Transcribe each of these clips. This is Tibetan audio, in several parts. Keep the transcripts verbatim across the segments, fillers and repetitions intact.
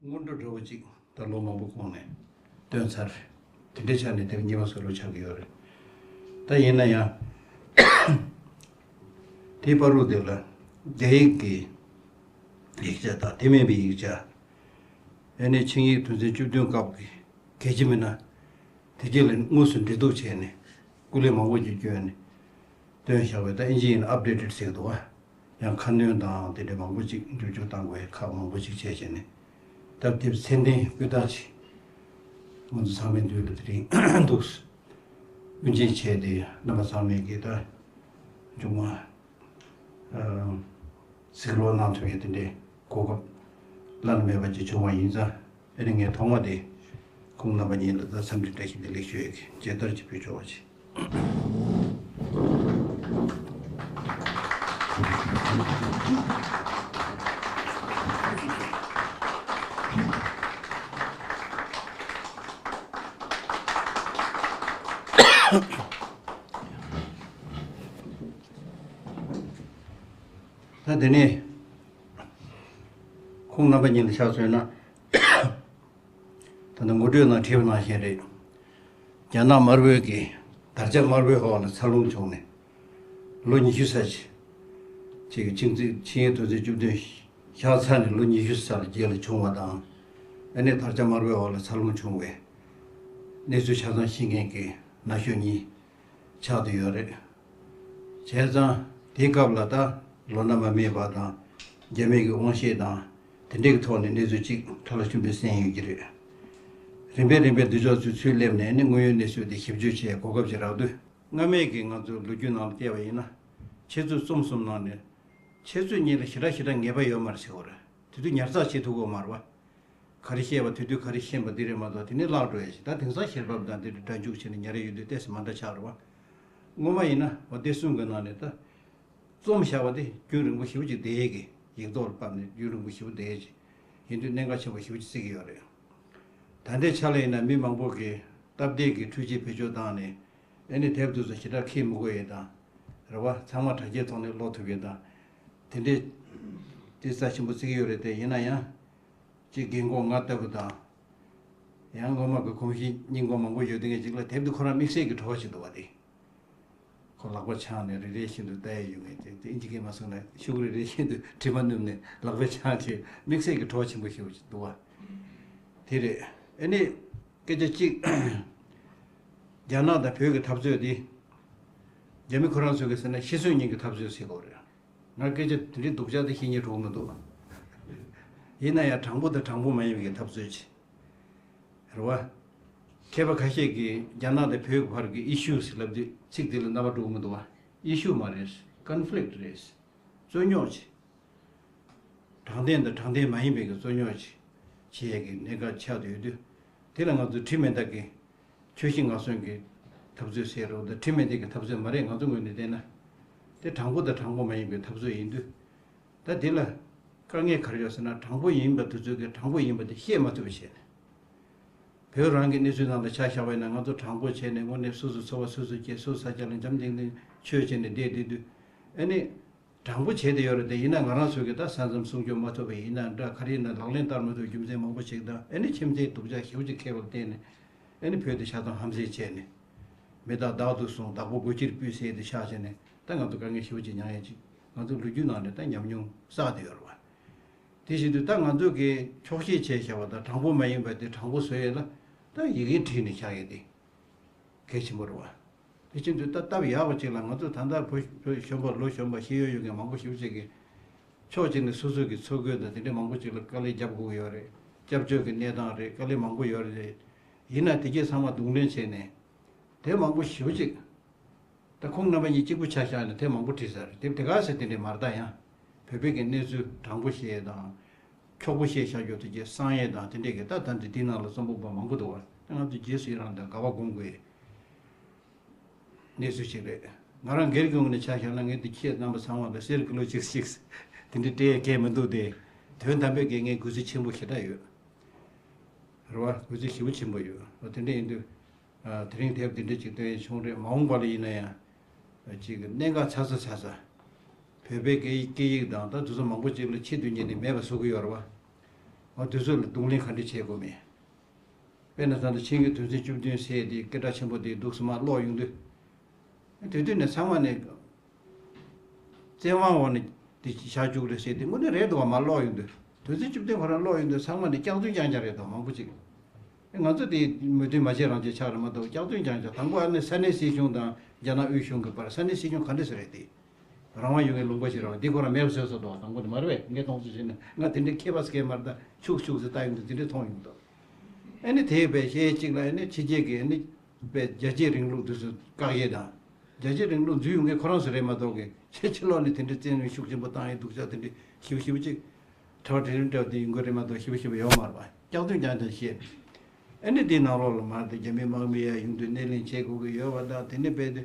སྔོན་འགྲོ་འདྲ་བོ་ཅིག་ད་ལོ་མང་པོ་གོང་ནས་བཏོན་ཚར། དེ་འདྲའི་ཆ་ནས་དེ་རིང་གཉིས་པ་བཟོ་ལུགས་ཆགས་ཀྱི་ཡོད་རེད། ད་ཡིན་ན་ཡང་དེའི་བར་དུ་དེ་ལ་རྒྱ་ཡིག་གི་ཡིག་ཆ་དང་དེ་མིན་པའི་ཡིག་ཆ། ཨ་ནི་ཆིངས་ཡིག་དོན་ཚན་བཅུ་བདུན་སྐབས་ཀྱི་གལ་ཆེ་མིན་ན་དེ་རྗེས་ལ་དངོས་སུ་འབྲེལ་གཏུག་བྱས་ནས་སྐུ་ལས་མང་པོ་ཅིག་བསྐྱོན་ནས་བཏོན་བཞག་པས། ད་ཨིན་ཇི་ཡིན་ན་ཨབ་ཌེ་ཊེཌ་ཟེར་གྱི་འདུག་བ། ཡང་ཁ་སྣོན་དང་དེ་འདྲའི་མང་པོ་ཅིག་འགྱུར་བཅོས་བཏང་དགོས་ཁག་མང་པོ་ཅིག་བྱས་བྱས་ནས། སྟབས་བདེ་ཚད་ལྡན་སྤུས་དག་ཅིག་ང་ཚོ་ཚང་མའི་མདུན་དུ་དེ་རིང་འདུག་དབུ་འབྱེད་བྱས་ཏེ་རྣམ་པ་ཚང་མས་ཀྱི་ད་མཇུག་མ་གཟིགས་རོགས་གནང་ཐུབ་ཡས་དེ་འདྲའི་གོ་སྐབས་བླ་ན་མེད་པ་ཅིག་བྱུང་བ་ཡིན་ཙང་། ཨ་ནི་ངས་ཐོག་མ་དེ་ཁོང་རྣམ་པ་གཉིས་ལ་ད་འཚམས་འདྲི་བཀྲ་ཤིས་བདེ་ལེགས་ཞུ་ཡས་ཀྱི་མཇལ་དར་ཅིག་ཕུལ་ཆོག་པ་བྱེད། ད་དེ་ནས་ཁོང་རྣམ་པ་གཉིས་ལ་ཕྱག་འཚལ་ན། ད་ནི་ངོ་སྤྲོད་ནང་བྲིས་པ་ནང་བཞིན་རེད། རྒྱ་ནག་དམར་པོའི་གི་དར་ཆ་དམར་པོའི་འོག་ལ་འཚར་ལོངས་བྱུང་ནས་ལོ་ཉི་ཤུ་ཙམ་ཅིག་གི་ཆིངས་ཆིངས་ཡིག་དོན་ཚན་བཅུ་བདུན་བཞག་ཚར་ནས་ལོ་ཉི་ཤུ་ཙམ་རྗེས་ལ་བྱུང་བ་དང་། ཨ་ནི་དར་ཆ་དམར་པོའི་འོག་ལ་འཚར་ལོངས་བྱུང་བའི་གནས་ཚུལ་ཆ་ཚང་ཤེས་མཁན་གྱི་ན་གཞོན་གཉིས་ཆགས་བསྡད་ཡོད་རེད། བྱས་ཙང་དེའི་སྐབས་ལ་ད་ལོ་ན་མ་སྨད་པ་དང་རྒྱ་མི་གི་དབང་ཤེད་དང་དེ་འདྲའི་གི་ཐོག་ནས་གནས་ཚུལ་གཅིག་ཁྲ་ལ་ཆུ་བོའི་གསེང་ཡོད་ཀྱི་རེད། རིམ་པས་རིམ་པས་འདི་ཕྱོགས་ཚུར་ཚུར་སླེབས་ནས་ནི་དངོས་ཡོད་གནས་ཚུལ་དེ་ཞིབ་འཇུག་བྱེད་གོ་སྐབས་ཅིག་རག་དུས། སྔ་མའི་གི་ང་ཚོའི་ལོ་རྒྱུས་ནང་ལ་བལྟས་པ་ཡིན་ན། ཆུ་ཚོད་རྩོམ་གསུམ་ནང་ནས་ཆུ་ཚོད་གཉིས་ལ་ཞེ་དྲག་ཞེ་དྲག་ངེས་པ་ཡོད་མ་རེད་ཟེར་བ་རེད། དེ་དུས་ཉར་ཚགས་བྱེད་ཐུབ་ཀྱི་ཡོད་མ་རེད་བ། ག་རེ་བཤད་པ་དེ་དུས་ག་རེ་ཤེས་པ་འདི་རེད་མ་གཏོགས་དེ་ནས་བརླག་འགྲོ་ཡ་ཞིག་ད་དེང་སང་ཤེས་རབ་དང་དེ་འདྲ་སྒྲ་འཇུག་བྱས་ནས་ཉར་ཡ་ཡོད་དུས་ཏོག་ཙམ་མ་འདྲ་ཆགས་རེད་བ། སྔོན་མ་ཡིན་ན་འོ་དེ་གསུམ་གྱི་ནང་ནས་ད། རྩོམ་བཞག་པ་དེ་རྒྱུན་རིང་པོ་ཞེ་པོ་ཅིག་བསྡད་ཡས་ཀྱི་ཡིག་ཐོག་ལ་ཕབ་ནས་རྒྱུན་རིང་པོ་ཞེ་པོ་བསྡད་ཡས་ཅིག་ཡིན་དུས་གནད་འགག་ཆེན་པོ་ཞེ་པོ་ཅིག་བརྩི་གི་ཡོད་རེད། ད་ལྟའི་ཆ་ལ་ཡིན་ན་མི་མང་པོ་གིས་སྟབས་བདེ་གི་འཕྲུལ་ཆས་བེད་སྤྱོད་བཏང་ནས་ཨ་ནི་དེབ་དེ་ཚོ་ཞེ་དྲག་འཁྱེར་མི་དགོས་ཡས་དང་། རེད་བ། ཚང་མ་དྲ་རྒྱའི་ཐོག་ནས་ཀློག་ཐུབ་ཡས་དང་། དེ་འདྲས་དེ་རྩ་ཆེན་པོ་བརྩི་གི་ཡོད་རེད་དེ། ཡིན་ན་ཡང་ཅིག་རྒན་གོག་ང་ལྟ་བུ་དང་། ཡང་སྔོན་མ་གི་གོམས་གཤིས་རྙིང་པ་མང་པོ་ཡོད་དེ་ངས་ཅིག་ལ་དེབ་དེ་ཁོ་རང་དམིགས་བསལ་གྱི་བྲོ་བ་ཞིག་འདུག་བ་དེ། ཁོ་ལག་པ་འཆང་ནས་རེ་རེ་བཞིན་དུ་ལྟ་ཡས་ཡོད་ངེས་དེ་དེ་ཨིན་ཇི་སྐད་མ་གསུངས་ན་ཤོག་གུ་རེ་རེ་བཞིན་དུ་དྲི་མ་བསྣུབས་ནས་ལག་པས་འཆང་བྱས་དམིགས་བསལ་གྱི་བྲོ་བ་ཆེན་པོ་ཞིག་འདུག་བ། དེ་རེད། ཨ་ནི་སྐད་ཆ་གཅིག་རྒྱ་ནག་དང་བོད་ཀྱི་འཐབ་རྩོད་འདི་རྒྱ་མི་ཁོ་རང་ཚོ་གིས་ཟེར་ན་ཤི་གསོན་གཉིས་ཀྱི་འཐབ་རྩོད་ཟེར་དགོས་རེད། ང་སྐད་ཆ་དེ་འདྲའི་སྡུག་ཅག་དེ་བཤད་སྙིང་བྲོ་གི་མི་འདུག་ཡིན་ན་ཡང་དྲང་པོ་དང་དྲང་པོ་མ་ཡིན་པའི་འཐབ་རྩོད་ཅིག་རེད་བ། མཁས་པ་ཁ་ཤས་ཀྱིས་རྒྱ་ནག་དང་བོད་ཀྱི་བར་གྱི་ཨི་ཤུ་ཟེར་ལབ་དུས་ཚིག་དེ་ལ་རྣ་བ་འགྲོ་གི་མི་འདུག་བ། ཨི་ཤུ་མ་རེད། ཀོན་ཕི་ལིག་རེད། རྩོད་རྙོག་ཅིག་དྲང་བདེན་དང་དྲང་བདེན་མ་ཡིན་པའི་གི་རྩོད་རྙོག་ཅིག་བྱེད་ཡས་ཀྱི་གནད་འགག་ཆགས་བསྡད་ཡོད་དུས། དེ་ལ་ང་ཚོ་དྲི་མེད་ལྟར་གྱི་ཆོས་བཞིན་ངག་སོན་གྱི་འཐབ་རྩོད་ཟེར་རོགས་དང་། དྲི་མེད་ལྟར་གྱི་འཐབ་རྩོད་མ་རེད། ང་ཚོ་ངོས་ནས་བལྟས་ན། དེ་དྲང་པོ་དང་དྲང་པོ་མ་ཡིན་པའི་འཐབ་རྩོད་ཡིན་དུས། ད་དེ་ལ་དཀའ་ངལ་ག་རེ་ཡོད་ཟེར་ན། དྲང་པོ་ཡིན་པ་དེ་ཚོ་གིས་དྲང་པོ་ཡིན་པ་དེ་ཤེས་མ་ཐུབ་པ་བྱས་ནས། བོད་རང་གི་གནས་ཚུལ་ནང་ལ་ཆ་བཞག་པ་ཡིན་ན། ང་ཚོ་དྲང་པོ་བྱས་ནས་དངོས་གནས་སོ་སོའི་འཚོ་བ་སོ་སོས་སྐྱེལ། སོ་སོའི་ས་ཆ་ལ་འཇམ་ཐིང་ཐིང་ཆོས་བྱས་ནས་བསྡད་བསྡད་དུས། ཨ་ནི། དྲང་པོ་བྱས་ཏེ་ཡོད་རེད་དེ། ཡིན་ན་ང་རང་ཚོ་གིས་ད་ས་མཚམས་སྲུང་སྐྱོབ་མ་ཐུབ་པ་ཡིན་ན་འདྲ། ག་རེ་ཡིན་ན་ལག་ལེན་བསྟར་མ་ཐུབ་རྒྱུ་མཚན་མང་པོ་ཞིག་དང་། ཨ་ནི་ཁྱིམ་མཚེས་སྡུག་ཅག་ཞེ་པོ་ཅིག་ཁེལ་བར་བརྟེན་ནས། ཨ་ནི་བོད་དེ་ཆགས་སྡང་ཧམ་ཟས་བྱས་ནས། མི་དག་བདག་ཏུ་བཟུང་། བདག་པོ་སྒོ་ཕྱིར་སྤུད་ཟེར་དེ་ཆགས་བྱས་ནས། ད་ང་ཚོ་དཀའ་ངལ་ཞེ་པོ་ཅིག་མྱངས་ཡས་ཅིག་ང་ཚོ་ལོ་རྒྱུས་ནང་ནས་ད་ཉམས་མྱོང་བསགས་བསྡད་ཡོད་རེད་བ། དེ་བཞིན་དུ་ད་ང་ཚོ་གིས་འཁྱོག་བཤད་བྱས་བཞག་པ་དང་། དྲང་པོ་མ་ཡིན་པ་དེ་དྲང་པོ་བཟོ་ཡས་ལ་ད་ཡི་གེ་བྲིས་ནས་བཞག་ཡས་དེ་གལ་ཆེན་པོ་རེད་བ། དེ་བཞིན་དུ་ད་སྟབས་ཡག་པ་ཅིག་ལ་ང་ཚོ་ད་ལྟ་བོད་བོད་གཞོན་པ་ལོ་གཞོན་པ་ཤེས་ཡོན་ཡོད་མཁན་མང་པོ་ཞེ་པོ་ཅིག་གིས་ཕྱོགས་གཅིག་ནས་སོ་སོ་གི་འཚོ་གོས་དང་དེ་འདྲའི་མང་པོ་ཅིག་ལ་དཀའ་ལས་རྒྱབ་དགོས་ཀྱི་ཡོད་རེད། སྐྱབས་བཅོལ་གྱི་གནས་སྟངས་རེད། དཀའ་ལས་མང་པོ་ཡོད་རེད། ཡིན་ན་དེ་གས་ཚང་མ་གདོང་ལེན་བྱས་ནས། དེབ་མང་པོ་ཞེ་པོ་ཅིག་ད་ཁོང་རྣམ་པ་གཉིས་གཅིག་པུ་ཆ་བཞག་ནས་དེབ་མང་པོ་བྲིས་ཚར་རེད། དེབ་དེ་ག་ཟེར་དེ་འདྲས་མ་རེད། ད་ཡང་བོད་པའི་གི་གནས་ཚུལ་དྲང་པོ་བཤད་ཡས་དང་། འཁྱོག་པོ་བཤད་བཞག་རྒྱུ་དེ་གས་གསང་ཡས་དང་དེ་འདྲས་གི། ད་ད་འདི་འདི་ནང་ལ་རྩོམ་པ་པོ་མང་པོ་འདུག་བ། ད་ང་ཚོ་རྗེས་སུ་ཡི་རང་དང་དགའ་བ་སྒོམ་དགོས་གནས་ཚུལ་ཞིག་རེད། ང་རང་སྒེར་གྱི་ངོས་ནས་ཆ་བཞག་ན། ངས་འདི་ཁྱེད་རྣམ་པ་ཚང་མ་ལ་གསེར་གྱི་ལོ་གཅིག་ཞིག་དེ་འདྲས་སྤྲད་ཡས་གལ་མི་འདུག་སྟེ། དོན་དམ་པའི་གི་ངས་གུས་བརྩི་ཆེན་པོ་ཞེ་དྲག་ཡོད་རེད་བ། གུས་བརྩི་ཞེ་པོ་ཆེན་པོ་ཡོད། འོ་དེ་འདྲས་ཡིན་དུས། ཨ། དེ་རིང་དེབ་འདི་འདྲ་ཅིག་བཏོན་བྱུང་རེད། མ་འོངས་པ་ལ་ཡིན་ན་ཡང་ཅིག་གནད་འགག་ཚ་ཚ་ཚ་ཚ། བོད་པའི་སྐད་སྐད་ཡིག་དང་ད་དེ་ཚོ་མང་པོ་ཅིག་ལ་ཆེད་དུ་གཉེར་ནས་མེད་པ་བཟོ་གི་ཡོད་རེད་བ། ང་དུས་ཚོད་ལ་གདོང་ལེན་ག་འདྲ་བྱེད་དགོས་མིན། དཔེར་ན་ད་ལྟ་ཆིངས་ཡིག་དོན་ཚན་བཅུ་བདུན་ཟེར་དེ་སྐད་གྲགས་ཆེན་པོ་དེ་འདུག་སེ་མར་ཀློག་ཡོང་དུས། དེ་དུས་ནས་ཚང་མ་ནས་བཙན་དབང་འོག་ནས་དེ་བཞག་བཅུག་རེད་ཟེར་དེ་དངོས་གནས་རེད་འདུག་བ། མར་ཀློག་ཡོང་དུས་དོན་ཚན་བཅུ་བདུན་ཁོ་རང་ཀློག་ཡོང་དུས་ཚང་མ་ནས་སྐྱག་རྫུན་རྐྱང་རྐྱང་རེད་འདུག་མང་པོ་ཅིག་ང་ཚོ་དེ་མོས་མཐུན་མ་བྱས་རང་བྱས་ཆགས་རེད་མ་གཏོགས་སྐྱག་རྫུན་རྐྱང་རྐྱང་། དང་པོ་ཨ་ནི་ས་གནས་སྲིད་གཞུང་དང་རྒྱ་ནག་དབུས་གཞུང་གི་བར་ས་གནས་སྲིད་གཞུང་ག་འདྲ་ཞིག་རེད་དེ། རང་དབང་ཡོད་མཁན་ལུང་པ་ཞིག་རེད་བ། འདི་ཁོ་རང་མེད་པ་བཟོས་ཚར་འདུག་དང་པོ་དེ་མ་རེད་པས། ངས་མཐོང་ཚུལ་བྱས་ན་ང་དེ་འདྲའི་མཁས་པ་སྐད་མ་རེད། ད་ཤུགས་ཤུགས་ཟེར་ལྟ་ཡོང་དུས་དེ་འདྲའི་མཐོང་ཡོང་འདུག་ཨ་ནི་དེ་བས་གཞས་གཅིག་ལ་ཨ་ནི་ཕྱི་རྒྱལ་གྱི་ཨ་ནི་བས་རྒྱལ་གཅེས་རིང་ལུགས་དེ་ཚོ་བཀག་ཡས་དང་། རྒྱལ་གཅེས་རིང་ལུགས་འཛུལ་ཡོང་མཁན་ཁོ་རང་ཚོ་རེད་མ་གཏོགས་གི་ཕྱི་ཕྱི་ལོགས་ནས་དེ་འདྲའི་བཙན་གནོན་ཤུགས་ཆེན་པོ་བཏང་ཡས་སྡུག་ཅག་དེ་འདྲའི་ཞེ་པོ་ཞེ་པོ་ཅིག་གྲྭ་པ་གྲལ་རིམ་འདྲ་བ་དེ་ཡོང་གི་རེད་མ་གཏོགས་ཞེ་པོ་ཞེ་པོ་ཡོད་མ་རེད་པ། སྐྱག་རྫུན་རྐྱང་རྐྱང་བཤད། ཨ་ནི་དེའི་ནང་ལོགས་ལ་མར་དེ་རྒྱ་མི་དམག་མི་ཡར་ཡོང་དུས་སྣེ་ལེན་བྱེད་དགོས་ཀྱི་ཡོད་པ་དང་། དེ་ནས་རྦད་དེ་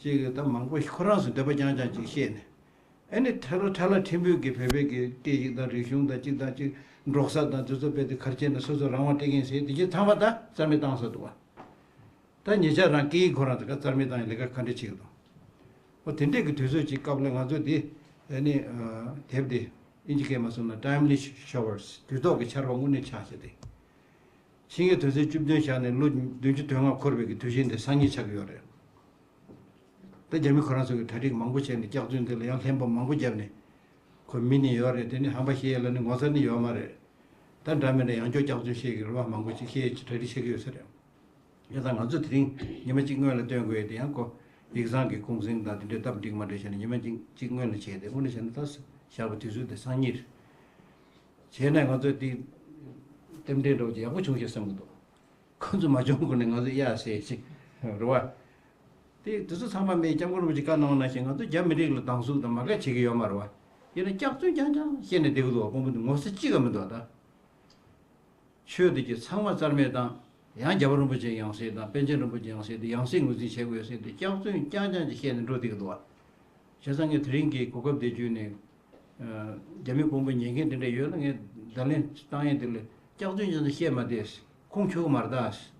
ཅིག་ད་མང་པོ་ཁོ་རང་ཚོའི་འདོད་པ་རྐྱང་རྐྱང་ཅིག་བཤད་ནས། ཨ་ནི་ཁྲ་ལ་ཁྲ་ལ་ཕྲན་བུ་གི་བོད་པའི་གི་སྐད་ཡིག་དང་རིག་གཞུང་དང་ཅིག་དང་ཅིག་འབྲོག་ས་དང་དེ་ཚོ་རྦད་དེ་ག་རེ་བྱས་ནས་སོ་སོ་རང་དབང་སྤྲད་མཁན་ཟེར་དེ་ཚོ་ཚང་མ་ད་རྩ་མེད་བཏང་ས་འདུག་བ། ད་ཉེ་ཆར་རང་སྐད་ཡིག་ཁོ་རང་དེ་ག་རྩ་མེད་བཏང་ཡས་ལས་ཀ་ག་འདྲ་བྱེད་ཀྱི་འདུག་འོ་དེ་འདྲས་ཀྱི་དུས་ཚོད་ཅིག་སྐབས་ལ་ང་ཚོ་དེ་ཨ་ནི་ཨ་དེབ་དེ་ཨིན་ཇི་སྐད་མ་སོང་ན་Timely Showers དུས་ཐོག་གི་ཆར་པ་དངོས་གནས་ཆགས་བྱས་ཏེ། ཆིངས་ཡིག་དོན་ཚན་བཅུ་བདུན་བཞག་ནས་ལོ་བདུན་ཅུ་དོན་ལྔ་འཁོར་བའི་གི་དུས་ཆེན་དེ་སང་ཉིན་ཆགས་ཀྱི་ཡོད་རེད། ད་རྒྱ་མི་ཁོ་རང་ཚོ་གི་གྲ་སྒྲིག་མང་པོ་བྱས་ནས་སྐྱག་རྫུན་དེ་ལ་ཡང་ལྷན་པ་མང་པོ་བརྒྱབ་ནས་ཁོ་མི་ནི་ཡོད་རེད། དེ་ནི་ཧམ་པ་བཤད་ཡས་ལ་ནི་ངོ་ཚ་ནི་ཡོད་མ་རེད། ད་འདྲ་མི་འདྲ་ཡང་བསྐྱར་སྐྱག་རྫུན་བཤད་ཀྱི་རེད་བ། མང་པོ་ཅིག་བཤད་ཡས་ཀྱི་གྲ་སྒྲིག་བྱེད་ཀྱི་ཡོད་ས་རེད། ཡ་ད་ང་ཚོ་དེ་རིང་ཉི་མ་གཅིག་སྔོན་ལ་སྟོན་དགོས་ཡས་དེ་ཡང་ཁོ་ཡིག་ཚང་གི་གུང་གསེང་དང་དེ་འདྲའི་སྟབས་འགྲིག་མ་འགྲིག་བྱས་ནས་ཉི་མ་གཅིག་གཅིག་སྔོན་ལ་བྱས་ཏེ། དངོས་གནས་བྱས་ན་ད་བཞག་པའི་དུས་ཚོད་དེ་སང་ཉིན་རེད། བྱས་ནས་ང་ཚོས་དེ་རྟེན་འབྲེལ་འདྲ་བོ་ཅིག་ཡག་པོ་བྱུང་ཞེས་བསམ་གྱི་འདུག་ཁོ་ཚོ་མ་བྱུང་གོང་ནས་ང་ཚོས་ཡ་ཟེར་ཞིག་རེད་བ། དེ་དེ་ཚོ་ཚང་མ་མེད། སྐྱབས་མགོན་རིན་པོ་ཆེ་བཀའ་གནང་བ་ནང་བཞིན་ང་ཚོ་རྒྱ་མི་རིགས་ལ་སྡང་ཟུག་དང་མ་དགའ་བྱེད་ཀྱི་ཡོད་མ་རེད་བ། ཡིན་ན་སྐྱག་རྫུན་རྐྱང་རྐྱང་བཤད་ནས་བསྡད་ཀྱི་འདུག་བ། དཔོན་པོ་འདི་ངོ་ཚ་གཅིག་ཀྱང་མི་འདུག་བ། ད་ཆོས་འདི་གི་ཚང་མ་རྩ་མེད་བཏང་། ཡང་རྒྱལ་བ་རིན་པོ་ཆེའི་ཡང་སྲིད་དང་པཎ་ཆེན་རིན་པོ་ཆེའི་ཡང་སྲིད་དེ་ཡང་སྲིད་ངོས་འཛིན་བྱེད་དགོས་ཟེར་ཏེ་སྐྱག་རྫུན་རྐྱང་རྐྱང་ཅིག་བཤད་ནས་འགྲོ་བསྡད་ཀྱི་འདུག་བ། བྱས་ཙང་ངས་དེ་རིང་གི་གོ་སྐབས་འདི་བརྒྱུད་ནས། ཨ། རྒྱ་མི་དཔོན་པོ་ཉན་མཁན་དེ་འདྲ་ཡོད་ན་ངས་བརྡ་ལན་བཏང་ཡས་དེ་ལ་སྐྱག་རྫུན་ཅན་དུ་བཤད་མ་བསྡད། ཁུངས་འཁྱོལ་གི་མ་རེད་ད།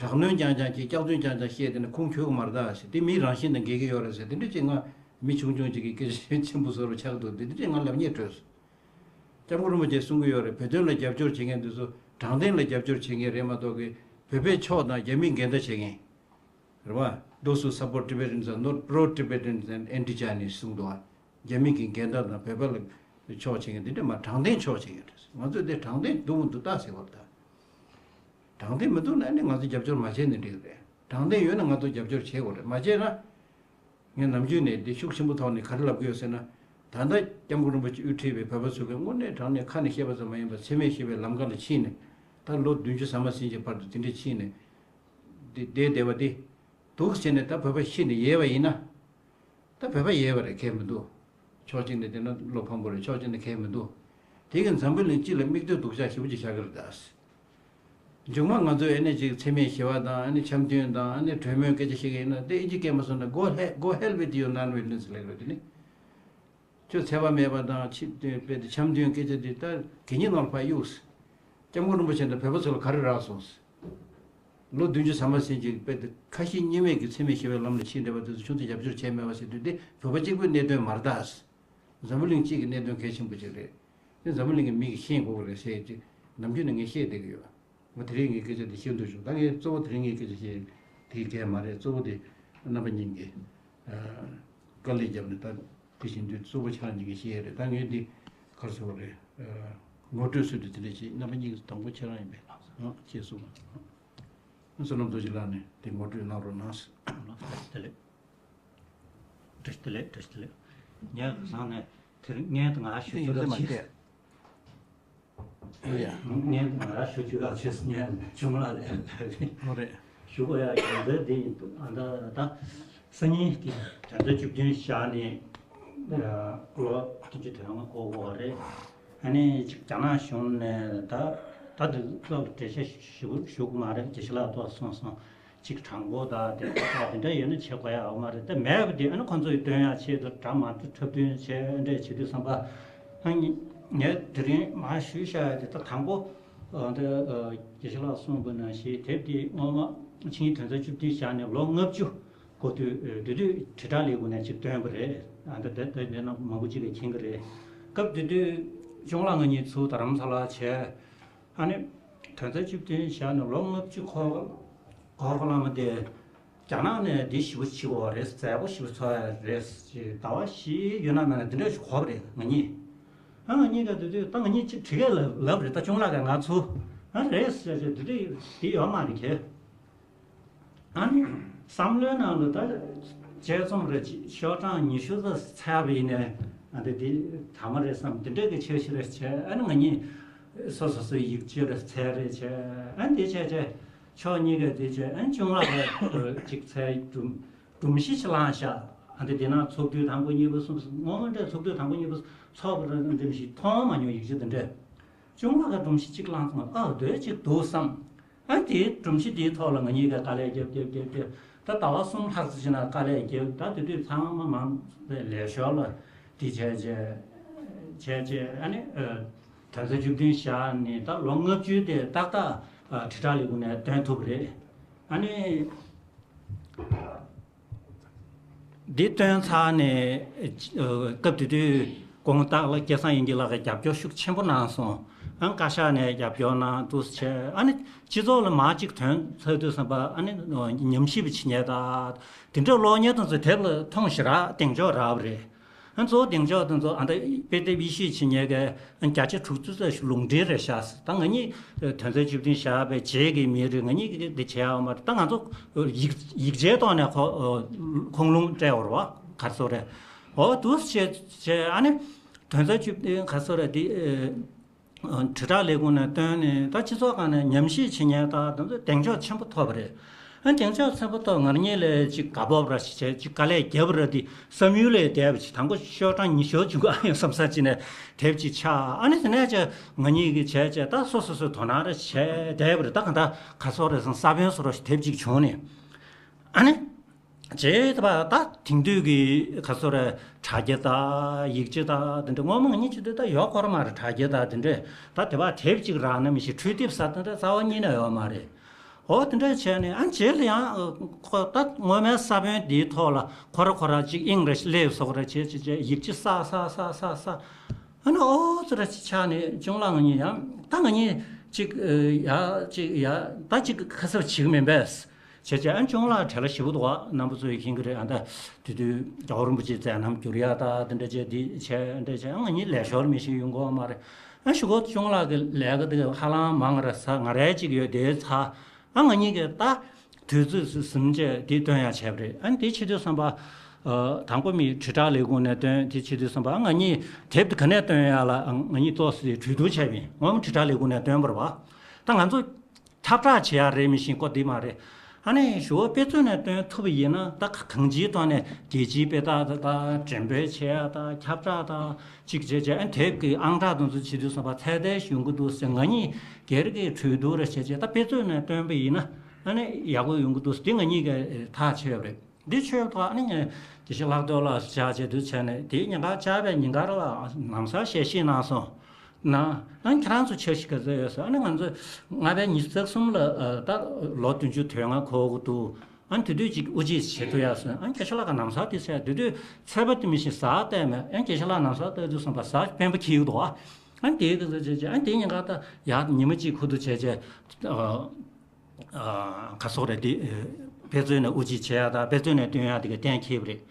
དྲག་གནོན་རྐྱང་རྐྱང་གིས་སྐྱག་རྫུན་རྐྱང་རྐྱང་བཤད་དེ་ནི་ཁུངས་འཁྱོལ་གི་མ་རེད་ད་ཟེར། དེ་མིའི་རང་བཞིན་དང་འགལ་གྱི་ཡོད་རེད་ཟེར། དེ་འདྲ་ཅིག་ང་མི་ཆུང་ཆུང་ཅིག་གིས་སྐད་ཆ་ཆེན་པོ་བཟོ་རུ་ཆགས་འདུག་དེ་འདྲ་ཅིག་ང་ལབ་སྙིང་བྲོས་སོང་། སྐྱབས་མགོན་རིན་པོ་ཆེས་གསུང་གི་ཡོད་རེད། བོད་དོན་ལ་རྒྱབ་སྐྱོར་བྱེད་མཁན་དེ་ཚོ་དྲང་བདེན་ལ་རྒྱབ་སྐྱོར་བྱེད་མཁན་རེད་མ་གཏོགས་གི་བོད་པའི་ཕྱོགས་དང་རྒྱ་མིས་འགལ་ཟླ་བྱེད་མཁན་རེད་བ། Those who support Tibetans are not pro-Tibetans and anti-Chinese གསུངས་འདུག་བ། རྒྱ་མི་གི་འགལ་ཟླ་དང་བོད་པ་ལ་ཕྱོགས་བྱེད་མཁན་དེ་འདྲ་མ། དྲང་བདེན་ཕྱོགས་བྱེད་མཁན་རེད། ང་ཚོས་དེ་དྲང་བདེན་འདུག་མི་འདུག་ལྟ་ཟེར་བ་ལྟ། དྲང་བདེན་མི་འདུག་ན་ནི་ང་ཚོས་རྒྱབ་སྐྱོར་མ་བྱས་ནས་འགྲིག་གི་རེད། དྲང་བདེན་ཡོད་ན་ང་ཚོ་རྒྱབ་སྐྱོར་བྱེད་དགོས་རེད། མ་བྱས་ན། ངས་ནམ་རྒྱུན་ནས་འདི་ཤུགས་ཆེན་པོ་ཐོག་ནས་ག་རེ་ལབ་ཀྱི་ཡོད་ཟེར་ན། ད་ལྟ་སྐྱབས་མགོན་རིན་པོ་ཆེ་དབུ་ཁྲིད་པའི་བོད་པ་ཚོ་གིས་དངོས་གནས་དྲང་གནས་ཁ་ནས་བཤད་པ་ཙམ་མ་ཡིན་པར་འཚེ་མེད་ཞི་བའི་ལམ་ཁ་ལ་ཕྱིན་ནས། ད་ལོ་བདུན་ཅུ་ཟ་མ་ཟིན་གྱི་བར་དུ་དེ་འདྲས་ཕྱིན་ནས། འདི་བསྡད་བསྡད་པ་འདི། འདུག་ཟེར་ནས་ད་བོད་པ་ཤི་ནས་ཡལ་བ་ཡིན་ན། ད་བོད་པ་ཡལ་བ་རེད། གལ་མི་འདུག་ཕྱོགས་གཅིག་ནས་བལྟས་ན་བློ་ཕམ་པོ་རེད། ཕྱོགས་གཅིག་ནས་གལ་མི་འདུག་དེ་གིས་འཛམ་བུ་གླིང་སྤྱི་ལ་མིག་ལྟོས་སྡུག་ཅག་ཞེ་པོ་ཅིག་བཞག་གི་རེད་ད། མཇུག་མ་ང་ཚོས་ཨ་ནི་ཅིག་འཚེ་མེད་ཞི་བ་དང་ཨ་ནི་འཆམ་མཐུན་དང་ཨ་ནི་གྲོས་མོལ་སྐད་ཆ་བཤད་ཀྱི་ཡིན་ན། དེ་ཨིན་ཇི་སྐད་མ་སོང་ན། Go ahead, go hell with your non-violence ལབ་ཀྱི་རེད། དེ་ནི་ཁྱོད་འཚེ་བ་མེད་པ་དང་ཕྱི་དཔེ་དེ་འཆམ་མཐུན་སྐད་ཆ་དེ་ད་གད་སྙིགས་ནང་ལ་ཕར་གཡུགས། སྐྱབས་མགོན་རིན་པོ་ཆེ་དང་བོད་པ་ཚོ་ལ་ག་རེ་རག་སོང་། ལོ་བདུན་ཅུ་ཟ་མ་ཟིན་ཅིག་དཔེ་དེ་ཁ་ཞེ་གཉིས་མེད་ཀྱི་འཚེ་མེད་ཞི་བའི་ལམ་ལ་ཕྱིན་བསྡད་པ་དེ་ཚོ་ཁྱོད་ཚོས་རྒྱབ་སྐྱོར་བྱས་མེད་པ་ཟེར་དུས། དེ་བོད་པ་གཅིག་པུའི་གནད་དོན་མ་རེད་ད། འཛམ་བུ་གླིང་སྤྱི་གི་གནད་དོན་གལ་ཆེན་པོ་ཅིག་རེད། དེ་འཛམ་བུ་གླིང་གི་མི་གིས་ཤེས་དགོས་ཀྱི་རེད་ཟེར་ཅིག་ནམ་རྒྱུན་ནས་ངས་བཤད་བསྡད་ཀྱི་ཡོད། ང་དེ་རིང་ངའི་སྐད་ཆ་འདི་བཤད་འདོད་བྱུང་། ད་ངས་གཙོ་བོ་དེ་རིང་ངའི་སྐད་ཆ་བཤད་དེའི་གལ་མ་རེད། གཙོ་བོ་དེ་རྣམ་པ་གཉིས་ཀྱིས་ཨ་དཀའ་ལས་བརྒྱབ་ནས་ད་དེ་བཞིན་དུ་གཙོ་བོ་ཁྱེད་རང་གཉིས་ཀྱིས་བཤད་ཡས་རེད། ད་ངས་འདི་ག་རེ་ཟེར་དགོས་རེད། ཨ་ངོ་སྤྲོད་ཟེར་དུས་དེ་འདྲ་ཅིག་རྣམ་པ་གཉིས་ཀྱིས་དང་པོ་ཁྱེད་རང་ཡིན་པས། ཨ་ཅེས་གསུངས། བསོད་ནམས་རྡོ་རྗེ་ལགས་ནས་དེ་ངོ་སྤྲོད་གནང་རོགས་གནང་། བཀྲ་ཤིས་བདེ་ལེགས། བཀྲ་ཤིས་བདེ་ལེགས། བཀྲ་ཤིས་བདེ་ལེགས། ངས་བཟང་ནས་དེར་ངས་ང་ཞུ་རྒྱུ་ལ་ཅི། ཨོ་ཡ། ངས་ང་རང་ཞུ་རྒྱུ་ལ་ཆེས་ཉན་ཆུང་ལ་རེད། ཨོ་རེད། ཞུ་དགོས་ཡ་གང་ཟེར་དེ་ཡིན་འདུག་ཨ་ད་ད་སང་ཉིན་དེ་དོན་ཚན་བཅུ་བདུན་བཞག་ནས་ལོ་བདུན་ཅུ་དོན་ལྔ་འགོར་འགོར་བ་རེད། ཨ་ནི་ཅིག་རྒྱ་ནག་གཞུང་ནས་ད་ད་དུང་ལྷག་ཏུ་འགྲེལ་བཤད་ཞུ་ཞུ་གི་མ་རེད། དགེ་བཤེས་ལགས་ཐུགས་སོང་སོང་། ཅིག་དྲང་པོ་དང་དེ་འདྲ་དེ་འདྲ་ཡོད་ན་བྱེད་དགོས་ཡ་ཡོད་མ་རེད། དེ་མེད་པ་དེ་ཨ་ནི་ཁོང་ཚོ་ཡི་སྟོན་ཡ་ཆེད་དུ་འདྲ་མ་འདྲ་འཁྲབ་སྟོན་བྱས་འདྲ་བྱེད་དུས་ཙམ་པ། ཨ་ནི་ངས་དེ་རིང་མར་ཞུས་བཞག་ཡ་དེ་ད་དང་པོ་ཨ་འདི་ཨ་དགེ་བཤེས་ལགས་གསུངས་པ་ནང་བཞིན་དེབ་དེ་སྔོན་མ་ཆིངས་ཡིག་དོན་ཚན་བཅུ་བདུན་བཞག་ནས་ལོ་ལྔ་བཅུ་འགོར་དུས། ཨ་དེ་དུས་དྲིལ་བསྒྲགས་ལས་ཁུངས་ནས་ཅིག་བཏོན་པ་རེད། ཨ་འདི་འདི་འདི་འདི་ནང་མང་པོ་ཅིག་གིས་མཁྱེན་གྱི་རེད། སྐབས་དེ་དུས་ གཅུང་ལགས་ང་གཉིས་ཚུར་རྡ་རམ་ས་ལར་བྱས། ཨ་ནི་དོན་ཚན་བཅུ་བདུན་བཞག་ནས་ལོ་ལྔ་བཅུ་འཁོར་འཁོར་བ་ལ་མ་དེ། རྒྱ་ནག་ནས་འདི་ཞེ་པོ་བྱེད་དགོས་རེད། མཛད་སྒོ་ཞེ་པོ་ཚོགས་ཡ་རེད། ཟླ་བ་བཞི་ཡོད་ན་མེད་ན་འདི་འདྲ་ཞིག་གོ་བ་རེད་ང་གཉིས། ཨ་ང་གཉིས་ཀ་དེ་དུས་ད་ང་གཉིས་གཅིག་བྲིས་ཀས་ལབ་ལབ་རེད། ད་གཅུང་ལགས་ཀྱིས་ང་ཚོ་ཨ་རེད་ཟེར་ཟེར་འདི་འདྲ་འདི་ཡོད་མ་རེད་ཁྱེད། ཨ་ནི་བསམ་བློའི་ནང་དུ་ད་དཔྱད་རྩོམ་རེ་ཅིག་ཤོག་གྲངས་ཉི་ཤུ་ཙམ་ཚར་བ་ཡིན་ནའི་ཨ་འདི་འདི་དག་མ་རེད་བསམ། འདི་འདྲ་གི་འཆར་གཞི་རེ་བྱས། ཨ་ནི་ང་གཉིས་སོ་སོ་སོའི་ཡིག་ཆ་རེ་ཚད་རེ་བྱས། ཨ་ནི་འདི་བྱས་བྱས་ཕྱོགས་གཉིས་ཀས་འདི་བྱས། ཨ་ནི་གཅུང་ལགས་ཀྱིས་ཅིག་ཚད་སྒྲུང་སྒྲོམ་གཞི་ཞིག་བསླངས་ཤག་ཨ་འདི་འདི་ན་ཚོགས་དུས་དང་པོ་གཉིས་པ་གསུམ་པ་སྔོན་མ་འདྲ་ཚོགས་དུས་དང་པོ་གཉིས་པ་ཚོགས་པ་རེ་འདྲ་ཞིག་མཐོང་མ་མྱོང་། ཡིག་ཆ་འདི་འདྲ། གཅུང་ལགས་ཀྱིས་སྒྲོམ་གཞི་གཅིག་བསླངས་སོང་། ཨ་འདོད་ཅིག་འདུག་བསམ། ཨ་དེའི་སྒྲོམ་གཞི་དེའི་ཐོག་ལ་ང་གཉིས་ཀྱིས་དཀའ་ལས་རྒྱབ་རྒྱབ་རྒྱབ་རྒྱབ། ད་ཟླ་བ་གསུམ་ལྷག་ཙམ་ཞིག་ན་དཀའ་ལས་རྒྱབ། ད་དེ་དུས་ཚང་མ་མང་པོས་ལས་ཞོར་ལ་དེ་བྱས་བྱས་བྱས་བྱས། ཨ་ནི་ཨ་དོན་ཚན་བཅུ་བདུན་བཞག་ནས་ད་ལོ་ལྔ་བཅུའི་དེ་ཏག་ཏག་ཨ་དྲིལ་བསྒྲགས་ལས་ཁུངས་ནས་བཏོན་ཐུབ་པ་རེད། ཨ་ནི། འདི་བཏོན་ཚར་ནས། ཨ་སྐབས་དེ་དུས་དགོང་དག་ལ་སྐལ་བཟང་དབྱིག་གཉེན་ལགས་ཀྱིས་རྒྱབ་སྐྱོར་ཤུགས་ཆེན་པོ་གནང་སོང་། ཨ་བཀའ་ཤག་ནས་རྒྱབ་སྐྱོར་གནང་འདུག་བྱས། ཨ་ནི་སྤྱི་ཚོགས་ལ་མར་གཅིག་ཐོན་ཚར་དུས་ཙམ་པ། ཨ་ནི་ཉམས་ཞིབ་བྱེད་མཁན་དང་དེ་འདྲ་ཀློག་མཁན་དེ་ཚོས་དེབ་ལ་མཐོང་ཞེ་དྲག་གདེང་འཇོག་རག་པ་རེད། ཨ་གཙོ་བོ་གདེང་འཇོག་དེ་ཚོ་ཨ་ད་དཔེ་དེབ་དབྱེ་ཞིབ་བྱེད་མཁན་གྱི་ཨ་བརྒྱ་ཆ་དྲུག་ཅུ་ཙམ་ཞིག་ལུང་འདྲེན་རེད་ཤག་ད་ང་གཉིས་དོན་ཚན་བཅུ་བདུན་བཞག་པའི་རྗེས་ཀྱི་མི་རེད། ང་གཉིས་ཀྱིས་འདི་བྱས་ཡོད་མ་རེད། ད་ང་ཚོ་ཡིག་ཡིག་ཆའི་ཐོག་ནས་ཁོ་ཁུངས་ལུང་སྤྲད་ཡོད་རེད་པ། ག་རེ་ཟེར་དགོས་རེད། འོ་འདུག་སེ་བྱས་བྱས། ཨ་ནི་དོན་ཚན་བཅུ་བདུན་ག་རེ་ཟེར་དགོས་རེད། འདི་ཨ་དྲིལ་བསྒྲགས་ལས་ཁུངས་ནས་བཏོན་ནས། ད་སྤྱི་ཚོགས་སྒང་ནས་ཉམས་ཞིབ་བྱེད་མཁན་དང་དེ་ཚོས་གདེང་འཇོག་ཆེན་པོ་ཐོབ་པ་རེད། ཨ་གདེང་འཇོག་ཆེན་པོ་ཐོབ། ང་གཉིས་ལ་ཅིག་དགའ་སྤོབས་ར་ཞིག་བྱས། ཅིག་དཀའ་ལས་བརྒྱབ་པ་ར། དེ་བསམ་ཡུལ་ལས་འདས་པ་ཅིག་དང་པོ་ཤོག་གྲངས་ཉི་ཤུ་བྱུང་གི་ཨ་ཡོང་བསམ་ས་ཅིག་ནས་དེབ་ཅིག་ཆགས། ཨ་ནི་དེ་ནས་ཅིག་ང་གཉིས་ཀྱིས་བྱས་བྱས་ད་སོ་སོ་སོའི་དོ་སྣང་ར་བྱས་བསྡད་པ་རེད། ད་གང་ལྟར་ག་རེ་ཟེར་དགོས་རེད། ས་བོན་བཟོ་འདྲ་ཞིག་དེབ་ཅིག་བྱུང་ནས། ཨ་ནི། རྗེས་དེ་བ་ད་དེང་དུས་ཀྱི་ག་རེ་ཟེར་དགོས་རེད། དྲ་རྒྱ་དང་ཡིག་ཆ་དང་དེ་འདྲ་སྔོན་མ་ང་གཉིས་བྱེད་དུས་ད་ཡོད་ཁོ་ར་མ་རེད། དྲ་རྒྱ་དང་དེ་འདྲས། ད་དེ་བ་དེབ་ཅིག་རག་ན་མི་ཤེས། འཕྲུལ་དེབ་ཟེར་དེ་འདྲ་རྩ་བ་ཉིད་ནས་ཡོད་མ་རེད། འོ་དེ་འདྲ་བྱས་ནས་ཨ་རྗེས་ལ་ཡང་ཁོ་ད་སྔོན་མའི་ས་བོན་དེའི་ཐོག་ལ་ཁོ་ར་ཁོ་ར་ཅིག་དབྱིངས་རེ་སླེབས་སོགས་རེ་བྱས་བྱས་བྱས་ཡིག་ཆ་བསགས་བསགས་བསགས་བསགས་བསགས། ཨ་ནི་ཨོ་ཙི་ར་ཅིག་ཆགས་ནས་གཅུང་ལགས་ང་གཉིས་ཡང་ད་ང་གཉིས་ཅིག་ཨ་ཡ་ཅིག་ཡ་ད་ཅིག་ཁ་གསབ་བྱེད་ཀྱི་མིན་པས། བྱས་བྱས་ཨ་གཅུང་ལགས་བྲེལ་བ་ཞེ་པོ་འདུག་པ། རྣམ་པ་ཚོས་མཁྱེན་གྱི་རེད། ཨ་ད་དེ་དུས་རྒྱལ་བ་རིན་པོ་ཆེའི་མཛད་རྣམ་བསྒྱུར་ཡ་ད་དེ་འདྲ་བྱས་འདི་བྱས་འདྲ་བྱས། ཨ་ང་གཉིས་ལས་ཞོར་མི་ཤེས་ཡོང་གི་ཡོད་མ་རེད། ཨ་ཞུ་གོ་གཅུང་ལགས་ཀྱི་ལས་ཀ་དེ་ཧ་ལམ་མང་ར་ས་ང་རའི་ཅིག་ཡོད་དེ་ཚ། ཨ་ང་གཉིས་ཀྱིས་ད་དུས་ཚོད་ཟིན་བྱས་དེ་བཏོན་ཡ་བྱས་པ་རེད། ཨ་དེ་བྱེད་དུས་ཙམ་པ། ཨ་དང་པོ་མི་དྲིལ་བསྒྲགས་ལས་ཁུངས་ནས་བཏོན། དེ་བྱེད་དུས་ཙམ་པ་ཨ་ང་གཉིས་དེབ་དེ་ག་ནས་བཏོན་ཡ་ལ་ཨ་ང་གཉིས་ཏོག་ཙམ་གྲོས་བསྡུར་བྱས་པ་ཡིན། སྔོན་མ་དྲིལ་བསྒྲགས་ལས་ཁུངས་ནས་བཏོན་པ་རེད་པ། ད་ང་ཚོ་ཁྱབ་བསྒྲགས་བྱེད་ཡ་རེད་མི་ཤེས་ཀོ་དེ་མ་རེད། ཨ་ནི་ཞུ་བ་དཔེ་མཛོད་ནས་བཏོན་ཐུབ་པ་ཡིན་ན་ད་གང་ཅིའི་ཐོག་ནས་རྒྱལ་སྤྱིའི་དཔེ་རྟགས་དང་འགྲེམས་སྤེལ་བྱེད་ཡ་དང་ཁྱབ་བསྒྲགས་དང་ཅིག་བྱས་བྱས། ཨ་དེབ་ཀྱི་ཨང་གྲངས་དེ་ཚོ་བྱེད་དུས་ཙམ་པ་ཚད་ལྡན་ཞིག་ཡོང་གི་འདུག་ཟེར་ང་གཉིས་སྒེར་གྱི་གྲོས་བསྡུར་རེ་བྱས་བྱས། ད་དཔེ་མཛོད་ནས་བཏོན་པ་ཡིན་ན་ཨ་ནི་ཡག་པོ་ཡོང་གི་འདུག་ཟེར་དེ་ང་གཉིས་ཀྱིས་ཐག་ཆོད་པ་རེད། འདི་ཆོད་ཐོག་ཨ་ནི་ངས་དགེ་བཤེས་ལྷག་རྡོར་ལགས་བཅར་བྱས་དུས་བྱས་ནས་དེའི་ཉིན་ཀར་བཅར་བའི་ཉིན་ཀར་ལ་ལམ་སང་ཞལ་བཞེས་གནང་སོང་། ན་ཨ་ནི་ཁྱེད་རང་ཚོ་འཆར་གཞི་ག་ཚོད་ཡོད་ཟེར། ཨ་ནི་ང་ཚོ་ལྔ་པའི་ཉི་ཤུ་རྩ་གསུམ་ལ་ཨ་ད་ལོ་བདུན་ཅུ་དོན་ལྔ་འཁོར་གྱི་འདུག་ཨ་ནི་དེ་དུས་ཅིག་དབུ་འབྱེད་བྱེད་ཐུབ་ཡ་སོང་། ཨ་ནི་དགེ་བཤེས་ལགས་ཀྱིས་ལམ་སང་དེ་ཟེར། དེ་དུས་ཚོད་པ་དེ་མི་ཤེས་གཟའ་བལྟས་མེད། ཨ་ནི་དགེ་བཤེས་ལགས་ལམ་སང་ལྟ་དུས་ཙམ་པ་གཟའ་སྤེན་པ་འཁེལ་གྱི་འདུག་ཨ་ཨ་ནི་དེའི་ག་ཚོད་བྱས་བྱས། ཨ་ནི་དེའི་ཉིན་ཀར་ད་ཡར་ཉི་མ་གཅིག་ཁུ་བསྡུ་བྱས་བྱས། ཨ་ཨ་ག་སོགས་རེད་དེ། ཨ་དཔེ་མཛོད་ནས་དབུ་འབྱེད་བྱེད་ཡ་དང་དཔེ་མཛོད་ནས་བཏོན་ཡ་དེ་ག་གཏན་འཁེལ་བ་རེད།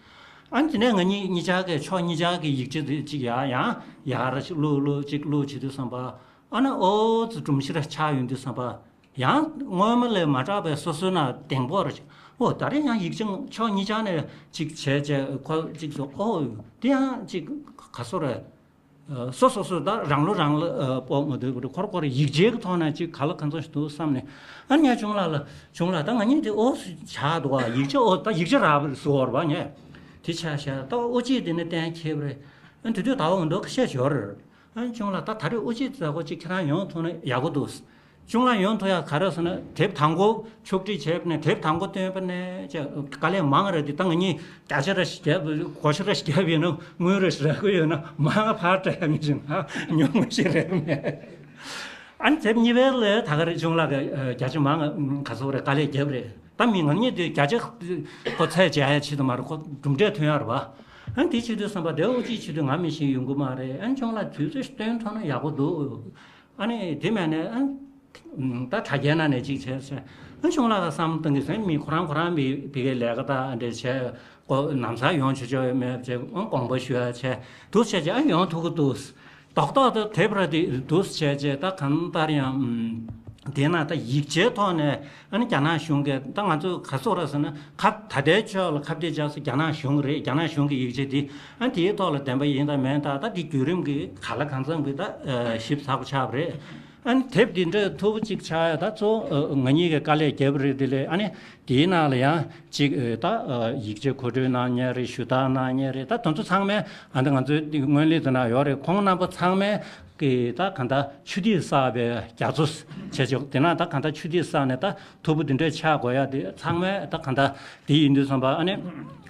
ཨ་ནི་དེ་ནས་ང་གཉིས་གཉིས་ཆར་གྱི་ཕྱོགས་གཉིས་ཆར་གྱི་ཡིག་ཆ་དེ་གཅིག་ཡར་ཡང་ཡར་ར་ཞིག་བླུགས་བླུགས་གཅིག་བླུགས་བྱེད་དུས་ཙམ་པ། ཨ་ནི་ཨོ་ཙི་སྒྲོམ་གཞི་ར་ཆགས་ཡོང་དུས་ཙམ་པ། ཡང་སྔོན་མ་ལས་མ་དྲག་པའི་སོ་སོའི་ནང་གདེང་སྤོབས་ར་ཞིག་ཨོ་ད་རེས་ཡང་ཡིག་ཆ་ཕྱོགས་གཉིས་ཆར་ནས་ཅིག་བྱས་བྱས་ཁོ་ཅིག་སོ་ཨོ་དེ་ཡང་ཅིག་ག་སོགས་རེད། སོ་སོ་སོ་ད་རང་བློ་རང་ལ་སྤོབས་མ་འདུག་པ་རེད། ཁོར་ཁོར་ཡིག་ཆའི་གི་ཐོག་ནས་ཅིག་ག་ལ་གང་འཚམ་ཞིག་འདུག་བསམ་ནས། ཨ་ནི་ངས་གཅུང་ལགས་ལ། གཅུང་ལགས་ད་ང་གཉིས་དེ་ཨོ་སུ་ཆགས་འདུག་ཨ། ཡིག་ཆ་ཨོ་ད་ཡིག་ཆ་རག་པ་རེད་ཟེར་བ་རེད་པ་ངས། དེ་ཆ་བཞག་ད་ཨོ་ཅིག་དེ་ནས་གཏན་འཁེལ་བ་རེད། ཨ་དེ་དུས་ད་འོ་འདུག་ཁ་ཤས་ཞོར་རེད། ཨ་གཅུང་ལགས་ད་ད་རེས་ཨོ་ཅིག་མཛད་སྒོ་ཅིག་ཁྱེད་རང་ཡོང་ཐུབ་ན་ཡག་པོ་འདུག་གཅུང་ལགས་ཡོང་ཐུབ་ཡག་ག་རེ་ཟེར་ན་དེབ་དང་པོ་ཕྱོགས་སྒྲིག་བྱས་པ་ནས་དེབ་དང་པོ་བཏོན་པ་ནས་ཅིག་དཀའ་ལས་མང་རེད། དེ་ད་ང་གཉིས་བརྒྱ་ཆ་རེ་ཞིག་བརྒྱབ་བགོ་བཤའ་རེ་ཞིག་བརྒྱབ་ཡོད་ན་དངུལ་རེ་ཞིག་རག་གི་ཡོད་ན་མང་ང་ཕར་སྤྲད་ཡ་མི་བྱུང་ང་ཉུང་ངུ་ཞིག་རག་གི་མེད། ཨ་ནི་དེབ་གཉིས་པའི་ལས་ད་ག་རེ་གཅུང་ལགས་ཀྱིས་བརྒྱ་ཆ་མང་ང་ག་ཚོད་རེ་དཀའ་ལས་བརྒྱབ་རེད། ད་མི་ང་གཉིས་དེ་བརྒྱ་ཆ་ཁོ་ཚད་བྱས་ཡ་ཆེད་དུ་མ་རེད། ཁོ་གྲུབ་འབྲས་ཐོན་ཡ་རེད་པ། ཨ་ནི་དེ་བྱེད་དུས་བསམ་པ་དེ་འོ་ཅིག་བྱེད་དུས་ང་མི་ཤེས་ཡོང་གི་མ་རེད། ཨ་ནི་ཆུང་ལ་དུས་ཚོད་སྟོན་ཐུབ་ན་ཡག་པོ་འདུག་ཨ་ནི་དེ་མེད་ནས་ཨ་ནི་ད་དྲ་རྒྱའི་ནང་ནས་ཅིག་བྱས་བྱས། ཨ་ནི་ཆུང་ལ་ག་བསམ་བཏང་གི་ཟེར་མི་ཁོ་རང་ཁོ་རང་མི་བི་གའི་ལས་ཀ་ད་འདྲ་བྱས་ཀོ་ནམ་སང་ཡོང་ཆོག་ཆོག་མེད་བྱས། ཨ་ནི་དགོངས་པ་ཞུ་ཡ་བྱས་འདུག་བྱས་བྱས། ཨ་ནི་ཡོང་ཐུབ་ཀྱི་འདུག་རྡོག་རྡོག་ཏུ་དེབ་ར་དེ་འདུག་བྱས་བྱས། ད་གང་ལྟར་ཡང་ཨམ་དེ་ན་ད་ཡིག་ཆའི་ཐོག་ནས་ཨ་ནི་རྒྱ་ནག་གཞུང་གིས་ད་ང་ཚོ་ག་ཚོད་ར་ཟེར་ན་ཁ་ད་ལྟའི་ཆོས་ལ་ཁ་གཏད་བཅག་ས་རྒྱ་ནག་གཞུང་གི་རེད། རྒྱ་ནག་གཞུང་གི་ཡིག་ཆ་དེ་ཨ་ནི་དེའི་ཐོག་ལ་བདེན་པ་ཡིན་དང་མིན་དང་ད་དེ་བརྒྱུད་རིམ་གྱི་ག་ལ་གང་འཚམ་གྱི་ད་ཨ་ཞིབ་ཚགས་པོ་ཆགས་པ་རེད། ཨ་ནི་དེབ་འདི་འདྲ་མཐུག་པོ་གཅིག་ཆགས་ཡ་ད་གཙོ་བོ་ཨ་ང་གཉིས་ཀྱིས་དཀའ་ལས་བརྒྱབ་པ་རེད། དེ་ལས་ཨ་ནི་དེའི་ནང་ལ་ཡང་གཅིག་ཨ་ད་ཨ་ཡིག་ཆ་མཁོ་སྤྲོད་གནང་མཁན་རེད། ཞུ་དག་གནང་མཁན་རེད། ད་དེ་ཚོ་ཚང་མས་ཨ་ནི་ང་ཚོའི་འདི་སྔོན་ལས་དེ་ན་ཡོད་རེད། ཁོང་རྣམ་པ་ཚང་མས་ཀྱི་ད་གང་ལྟར་ཆུ་ཐིགས་བསགས་པའི་རྒྱ་མཚོ་བྱས་ཆོག་དེ་ན་ད་གང་ལྟར་ཆུ་ཐིགས་བསགས་ནས་ད་མཐུག་པོ་འདི་འདྲ་ཆགས་དགོས་ཡ་དེ་ཚང་མས་ད་གང་ལྟར་དེ་ཡིན་དུས་ཙམ་པ་ཨ་ནི་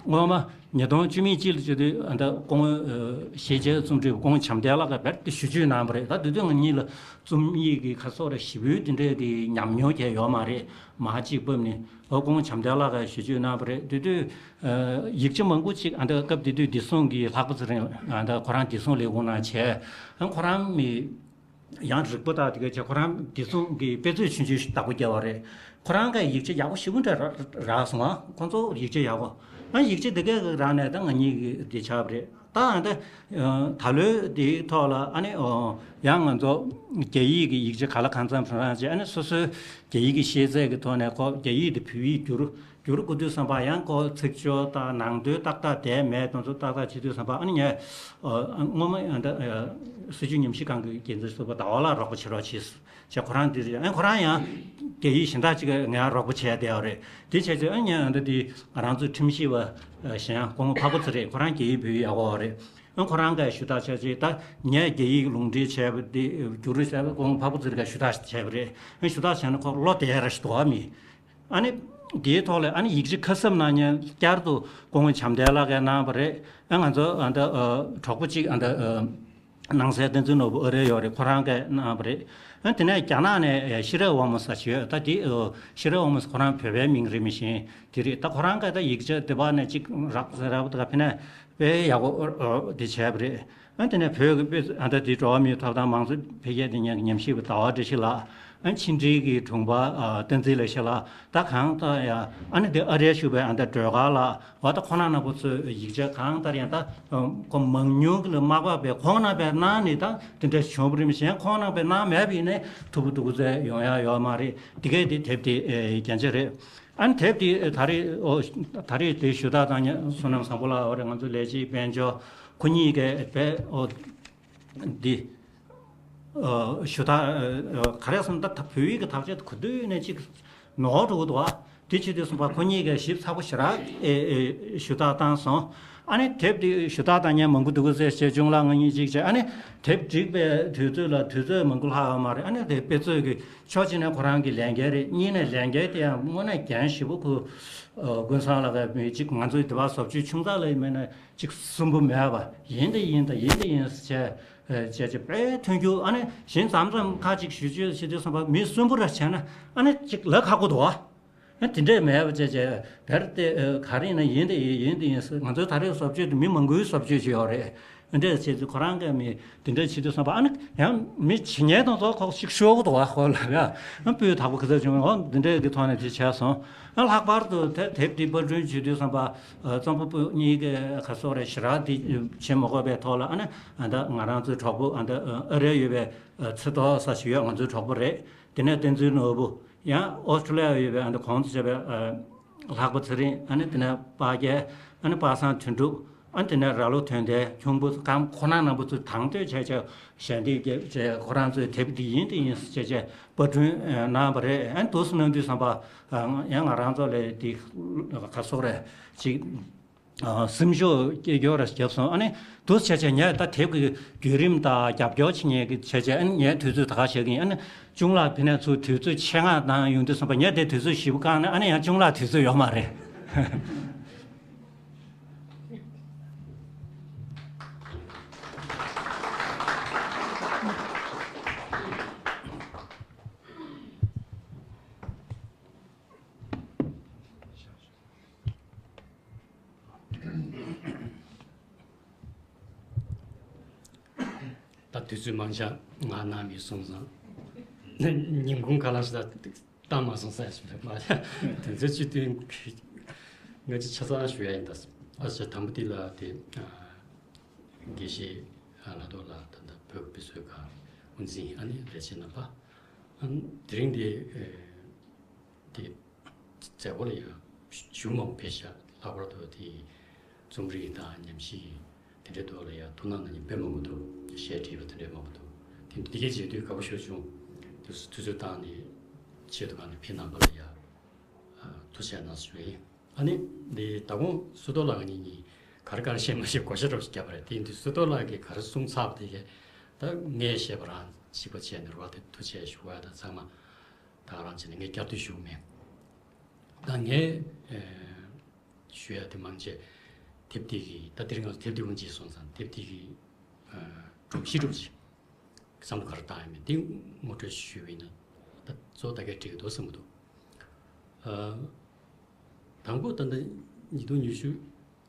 སྔོན་མ་ཉིས་སྟོང་བཅུ་མེད་གཅིག་ལ་བྱེད་དུས་ཨ་ད་སྐུ་ངོ་ཨ་ཤེས་བྱའི་རྩོམ་སྒྲིག་སྐུ་ངོ་བྱམས་བརྟན་ལགས་ཀྱིས་རྦད་དེ་ཞུ་བཅོས་གནང་བ་རེད། ད་དེ་དུས་ང་གཉིས་ལ་རྩོམ་ཡིག་གི་ཁ་སོགས་རེ་ཞིབ་པོའི་དེ་འདྲའི་གི་ཉམས་མྱོང་བྱས་ཡོད་མ་རེད། མར་གཅིག་ཕབ་ནས་ཨ་སྐུ་ངོ་བྱམས་བརྟན་ལགས་ཀྱིས་ཞུ་བཅོས་གནང་བ་རེད། དེ་དུས་ཨ་ཡིག་ཆ་མང་པོ་ཅིག་ཨ་ད་སྐབས་དེ་དུས་བདེ་སྲུང་གི་ལྷག་པ་ཚེ་རིང་ཨ་ད་ཁོ་རང་བདེ་སྲུང་ལས་ཁུངས་ནང་བྱས། ཨ་ཁོ་རང་མི་ཡང་རིག་པ་དང་དེ་ག་བྱས། ཁོ་རང་བདེ་སྲུང་གི་དཔེ་མཛོད་ཆུང་ཆུང་ཞིག་བདག་པོ་རྒྱབ་པ་རེད། ཁོ་རང་གིས་ཡིག་ཆ་ཡག་པོ་ཞེ་པོ་འདྲ་རག་རག་སོང་། ཨ་ཁོང་ཚོ་ཡིག་ཆ་ཡག་པོ། ཨ་ཡིག་ཆ་དེ་གའི་རང་ནས་ད་ང་གཉིས་ཀྱི་དེ་ཆགས་པ་རེད། ད་ཨ་ད་ད་ལོའི་དེའི་ཐོག་ལ་ཨ་ནི་ཨོ་ཡང་ང་ཚོ་རྒྱ་ཡིག་གི་ཡིག་ཆ་ག་ལ་གང་འཚམ་རང་རང་བྱས། ཨ་ནི་སོ་སོའི་རྒྱ་ཡིག་གི་ཤེས་ཚད་ཀྱི་ཐོག་ནས་ཁོ་རྒྱ་ཡིག་དེ་བོད་ཡིག་བསྒྱུར་བསྒྱུར་དགོས་དུས་ཙམ་པ་ཡང་ཁོ་ཚིག་སྦྱོར་དང་ནང་དོན་ཏག་ཏག་བསྡད་མེད་དེ་ཚོ་ཏག་ཏག་བྱེད་དུས་ཙམ་པ་ཨ་ནི་ངས་ཨ་སྔོན་མ་ཨ་ད་ཨ་སྲིད་བྱུས་ཉམས་ཞིབ་ཁང་གི་འགན་འཛིན་ཟུར་པ་ཟླ་བ་ལགས་རོགས་པ་བྱེད་རོགས་བྱས་ཟེར། ཁོ་རང་འདི་རེད། ཨ་ཁོ་རང་ཡང་རྒྱ་ཡིག་གཞན་དག་ཅིག་ངས་རོགས་པ་བྱས་བསྡད་པ་རེད། དེ་བྱས་ཚེ་ཨ་ངས་ཨ་ད་དེ་ང་རང་ཚོའི་ཁྲིམས་ཞིབ་པ་གཞན་སྐུ་ངོ་འཕགས་པ་ཚེ་རིང་ཁོ་རང་རྒྱ་ཡིག་བོད་ཡིག་ཡག་པོ་རེད། ཨ་ཁོ་རང་གིས་ཞུ་དག་བྱས་རྗེས་ད་ངས་རྒྱ་ཡིག་ལུང་འདྲེན་བྱས་པ་དེ་བསྒྱུར་བྱས་པ་སྐུ་ངོ་འཕགས་པ་ཚེ་རིང་གིས་ཞུ་དག་བྱས་པ་རེད། ཨ་ཞུ་དག་བྱས་ན་ཁོ་བློ་བདེ་ར་ཞིག་འདུག་ཨ་མི། ཨ་ནི་དེའི་ཐོག་ལ་ཨ་ནི་ཡིག་ཆ་ཁ་གསབ་གནང་མཁན་བསྐྱར་དུ་སྐུ་ངོ་བྱམས་བརྟན་ལགས་ཀྱིས་གནང་བ་རེད། ཨ་ང་ཚོ་ཨ་ད་ཨ་གྲོགས་པོ་གཅིག་ཨ་ད་ཨ་སྣང་གསལ་བསྟན་འཛིན་ནོར་བུ་ཨ་རི་ཡོད་རེད། ཁོ་རང་གིས་གནང་བ་རེད། ཨ་དེ་ནས་རྒྱ་ནག་ནས་ཤི་རེ་ཝ་མོ་ཟེར་ཞིག་ཡོད། ད་དེ་ཨ་ཤི་རེ་ཝ་མོ་ཟེར་ཁོ་རང་བོད་པའི་མིང་རེད་མི་ཤེས། དེ་རེད། ད་ཁོ་རང་གིས་ད་ཡིག་ཆ་དེ་བ་ནས་གཅིག་རག་ཟེར་རག་པ་དེ་ག་ཕི་ནས་དཔེ་ཡག་པོ་ཨོ་ཨོ་དེ་བྱས་པ་རེད། ཨ་དེ་ནས་བོད་ཀྱི་དཔེ་ཨ་ད་དེ་འགྲོ་བ་མིའི་ཐོབ་ཐང་མང་གཙོ་འཕེལ་རྒྱས་དེ་ཉམས་ཞིབ་པ་ཟླ་བ་བཀྲ་ཤིས་ལགས། ཨ་ཕྱི་འབྲེལ་གྱི་དྲུང་འཕར་ཨ་བསྟན་འཛིན་ལེགས་བཤད་ལགས། ད་གང་ལྟར་ཡང་ཨ་ནི་དེ་ཨ་རིར་བཞུགས་པའི་ཨ་ད་སྒྲོལ་དཀར་ལགས། འོ་ད་ཁོང་རྣམ་པ་ཚོས་ཡིག་ཆ་གང་ལྟར་ཡང་ད་ཁོ་མང་ཉུང་གི་ལ་མ་དཔག་པའི་ཁོང་རྣམ་པས་གནང་ནས་ད་དེ་འདྲ་བྱུང་བ་རེད་མི་ཤེས། ཁོང་རྣམ་པས་གནང་མེད་པ་ཡིན་ནའི་ཐུབ་པ་ཐུབ་པ་ཚོ་ཡོང་ཡ་ཡོད་མ་རེད། དེ་གས་དེ་དེབ་དེ་རྒྱན་ཆ་རེད། ཨ་ནི་དེབ་དེ་ད་རེས་ཨོ་ད་རེས་དེ་ཞུ་དག་བཏང་མཁན་བསོད་ནམས་བཟང་པོ་ལགས་ཡོད་རེད། ང་ཚོ་ལས་བྱེད་དཔལ་འབྱོར་ཁོ་གཉིས་ཀས་དཔེ་ཨོ་འདི་ཨོ་ཞུ་དག་ཨོ་ག་རེ་ཟེར་ན་ད་བོད་ཡིག་གི་དག་ཆ་དེ་ག་དུས་ནས་ཅིག་ནོར་འགྲོ་གི་འདུག་ཨ། དེ་བྱེད་དུས་ཙམ་པ་ཁོ་གཉིས་ཀས་ཞིབ་ཚགས་པོ་ཞེ་དྲག་ཨེ་ཨེ་ཞུ་དག་བཏང་སོང་། ཨ་ནི་དེབ་དེ་ཞུ་དག་བཏང་མཁན་མང་པོ་འདུག་གི་ཟེར་བྱས། གཅུང་ལགས་ང་གཉིས་གཅིག་བྱས། ཨ་ནི་དེབ་བསྒྲིགས་པའི་དུས་ཚོད་ལ་དུས་ཚོད་མང་པོ་ལྷག་ཡོད་མ་རེད། ཨ་ནི་དེ་དཔེ་མཛོད་ཀྱི་ཕྱོགས་གཅིག་ནས་ཁོ་རང་གི་ལས་འགན་རེད། གཉིས་ནས་ལས་འགན་དེ་ཡང་དངོས་གནས་འགན་ཞེ་པོ་ཁུར། ཨ་ཀུན་བཟང་ལགས་ཀྱིས་མི་གཅིག་ང་ཚོའི་དེ་བ་བཟོ་བཅོས་ཆུང་ཙག་ལ་མེད་ན་གཅིག་སུན་པོ་མེད་པ་ཡིན་དང་ཡིན་དང་ཡིན་དང་ཡིན་ཟེར་བྱས་བྱས་བྱས་དཔེ་མཐུན་འགྱུར། ཨ་ནི་གཞན་མཚམས་མཚམས་ཁ་ཅིག་ཞུ་བཅོས་བྱེད་དུས་ཙམ་པ་མི་སུན་པོ་ར་བྱས་ན་ཨ་ནི་གཅིག་ལབ་ཁག་པོ་འདུག་ཨ། ཨ་དེ་འདྲས་མེད་པ་བྱས་བྱས་བེར་ཏེ་ཨ་ག་རེ་ཡིན་ན་ཡིན་དེ་ཡིན་དེ་ཡིན་ཟེར། ང་ཚོའི་ད་རེས་བཟོ་བཅོས་དེ་མི་མང་པོའི་བཟོ་བཅོས་ཅིག་ཡོད་རེད། འདི་འདྲས་བྱས་ཚེ་ཁོ་རང་གིས་མི་དེ་འདྲས་བྱེད་དུས་ཙམ་པ་ཨ་ནི་ཡང་མི་བྱེད་མཁན་དང་ཚོ་ཁོག་ཅིག་ཤོར་གི་འདུག་བ། ཁོ་ལ་ཡ་ཨ་སྤུས་དག་པོ་ག་ཚོད་བྱུང་། འོ་འདི་འདྲས་ཀྱི་ཐོག་ནས་དེ་བྱས་སོང་། ཨ་ལྷག་པར་དུ་དེ་དེབ་འདི་པར་སྐྲུན་བྱེད་དུས་ཙམ་པ་ཨ་རྩོམ་པ་པོ་གཉིས་ཀས་ག་སོག་རེད་ཞེ་དྲག་དེ་བྱེད་མ་དགོས་པའི་ཐོག་ལ་ཨ་ནི་ཨ་ད་ང་རང་ཚོའི་གྲོགས་པོ་ཨ་ད་ཨ་རེ་ཡོད་པའི་ཨ་ཚེ་ཐོག་ས་ཞིག་ཡོད། ང་ཚོའི་གྲོགས་པོ་རེད། དེ་ནས་བསྟན་འཛིན་ནོར་བུ། ཡང་ཨོ་སི་ཀྲོ་ལི་ཡ་ཡོད་པའི་ཨ་ནི་གོང་དུ་བྱས་པའི་ཨ་ལྷག་པ་ཚེ་རིང་། ཨ་ནི་དེ་ནས་དཔལ་རྒྱལ། ཨ་ནི་པ་སངས་དོན་གྲུབ། ཨ་ནི་དེ་ནས་ར་ལོ་དོན་ལྡན། ཁྱུང་པོ་ཁམས། ཁོང་རྣམ་པ་ཚོས་དང་དོད་བྱས་བྱས་ཞལ་འདེབས་བརྒྱབ་བྱས་ཁོ་རང་ཚོས་དེབ་འདི་ཡིན་དེ་ཡིན་ཟེར་བྱས་བྱས་པར་སྐྲུན་གནང་བ་རེད། ཨ་ནི་འདུག་སེ་གནང་དུས་ཙམ་པ་ཡང་ང་རང་ཚོ་ལ་འདི་ག་སོག་རེད་ཅིག་ཨ་སེམས་ཤུགས་སྐྱེ་རྒྱུ་ར་བརྒྱབ་སོང་། ཨ་ནི་འདུག་བྱས་བྱས་ངས་ད་དེབ་ཀྱི་བརྒྱུད་རིམ་དང་རྒྱབ་སྐྱོར་བྱེད་མཁན་གྱི་བྱས་བྱས་ཨ་ནི་ངས་དུས་ཚོད་ད་ག་བཞག་གི་ཡིན། ཨ་ནི་གཅུང་ལགས་ཕི་ནས་ཚུར་དུས་ཚོད་ཆེད་མངགས་གནང་ཡོང་དུས་ཙམ་པ་ངས་དེ་དུས་ཚོད་ཞེ་པོ་བཀག་ནས། ཨ་ནི་ཡང་གཅུང་ལགས་དུས་ཚོད་ཡོད་མ་རེད། དུས་ཚོད་མང་ཆ་ང་ནང་མི་སོང་ཙང་། ཉིན་གུང་ཁ་ལག་ཞིག་ད་བཏང་མ་སོང་ཟེར་ཞིག་མ། དོན་ཚན་བཅུ་བདུན་ང་ཅི་ཆ་ཚང་ཞུ་ཡ་ཡིན་ད། ཨ་ཅག་དང་པོ་དེ་ལ་དེ་དགེ་བཤེས་ལ་ཐོག་ལ་ད་ལྟ་བོད་ཀྱི་བོད་གསོལ་ཁང་དབུ་འཛིན་ཨ་ནི་ལས་བྱེད་རྣམ་པ། དེ་རིང་དེ་དེ་མཛད་སྒོ་ལ་ཡང་ཞུ་མང་པོ་ཕེབས་ཤག་ལྷག་པར་དུ་དེ་རྩོམ་རིག་དང་ཉམས་ཞིབ་དེ་འདྲའི་ཐོག་ལ་ཡང་ཐུགས་སྣང་གནང་མཁན་དཔེ་མང་པོ་འདུག་གཞས་བྲིས་པ་དེ་འདྲའི་མང་པོ་འདུག་དེ་འདི་གའི་མཇལ་དུས་དགའ་པོ་ཤོར་བྱུང་། དུས་དུས་ཚོད་བཏང་ནས་ཆེད་དུ་གང་ནས་ཕེབས་གནང་པ་ལ་ཡང་ཐུགས་རྗེ་གནང་ཞུ་ཡིན། ཨ་ནི་འདི་ད་དགོང་སུ་ཏོ་ལགས་ངེད་གཉིས་ག་རེ་ག་རེ་བཤད་མ་བཤད་གོ་ཤ་རོགས་ཤིག་བརྒྱབ་པ་རེད། དེ་ཡིན་དུས་སུ་ཏོ་ལགས་ཀྱིས་ག་རེ་གསུངས་ཚར་བ་དེ་གས་ད་ངས་བཤད་པ་རང་གཅིག་པ་བྱས་ནས་རོགས་དེ་ཐུགས་རྗེ་ཞུ་བ་དང་ཚང་མ། ད་ག་རང་བྱས་ནས་ངས་བསྐྱར་ཟློས་ཞུ་གི་མེད། ད་ངས་ཨ་ཞུ་ཡ་དེ་མང་ཆེ་དེབ་དེ་གི་ད་དེ་རིང་ང་ཚོ་དེབ་དེ་ཀུན་བརྗེད་སོང་ཙང་དེབ་དེ་གི་ཨ་སྒྲོམ་གཞི་འདྲ་པོ་ཅིག་བསམ་བློ་ག་རེ་བཏང་ཡ་མེད་དེ་ངོ་སྤྲོད་ཞུས་པ་ཡིན་ན་ད་གཙོ་བོ་ད་གས་འགྲིག་གི་འདུག་བསམ་གི་འདུག་ཨ་དང་པོ་ད་ལྟ་ཉིས་སྟོང་ཉི་ཤུ་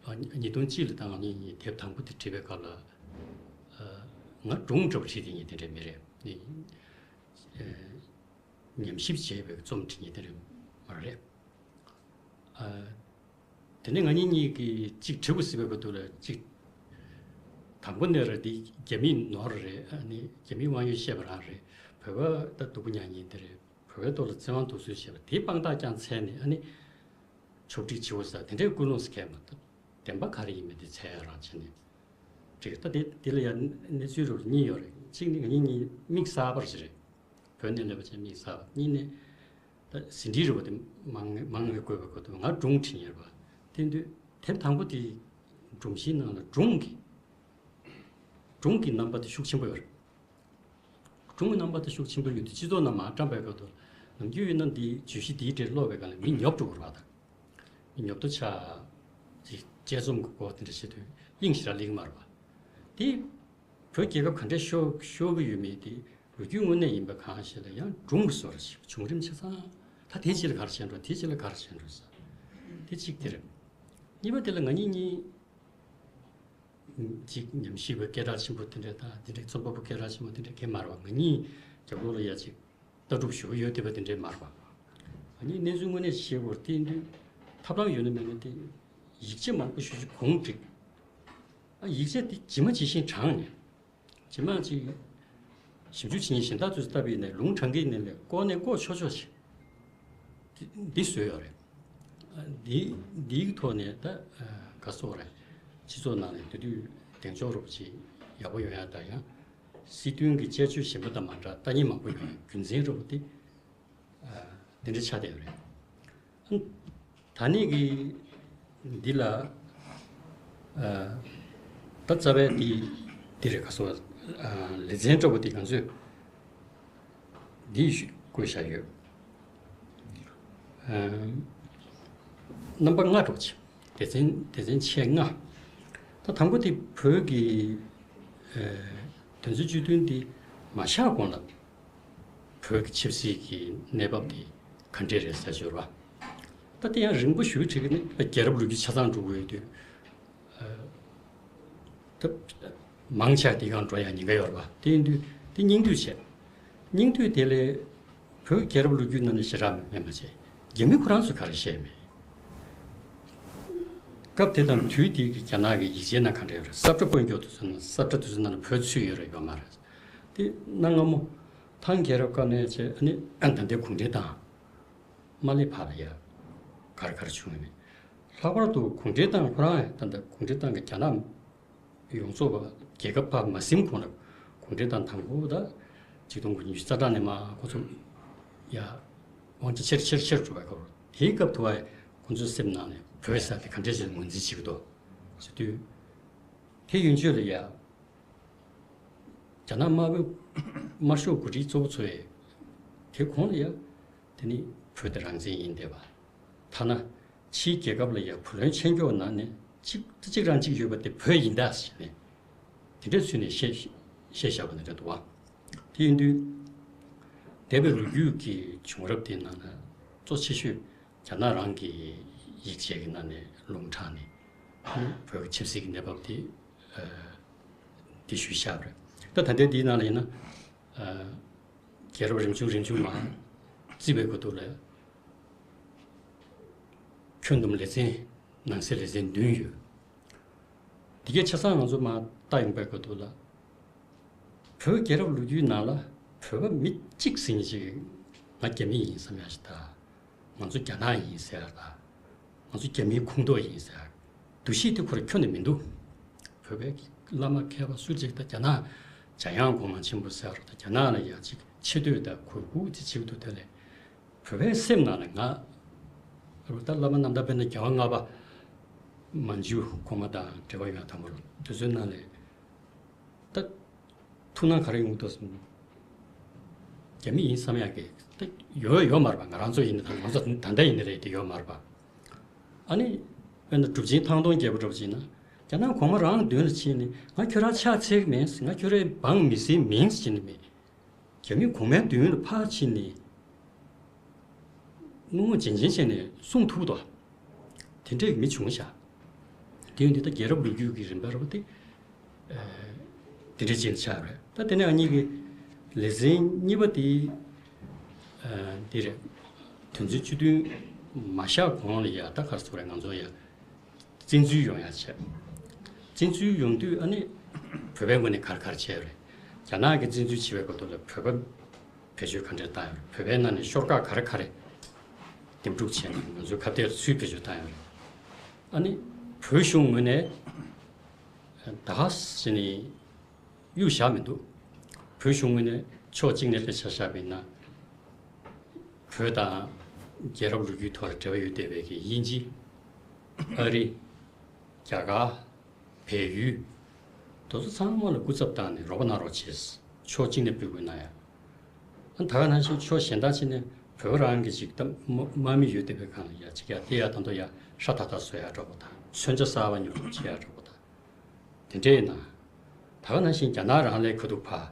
ཨ་ཉིས་སྟོང་གཅིག་ལ་ད་ང་གཉིས་དེབ་དང་པོ་དེ་བྲིས་པའི་སྐབས་ལ་ཨ་ང་སྒྲུང་འདྲ་པོ་བྲིས་དེ་ངས་དེ་འདྲ་མི་རེད། ཨ། ཉམས་ཞིབ་བྱས་པའི་རྩོམ་བྲིས་མཁན་དེ་རེད་མ་རེད། ཨ། དེ་ནས་ང་གཉིས་གཉིས་ཀྱིས་གཅིག་བྲིས་པ་ཟེར་བའི་སྐབས་དུས་ལ་གཅིག་དང་པོ་ནས་ར་འདི་རྒྱ་མིའི་ནོར་རེད། ཨ་ནི་རྒྱ་མིའི་དབང་ཡོད་བཤད་པ་རང་རེད། བོད་པ་ད་སྡུག་པོ་མྱངས་མཁན་དེ་རེད། བོད་པའི་ཐོག་ལ་བཙན་དབང་འདུག་སེལ་བྱས་པ་དེ་དཔང་རྟགས་རྐྱང་བཙལ་ནས་ཨ་ནི་ཕྱོགས་སྒྲིག་བྱེད་དགོས་ས་དེ་འདྲའི་ཀུན་སློང་ཟེར་མཁན་མ་གཏོགས་བདེན་པ་ག་རེ་ཡིན་མིན་དེ་འཚོལ་ཡ་རང་བྱས་ནས། འགྲིག་ད་དེ་དེ་ལ་ཡང་གནས་ཚུལ་རུ་གཉིས་ཡོད་རེད། གཅིག་ནི་ང་གཉིས་གཉིས་དམིགས་བསལ་བར་ཞིག་རེད། བོད་ནས་སླེབས་པ་ཅན་དམིགས་བསལ་བ་གཉིས་ནི་ད་ཟིན་བྲིས་རུ་བ་དེ་མང་མང་རེ་བཀོད་པའི་སྐོར་དུ་ང་སྒྲུང་བྲིས་ཉེར་བ་དེ་འདུག་དེབ་དང་པོ་དེ་སྒྲོམ་གཞིའི་ནང་ལ་སྒྲུང་གི་སྒྲུང་གི་རྣམ་པ་དེ་ཤུགས་ཆེན་པོ་ཡོད་རེད། སྒྲུང་གི་རྣམ་པ་དེ་ཤུགས་ཆེན་པོ་ཡོད་དུས་སྤྱི་ཚོགས་ནང་མར་བཀྲམ་པའི་སྐབས་དུ་ནམ་རྒྱུན་ཡིན་ན་འདི་བརྗོད་གཞི་འདིའི་གྲས་ཀློག་པའི་སྒང་ལ་མི་ཉོབ་འགྲོ་གི་རེད་པ། ད་མི་ཉོབ་ཏོ་ཆགས་ཅིག་དཔྱད་རྩོམ་གྱི་སྐོར་དེ་འདྲ་བྱེད་དུས་དབྱིངས་ཞེ་དྲག་སླེབས་ཀྱི་མ་རེད་པ། དེ་བོད་རྒྱལ་ཁབ་ག་འདྲས་ཤོར་ཤོར་གྱི་ཡོད་མེད་དེ་ལོ་རྒྱུས་དངོས་གནས་ཡིན་པ་གང་ཞིག་ལ་ཡང་སྒྲུང་གི་བཟོ་འདྲ་ཞིག་བྱུང་རིམ་ཆ་ཚང་ད་དེ་ཅི་ལ་ག་རེ་བྱས་འགྲོ་དེ་ཅི་ལ་ག་རེ་བྱས་འགྲོ་ཟེར། དེ་གཅིག་དེ་རེད། གཉིས་པ་དེ་ལ་ང་གཉིས་གཉིས། གཅིག་ཉམས་ཞིབ་པའི་སྐད་གྲགས་ཆེན་པོ་དེ་འདྲ་དང་དེ་འདྲའི་རྩོམ་པ་པོ་སྐད་གྲགས་ཆེན་པོ་དེ་འདྲ་གང་མ་རེད་པ། ང་གཉིས་རྒྱབ་ལོགས་ལ་ཡ་གཅིག་ལྟ་གྲུབ་ཞུ་གི་ཡོད་དེ་བ་དེ་འདྲའི་མ་རེད་པ། ང་གཉིས་གནས་ཚུལ་དངོས་གནས་ཤེས་དགོས་དེ་འདྲའི་ཐབས་ལམ་ཡོད་ན་མེད་ན་དེ་ཡིག་ཆ་མང་པོ་ཞུ་ཞུ་གོང་བསྒྲིགས། ཨ་ཡིག་ཆ་དེ་ཇི་མ་ཇི་བཞིན་དྲངས་ནས། ཇེ་མང་ཅིག་ཞིབ་འཇུག་བྱེད་མཁན་གཞན་དག་ཚོས་ལྟ་བུའི་ནས་ལུང་དྲངས་ཀྱི་ནས་ལས་ལྐོག་ནས་ལྐོག་ཆོག་ཆོག་ཅིག་འདི་བཟོས་ཡོད་རེད། འདི་འདིའི་ཐོག་ནས་ད་ག་སོག་རེད། སྤྱི་ཚོགས་ནང་ནས་དེ་དུས་གདེང་འཇོག་རོབ་ཅིག་ཡག་པོ་ཡོང་ཡ་ད་ཡང་སྲིད་དོན་གྱི་དཔྱད་བརྗོད་གཞན་པ་དང་མ་འདྲ་ལྟ་མཁན་མང་པོ་ཡོང་ཡ་རྒྱུ་མཚན་རོབ་དེ། དེ་འདྲ་ཆགས་བསྡད་ཡོད་རེད། ད་ནི་གི་འདི་ལ་ད་རྩ་བའི་འདི་འདི་རེད་ག་སོ། ལེ་ཚན་འདྲ་པོ་འདི་ང་ཚོས་འདི་བཀོད་བཞག་ཡོད། རྣམ་པ་ལྔ་འདྲ་པོ་ཅིག་སྡེ་ཚན་སྡེ་ཚན་ཆེ་ལྔ། ད་དང་པོ་དེ་བོད་ཀྱི་དོན་ཚན་བཅུ་བདུན་འདི་མ་ཆགས་གོང་ལ་བོད་ཀྱི་ཆབ་སྲིད་ཀྱི་གནས་བབ་དེ་ག་འདྲས་རེད་ཟེར་ཞོར་བ། ད་དེ་ཡང་རིང་པོ་ཞུ་བྲིས་ཀྱི་ནི་རྒྱལ་རབས་ལོ་རྒྱུས་ཆ་ཚང་འགྲོ་དགོས་ཡོད་དུས། ད་མང་ཆེ་དེ་གང་འགྲོ་ཡང་ཉེན་ཁ་ཡོད་རེད་པ། དེ་ཡིན་དུས་དེ་སྙིང་བསྡུས་བྱས། སྙིང་བསྡུས་དེ་ལས་བོད་རྒྱལ་རབས་ལོ་རྒྱུས་ནང་ནས་ཞེ་དྲག་མེད་མ་བྱས། རྒྱ་མི་ཁོ་རང་ཚོས་ག་རེ་བཤད་མེད། སྐབས་དེ་དང་དུས་དེའི་རྒྱ་ནག་གི་ཡིག་ཆའི་ནང་ག་འདྲ་ཡོད་རེད། ས་བཀྲ་བཀོད་འཇོག་དུས་ཚོད་ནང་ས་བཀྲ་དུས་ཚོད་ནང་ལ་བོད་ཚུད་ཡོད་རེད་ཡོད་མ་རེད། དེ་གནའ་སྔ་མོ་ཐང་རྒྱལ་རབས་སྐབས་ནས་བྱས་ཨ་ནི་ད་ལྟའི་གུང་ཁྲན་ཏང་མ་སླེབས་བར་ལ་ཡ་ག་རེ་ག་རེ་བྱུང་ཡོད་མེད། ལྷག་པར་དུ་གུང་ཁྲན་ཏང་ཁོ་རང་ད་ལྟ་གུང་ཁྲན་ཏང་གི་རྒྱ་ནག་ཡོངས་རྫོགས་པ་རྒྱལ་ཁབ་ཕར་མ་ཟིན་གོང་ལ་གུང་ཁྲན་ཏང་དང་པོ་ད་ཆིག་སྟོང་དགུ་བརྒྱ་ཉི་ཤུ་རྩ་གྲངས་ནས་མར་ཁོ་ཚོ་ཡ་དབང་ཆ་ཆེར་ཆེར་ཆེར་འགྲོ་བའི་སྐབས་དེའི་སྐབས་དུ་བ་ཁོ་ཚོའི་སེམས་ནང་ནས་བོད་ས་དེ་ག་འདྲས་ཞིག་ངོས་འཛིན་བྱེད་ཀྱི་འདུག་ཟེར་དུས། དེ་ཡན་ཆོད་ལ་ཡ་རྒྱ་ནག་དམར་པོའི་དམར་ཤོག་འགོ་ཁྲིད་གཙོ་བོ་ཚོ་ཡི་དེ་གོང་ལ་ཡ། དེ་ནི་བོད་དེ་རང་བཙན་ཡིན་བསྡད་པ། ཐ་ན་ཕྱིའི་རྒྱལ་ཁབ་ལ་ཡང་བུ་ལོན་ཆད་འཇོག་གནང་ནས་གཅིག་གཅིག་རང་གཅིག་ཡོད་པ་དེ་བོད་ཡིན་ད་ཟེར་ནས་དེ་འདྲའི་ཚུལ་ནས་བཤད་བཤད་བཞག་པ་ནི་རེད་འདུག་བ། དེ་ཡིན་དུས་འདས་པའི་ལོ་རྒྱུས་ཀྱི་བྱུང་རབས་དེ་ནང་ན་གཙོ་ཆེ་ཤོས་རྒྱ་ནག་རང་གི་ཡིག་ཆའི་ནང་ནས་ལུང་དྲངས་ནས་བོད་ཀྱི་ཆབ་སྲིད་ཀྱི་གནས་བབ་དེ་དེ་ཞུས་བཞག་པ་རེད། ད་ད་ལྟའི་འདིའི་ནང་ལ་ཡིན་ན། ཨ། རྒྱལ་རབས་རིམ་བྱུང་རིམ་བྱུང་མར་བརྩིས་པའི་སྐབས་དུས་ལ། ཁྱོན་བསྡོམས་ལེ་ཚན། ནང་གསེས་ལེ་ཚན་བདུན་ཡོད། དེ་གའི་ཆ་ཚང་ང་ཚོ་མར་བལྟ་ཡོང་པའི་སྐབས་དུས་ལ། བོད་རྒྱལ་རབས་ལོ་རྒྱུས་ནང་ལ་བོད་པ་མི་གཅིག་ཟེར་མཁན་ཅིག་ང་རྒྱ་མི་ཡིན་བསམ་ཡ་ཞིག་དང་། ང་ཚོ་རྒྱ་ནག་ཡིན་ཟེར་ཡ་དང་། ང་ཚོ་རྒྱ་མིའི་ཁོངས་གཏོགས་ཡིན་ཟེར་ཡ། འདུ་ཤེས་དེ་ཁོ་རང་ཁྱོན་ནས་མི་འདུག། བོད་པའི་བླ་མ་མཁས་པ་སུ་གཅིག་ད་རྒྱ་ནག་འཇམ་དབྱངས་སྒོ་མང་ཆེན་པོ་ཟེར་ད་རྒྱ་ནག་ལ་ཡ་ཅིག་ཆེ་བསྟོད་དང་གུས་བཀུར་ཅིག་བྱེད་ཀྱི་འདུག། དེ་ལས་བོད་པའི་སེམས་ནང་ལ་ང་རུ་ད་བླ་མ་རྣམ་དག་དཔེར་ན་རྒྱལ་བ་ལྔ་པ་མན་ཇུ་གོང་མ་དང་འབྲེལ་བ་ཡོད་དམ་པོ་རུ་དེ་ཚོའི་ནང་ལས། ད་ཐུགས་སྣང་ག་རེ་ཡོང་གི་འདུག་ཟེར་ན། རྒྱ་མི་ཡིན་བསམ་ཡག་གི་ད་ཡོད་ཡོད་མ་རེད་པ། ང་རང་ཚོ་ཡིན་ན་ད་ང་ཚོ་ད་ལྟ་ཡིན་ན་རེད་དེ་ཡོད་མ་རེད་པ། ཨ་ནི་དཔེར་ན་གྲུབ་ཆེན་ཐང་སྟོང་རྒྱལ་པོ་འདྲ་པོ་ཅིག་ཡིན་ན་རྒྱ་ནག་གོང་མ་རང་མདུན་ལ་ཕྱིན་ནས་ང་ཁྱོད་རང་ཕྱག་འཚལ་གི་མིན། ང་ཁྱོད་རང་འབངས་མི་སེར་མིན་ཟེར་ནས་མེད། རྒྱ་མི་གོང་མའི་མདུན་ལ་ཕར་ཕྱིན་ནས་བསྔོ་བསྔོ་བྱིན་བྱིན་བྱས་ནས་གསུང་ཐུབ་དོ། དེ་འདྲའི་མི་བྱུང་ཤག། དེ་ཡིན་དུས་ད་རྒྱལ་རབས་ལོ་རྒྱུས་ཀྱི་རིམ་པ་རེད་པ་དེ། ཨ། དེ་འདྲའི་ཅིག་ཆགས་རེད། ད་དེ་ནས་ཨ་གཉིས་ཀྱི་ལེ་ཚན་གཉིས་པ་དེ། ཨ། འདི་རེད། དོན་ཚན་བཅུ་བདུན་མ་བཞག་གོང་ལ་ཡ་ད་ག་རེ་ཟེར་དགོས་རེད། ང་ཚོ་ཡ་བཙན་འཛུལ་ཡོང་ཡ་བྱས། བཙན་འཛུལ་ཡོང་དུས་ཨ་ནི་བོད་པའི་ངོས་ནས་ག་རེ་ག་རེ་བྱས་རེད། རྒྱ་ནག་གིས་བཙན་འཛུལ་བྱེད་པའི་སྐབས་དུས་ལ་བོད་པ་བེད་སྤྱོད་ག་འདྲས་བཏང་ཡོད་རེད། བོད་པའི་ནང་ནས་ཤོག་ཁག་ག་རེ་ག་རེ་འདེམས་སྒྲུག་བྱས་ནས་ང་ཚོའི་ཁ་གཏད་ལ་སུས་བེད་སྤྱོད་བཏང་ཡོད་རེད། ཨ་ནི་བོད་གཞུང་ངོས་ནས་ད་ག་ཟེ་ནས་གཡུག་བཞག་མི་འདུག། བོད་གཞུང་ངོས་ནས་ཕྱོགས་གཅིག་ནས་དཔེ་ཆ་བཞག་པ་ཡིན་ན། བོད་དང་རྒྱལ་རབས་ལོ་རྒྱུས་ཐོག་ལ་འབྲེལ་བ་ཡོད་བསྡད་པའི་གི་དབྱིན་ཇི། ཨ་རི། རྒྱ་གར། བལ་ཡུལ། དེ་ཚོ་ཚང་མ་ལ་སྐུ་ཚབ་བཏང་ནས་རོགས་པ་གནང་རོགས་བྱེད། ཕྱོགས་གཅིག་ནས་འབོད་སྐུལ་གནང་ཡ། ཨ་ད་ག་ནང་བཞིན་ཕྱོགས་གཞན་དག་ཅིག་ནས་བོད་པ་རང་གི་ཅིག་ད་དམག་དམག་མི་ཡོད་བསྡད་པའི་སྒང་ལ་ཡ་ཅིག་ཡ་དེ་ཡ་ད་དུང་ཡ་ཧྲ་ཐག་ཐག་བཟོ་ཡ་འདྲ་པོ་དང་མཚོན་ཆ་གསར་པ་ཉོ་ཚོང་བྱེད་ཡ་འདྲ་པོ་དང་། དེ་འདྲས་ཡིན་ན། ད་ག་ནང་བཞིན་རྒྱ་ནག་རང་ལ་ཁ་ཐུག་ཕར།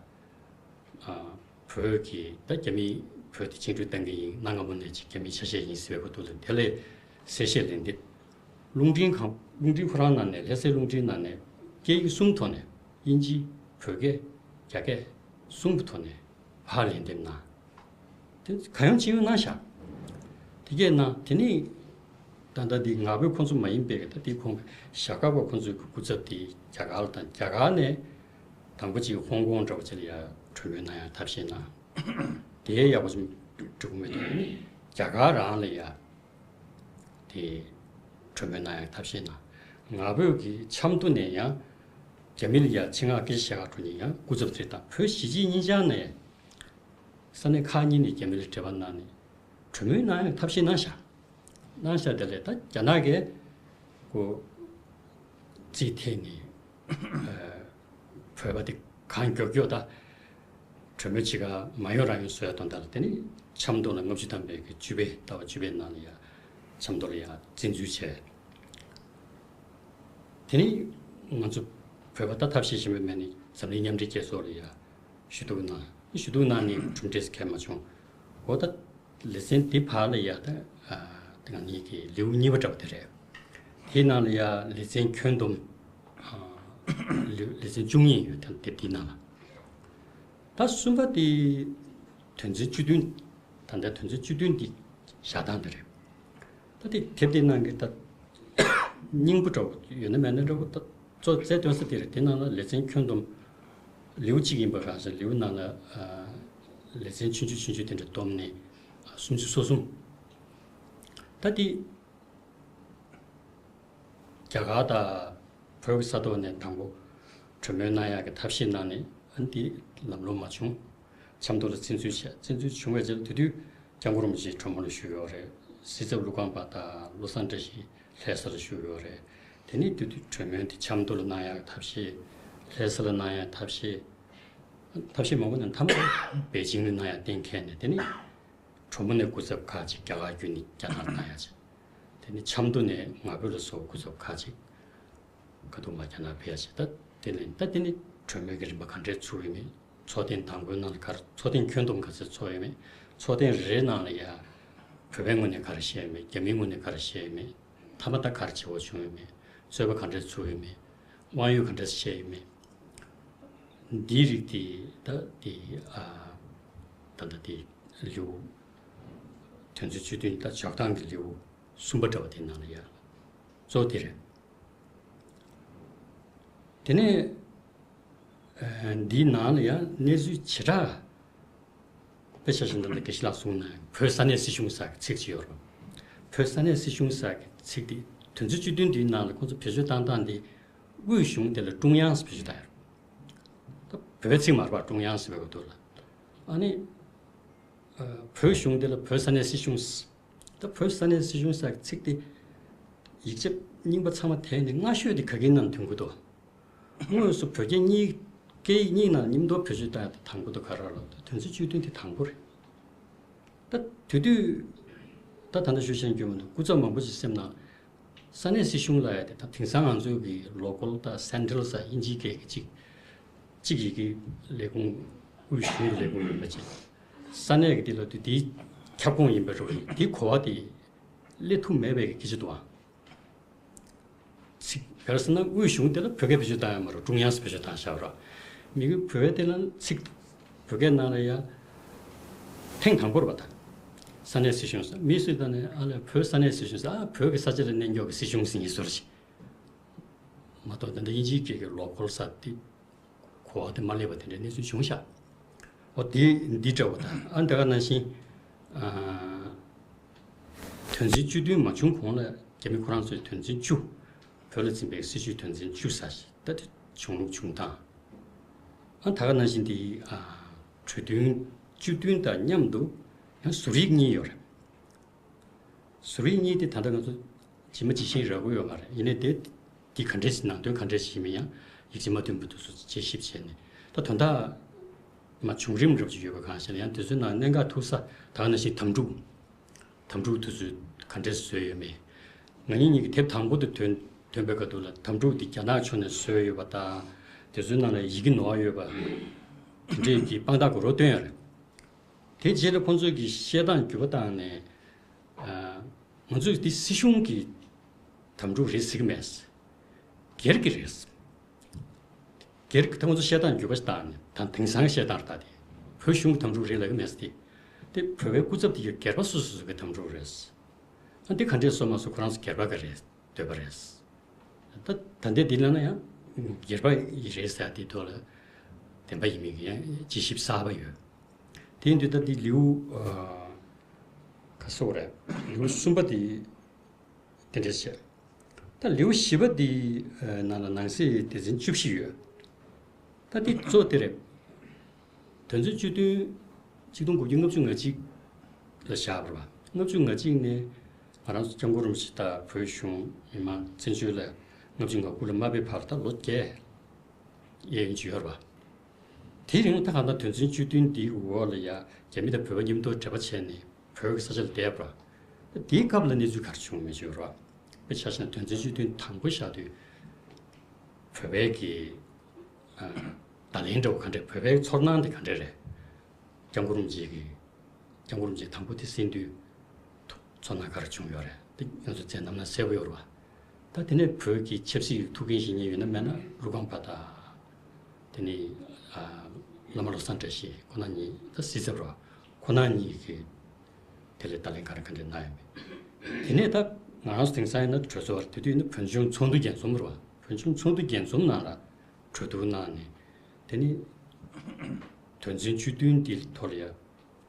ཨ། བོད་ཀྱི་ད་རྒྱ་མིས་བོད་དེ་བཅིངས་འགྲོལ་བཏང་གི་ཡིན། གནའ་སྔ་མོ་ནས་ཅིག་རྒྱ་མིའི་ཆ་ཤས་ཡིན་ཟེར་བའི་སྐོར་དུ་ལ་དེ་ལས་གསལ་བཤད་ལན་འདེབས། རླུང་འཕྲིན་ཁང་རླུང་འཕྲིན་ཁོ་རང་ནང་ནས་ལྷ་སའི་རླུང་འཕྲིན་ནང་ནས་སྐད་ཡིག་གསུམ་ཐོག་ནས་དབྱིན་ཇི། བོད་སྐད། རྒྱ་སྐད་གསུམ་གྱི་ཐོག་ནས་ཕར་ལན་འདེབས་གནང་། དེ་གང་ཡོང་ཅི་ཡོང་གནང་བཞག། དེ་གས་གནང་། དེ་ནས་ད་ལྟ་འདི་ང་ཕོད་ཁོང་ཚོ་མ་ཡིན་པའི་གི་ད་དེ་ཁོང་གི་ཞྭ་སྒབ་པ་ཁོང་ཚོའི་གི་སྐུ་ཚབ་དེ་རྒྱ་གར་ལ་དང་རྒྱ་གར་ནས་དང་པོ་ཅིག་ཧོང་ཀོང་འདྲ་པོ་ཅིག་ལ་ཡ་གྲོས་མོལ་གནང་ཡ་ཐབས་ཤེས་གནང་། དེ་ཡག་པོ་ཅིག་འགྲིག་གི་མེད་འདུག། རྒྱ་གར་རང་ལ་ཡ་དེ་གྲོས་མོལ་གནང་ཡ་ཐབས་ཤེས་གནང་། ང་ཕོད་ཀྱི་ཆབ་མདོ་ནས་ཡང་རྒྱ་མི་ལ་ཡ་ཆེད་མངགས་སྐད་ཆ་བཤད་ག་འགྲོ་མཁན་ཡང་སྐུ་ཚབ་དེ་དང་བོད་གཞིས་བྱེས་གཉིས་ཆར་ནས་ས་གནས་ཁག་གཉིས་ནས་རྒྱ་མི་ལ་འབྲེལ་བ་གནང་ནས་གྲོས་མོལ་གནང་ཡ་ཐབས་ཤེས་གནང་བཞག། གནང་བཞག་དེ་ལས་ད་རྒྱ་ནག་གིས་ཁོ་རྩིས་ཐེག་ནས་ཨ་བོད་པ་དེ་གང་མགྱོགས་མགྱོགས་ད་གྲོས་མོལ་བྱེད་ག་མ་ཡོང་རང་ཡོང་བཟོ་ཡ་དོན་དག་ལ། དེ་ནས་ཆབ་མདོ་ལ་ལྔ་བཅུ་ཐམ་པའི་གི་བཅུ་པའི་ཟླ་བ་བཅུ་པའི་ནང་ལ་ཡ་ཆབ་མདོ་ལ་ཡ་བཙན་འཛུལ་བྱས། དེ་ནས་ང་ཚོ་བོད་པ་ད་ཐབས་ཤེས་གཞན་པ་མེད་ནས་འཛམ་གླིང་མཉམ་འབྲེལ་རྒྱལ་ཚོགས་ལ་ཡ་ཞུ་གཏུག་གནང་། ཞུ་གཏུག་གནང་ནས་གྲུབ་འབྲས་གང་མ་བྱུང་། འོ་ད་ལེ་ཚན་འདི་བར་ལ་ཡ་ད་ཨ་ང་གཉིས་ཀྱི་ལེའུ་གཉིས་པ་འདྲ་པོ་དེ་རེད། དེའི་ནང་ལ་ཡ་ལེ་ཚན་ཁྱོན་བསྡོམས་ཨ་ལེའུ་ལེ་ཚན་བཅུ་གཉིས་ཡོད། ད་དེབ་འདིའི་ནང་ལ། ད་གསུམ་པ་དེ་དོན་ཚན་བཅུ་བདུན། ད་ལྟ་དོན་ཚན་བཅུ་བདུན་འདི་བཞག་སྟངས་འདི་རེད། ད་དེ་དེབ་དེ་ནང་གི་ད་སྙིང་པོ་འདྲ་པོ་ཡོད་ན་མེད་ན་འདྲ་པོ་ད་གཙོ་རྩལ་སྟོན་ས་དེ་རེད། དེ་ནང་ལ་ལེ་ཚན་ཁྱོན་བསྡོམས་ལེའུ་གཅིག་ཡིན་པ་གང་ཟེར། ལེའུ་ནང་ལ་ཨ་ལེ་ཚན་ཆུང་ཆུང་ཆུང་ཆུང་དེ་འདྲ་བསྡོམས་ནས་ཨ་སུམ་ཅུ་སོ་གསུམ། ད་དེ་རྒྱ་གར་དང་བོད་ཀྱི་ས་ཐོག་ནས་དང་པོ་གྲོས་མོལ་གནང་ཡག་གི་ཐབས་ཤེས་གནང་ནས་ཨ་ནི་དེ་ལམ་ལྷོང་མ་བྱུང་། ཆབ་མདོ་ལ་བཙན་འཛུལ་བྱས། བཙན་འཛུལ་བྱུང་བའི་རྗེས་ལ་དེ་དུས་སྐྱབས་མགོན་རིན་པོ་ཆེ་གྲོ་མོ་ལ་བཞུགས་ཡོད་རེད། སྲིད་ཚབ་ཀླུ་ཁང་པ་དང་བློ་བཟང་བཀྲ་ཤིས་ལྷ་ས་ལ་བཞུགས་ཡོད་རེད། དེ་ནས་དེ་དུས་གྲོས་མོལ་དེ་ཆབ་མདོ་ལ་གནང་ཡག་གི་ཐབས་ཤེས། ལྷ་ས་ལ་གནང་ཡག་ཐབས་ཤེས། ཐབས་ཤེས་མང་པོ་ནས་མཐའ་མ་པེ་ཅིང་ལ་གནང་ཡག་གཏན་འཁེལ་ནས། དེ་ནས་གྲོ་མོ་ནས་སྐུ་ཚབ་ཁག་ཅིག་རྒྱ་གར་བརྒྱུད་ནས་རྒྱ་ནག་ལ་གནང་ཡག་བྱས། དེ་ནས་ཆབ་མདོ་ནས་ང་ཕོད་ལ་སོགས་སྐུ་ཚབ་ཁག་ཅིག་ཁ་ཐུག་མར་རྒྱ་ནག་ཕེབས་ཡག་བྱས། ད་དེ་ནས་ད་དེ་ནས་གྲོས་མོལ་གྱི་རིམ་པ་ག་འདྲས་ཚུགས་ཡོད་མེད། ཚོགས་ཐེངས་དང་པོའི་ནང་ལ་ག་རེ། ཚོགས་ཐེངས་ཁྱོན་བསྡོམས་ག་ཚོད་ཚོགས་ཡོད་མེད། ཚོགས་ཐེངས་རེ་རེའི་ནང་ལ་ཡ་བོད་པའི་ངོས་ནས་ག་རེ་བཤད་ཡོད་མེད། རྒྱ་མིའི་ངོས་ནས་ག་རེ་བཤད་ཡོད་མེད། མཐའ་མ་ད་ག་རེ་བྱེད་དགོས་བྱུང་ཡོད་མེད། རྩོད་པ་ག་འདྲས་ཚུགས་ཡོད་མེད། དབང་ཡོད་ག་འདྲས་བཤད་ཡོད་མེད། འདིའི་རིགས་དེ་ད་དེ་ཨ་ད་ལྟ་དེ་ལེའུ་དོན་ཚན་བཅུ་བདུན་ད་འཇོག་སྟངས་ཀྱི་ལེའུ་གསུམ་པ་འདྲ་བ་དེ་ནང་ལ་ཡ་གཙོ་བོ་དེ་རེད། དེ་ནས་ཨ་འདིའི་ནང་ལ་ཡང་གནས་ཚུལ་བྱེ་བྲག་དཔེ་ཆ་བཞིན་དུ་དགེ་བཤེས་ལགས་གསུངས་ན་བོད་ས་གནས་སྲིད་གཞུང་ཟེར་གྱི་ཚིག་ཅིག་ཡོད་རེད། བོད་ས་གནས་སྲིད་གཞུང་ཟེར་གྱི་ཚིག་དེ་དོན་ཚན་བཅུ་བདུན་འདིའི་ནང་ལ་ཁོང་ཚོ་བེད་སྤྱོད་བཏང་སྟངས་དེ་དབུས་གཞུང་དེ་ལ་ཀྲུང་དབྱང་ཟེར་བེད་སྤྱོད་བཏང་ཡོད་རེད། ད་བོད་པའི་ཚིག་མ་རེད་པ། ཀྲུང་དབྱང་ཟེར་བའི་སྐབས་དུས་ལ། ཨ་ནི་ཨ་བོད་གཞུང་དེ་ལ་བོད་ས་གནས་སྲིད་གཞུང་ཟེར། ད་བོད་ས་གནས་སྲིད་གཞུང་ཟེར་གྱི་ཚིག་དེ་ཡིག་ཆ་རྙིང་པ་ཚང་མ་དེད་ནས་སྔ་ཤོས་དེ་ག་གི་ནང་ཐོན་གྱི་འདུག་དངོས་སུ་བོད་སྐད་གཉིས་སྐད་ཡིག་གཉིས་ནང་མཉམ་དུ་བེད་སྤྱོད་བཏང་ཡག་དེ་དང་པོ་དེ་ག་རེ་རེད་ལབ་ན་དོན་ཚན་བཅུ་བདུན་དེ་དང་པོ་རེད། ད་དེ་དུས་ད་ད་ལྟ་ཞུ་བཞིན་རྒྱུ་མི་འདུག་སྐུ་ཚབ་མང་པོ་ཞིག་སེམས་ནང་ས་གནས་སྲིད་གཞུང་ལབ་ཡག་དེ་ད་དེང་སང་ང་ཚོའི་གི་ལོ་ཀལ་དང་སེན་ཊྲལ་ཟེར་དབྱིན་ཇིའི་སྐད་ཀྱི་གཅིག་གཅིག་ཡི་གེ་ལས་ཁུངས་དབུས་གཞུང་གི་ལས་ཁུངས་ཡིན་པ་ཅིག་ས་གནས་ཀྱི་དེ་ལབ་དུས་དེའི་ཁྱབ་ཁོངས་ཡིན་པའི་རོགས་ཡིན་དེའི་གོ་བ་དེ་སླེབས་ཐུབ་མེད་པའི་གི་སྐད་ཆ་འདུག་ཨང་། ཚིག་ག་རེ་ཟེར་ན་དབུས་གཞུང་དེ་ལ་བོད་སྐད་བེད་སྤྱོད་བཏང་ཡག་མ་རེད། ཀྲུང་དབྱང་ཟེར་བེད་སྤྱོད་བཏང་བཞག་ར། མི་གི་བོད་པའི་དེ་ལ་ཚིག་བོད་སྐད་ནང་ལ་ཡ་ཐེངས་དང་པོ་རེད་པ་ད། ས་གནས་སྲིད་གཞུང་ཟེར་མི་སུས་ད་ནས་ཨ་ལས་བོད་ས་གནས་སྲིད་གཞུང་ཟེར་ཨ་བོད་ཀྱི་ས་ཆ་ལ་གནས་མགྱོགས་ཀྱི་སྲིད་གཞུང་ཟེར་ངེས་སོ་རེད། མ་གཏོགས་དེ་འདྲ་དབྱིན་ཇིའི་སྐད་ཀྱི་ལོ་ཀལ་ཟེར་དེ་གོ་བ་དེ་མ་སླེབས་པ་དེ་འདྲའི་གནས་ཚུལ་བྱུང་ཤག་འོ་དེ་འདི་འདྲ་བོ་དང་ཨ་འདི་ག་ནང་བཞིན་ཨ་དོན་ཚན་བཅུ་བདུན་མ་བྱུང་གོང་ལ་རྒྱ་མི་ཁོ་རང་ཚོས་དོན་ཚན་བཅུ་བོད་ལ་འཛིན་པའི་སྲིད་བྱུས་དོན་ཚན་བཅུ་ཟེར་ཞིག་ད་དེ་བྱུང་བྱུང་སྟངས། ཨ་འདི་ག་ནང་བཞིན་དེ་ཨ་གྲོས་མཐུན་བཅུ་བདུན་དང་མཉམ་དུ་ཡང་ཟུར་ཡིག་གཉིས་ཡོད་རེད། ཟུར་ཡིག་གཉིས་དེ་ད་ལྟ་ང་ཚོ་ཇི་མ་ཇི་བཞིན་རག་གི་ཡོད་མ་རེད། ཡིན་ནའི་དེ་དེ་ག་འདྲས་ཤིག་ནང་དོན་ག་འདྲས་ཤིག་ཡིན་མིན་ཡང་ཡིག་ཆ་མ་མཐུན་པ་དེ་ཚོ་དཔྱད་ཞིབ་བྱས་ནས་ད་དོན་དག་མ་བྱུང་རིམ་རབ་ཅིག་ཡོད་པ་གང་ཤེས་ན་ཡང་དེ་ཚོའི་ནང་གནད་འགག་ཐུག་ས་ད་ག་ནང་བཞིན་དམ་ཕྲུག་དམ་ཕྲུག་དེ་ཚོས་ག་འདྲས་བཟོས་ཡོད་མེད། ང་གཉིས་གཉིས་ཀྱི་དེབ་དང་པོ་དེ་ཐོན་ཐོན་པའི་སྐབས་དུས་ལ་དམ་ཕྲུག་དེ་རྒྱ་ནག་ཕྱོགས་ནས་བཟོས་ཡོད་པ་དང་དེ་ཚོའི་ནང་ལ་ཡི་གེ་ནོར་ཡོད་པ་དེ་འདྲས་ཀྱི་དཔང་རྟགས་ག་རེ་བཏོན་ཡོད་རེད། དེ་རྗེས་ལ་ཁོང་ཚོས་ཀྱི་བཤད་སྟངས་འགྱུར་བ་བཏང་ནས། ཨ་ང་ཚོས་འདི་སྲིད་གཞུང་གི་དམ་ཕྲུག་རེད་ཟེར་གྱི་མེད། སྒེར་གྱི་རེད། སྒེར་གྱི་ད་ང་ཚོ་བཤད་སྟངས་འགྱུར་བ་ཞིག་བཏང་ནས་ད་དེང་སང་བཤད་སྟངས་རེད་ད་དེ། བོད་གཞུང་གི་དམ་ཕྲུག་རེད་ལབ་ཀྱི་མེད་ཟེར་ཏེ། དེ་བོད་པའི་སྐུ་ཚབ་དེ་ཡང་སྒེར་པ་སོ་སོ་སོ་གི་དམ་ཕྲུག་རེད། ཨ་འདི་ག་འདྲས་བཟོས་མ་བཟོས་ཁོ་རང་ཚོ་སྒེར་པ་གི་རེད་འདོད་པ་རེད། ད་ད་ལྟའི་འདི་ལ་ན་ཡང་སྒེར་པ་ཡི་རེད་ཟེར་དེ་ཐོག་ལ་བདེན་པ་ཡིན་མིན་གྱི་ཡང་དཔྱད་ཞིབ་གསར་པ་ཡོད། དེ་ཡིན་དུས་ད་འདི་ལེའུ་ཨ་ག་སོགས་རེད། ལེའུ་གསུམ་པ་དེ་དེ་འདྲས་བྱས། ད་ལེའུ་བཞི་པ་དེ་ནང་ལ་ནང་གསེས་སྡེ་ཚན་བཅུ་བཞི་ཡོད། ད་འདི་གཙོ་དེ་རེད། དོན་ཚན་བཅུ་བདུན་ཆིག་སྟོང་དགུ་བརྒྱ་ལྔ་བཅུ་ང་གཅིག་ལ་བཞག་པ་རེད་པ། ལྔ་བཅུ་ང་གཅིག་ནས་ང་རང་ཚོ་སྐྱབས་མགོན་རིན་པོ་ཆེ་དང་བོད་གཞུང་མི་མང་བཙན་བྱོལ་ལ་ལྔ་བཅུ་ང་དགུ་ལ་མ་ཕེབས་བར་ད་ལོ་བརྒྱད་གཡས་གཡོན་ཅིག་ཡོད་རེད་པ། དེའི་རིང་ད་གང་ལྟར་དོན་ཚན་བཅུ་བདུན་འདིའི་འོག་ལ་ཡ་རྒྱ་མི་དང་བོད་པ་མཉམ་དུ་འབྲེལ་བ་བྱས་ནས་བོད་ཀྱི་ས་ཆ་ལ་བསྡད་པ་རེད། དེའི་སྐབས་ལ་གནས་ཚུལ་ག་རེ་བྱུང་མེད་ཅིག་ཡོད་རེད་པ། དཔེ་ཆ་བཞག་ན་དོན་ཚན་བཅུ་བདུན་དང་པོ་བཞག་དུས་བོད་པའི་གི་ཨ་བརྡ་ལན་འདྲ་བོ་ག་འདྲས་བོད་པའི་ཚོར་སྣང་དེ་ག་འདྲས་རེད། སྐྱབས་མགོན་རིན་པོ་ཆེ་གི་སྐྱབས་མགོན་རིན་པོ་ཆེ་དང་པོ་དེ་གསན་དུས་ཚོར་སྣང་ག་རེ་བྱུང་ཡོད་རེད། དེ་ང་ཚོ་མཚན་ནམ་ན་གསལ་པོ་ཡོད་རེད་པ། ད་དེ་ནས་བོད་ཀྱི་ཆབ་སྲིད་ཐུགས་འགན་བཞེས་མཁན་ཡོད་ན་མེད་ན་ཀླུ་ཁང་པ་དང་། དེ་ནས་ཨ་བླ་མ་བློ་བཟང་བཀྲ་ཤིས་ཁོ་ན་གཉིས་ད་སྲིད་ཚབ་རེད་པ། ཁོ་ན་གཉིས་ཀྱིས་དེ་ལ་བརྡ་ལན་ག་རེ་ག་འདྲས་གནང་ཡོད་མེད། དེ་ནས་ད་ང་རང་ཚོ་དེང་སང་ཡིན་ན་གྲོས་ཚོགས་དེ་དུས་ཡིན་ན་བོད་ལྗོངས་ཚོགས་འདུ་རྒྱས་འཛོམས་རེད་པ། བོད་ལྗོངས་ཚོགས་འདུ་རྒྱས་འཛོམས་ནང་ལ་གྲོས་བསྡུར་གནང་ནས་དེ་ནི་དོན་ཚན་བཅུ་བདུན་འདི་ཐོག་ལ་ཡ་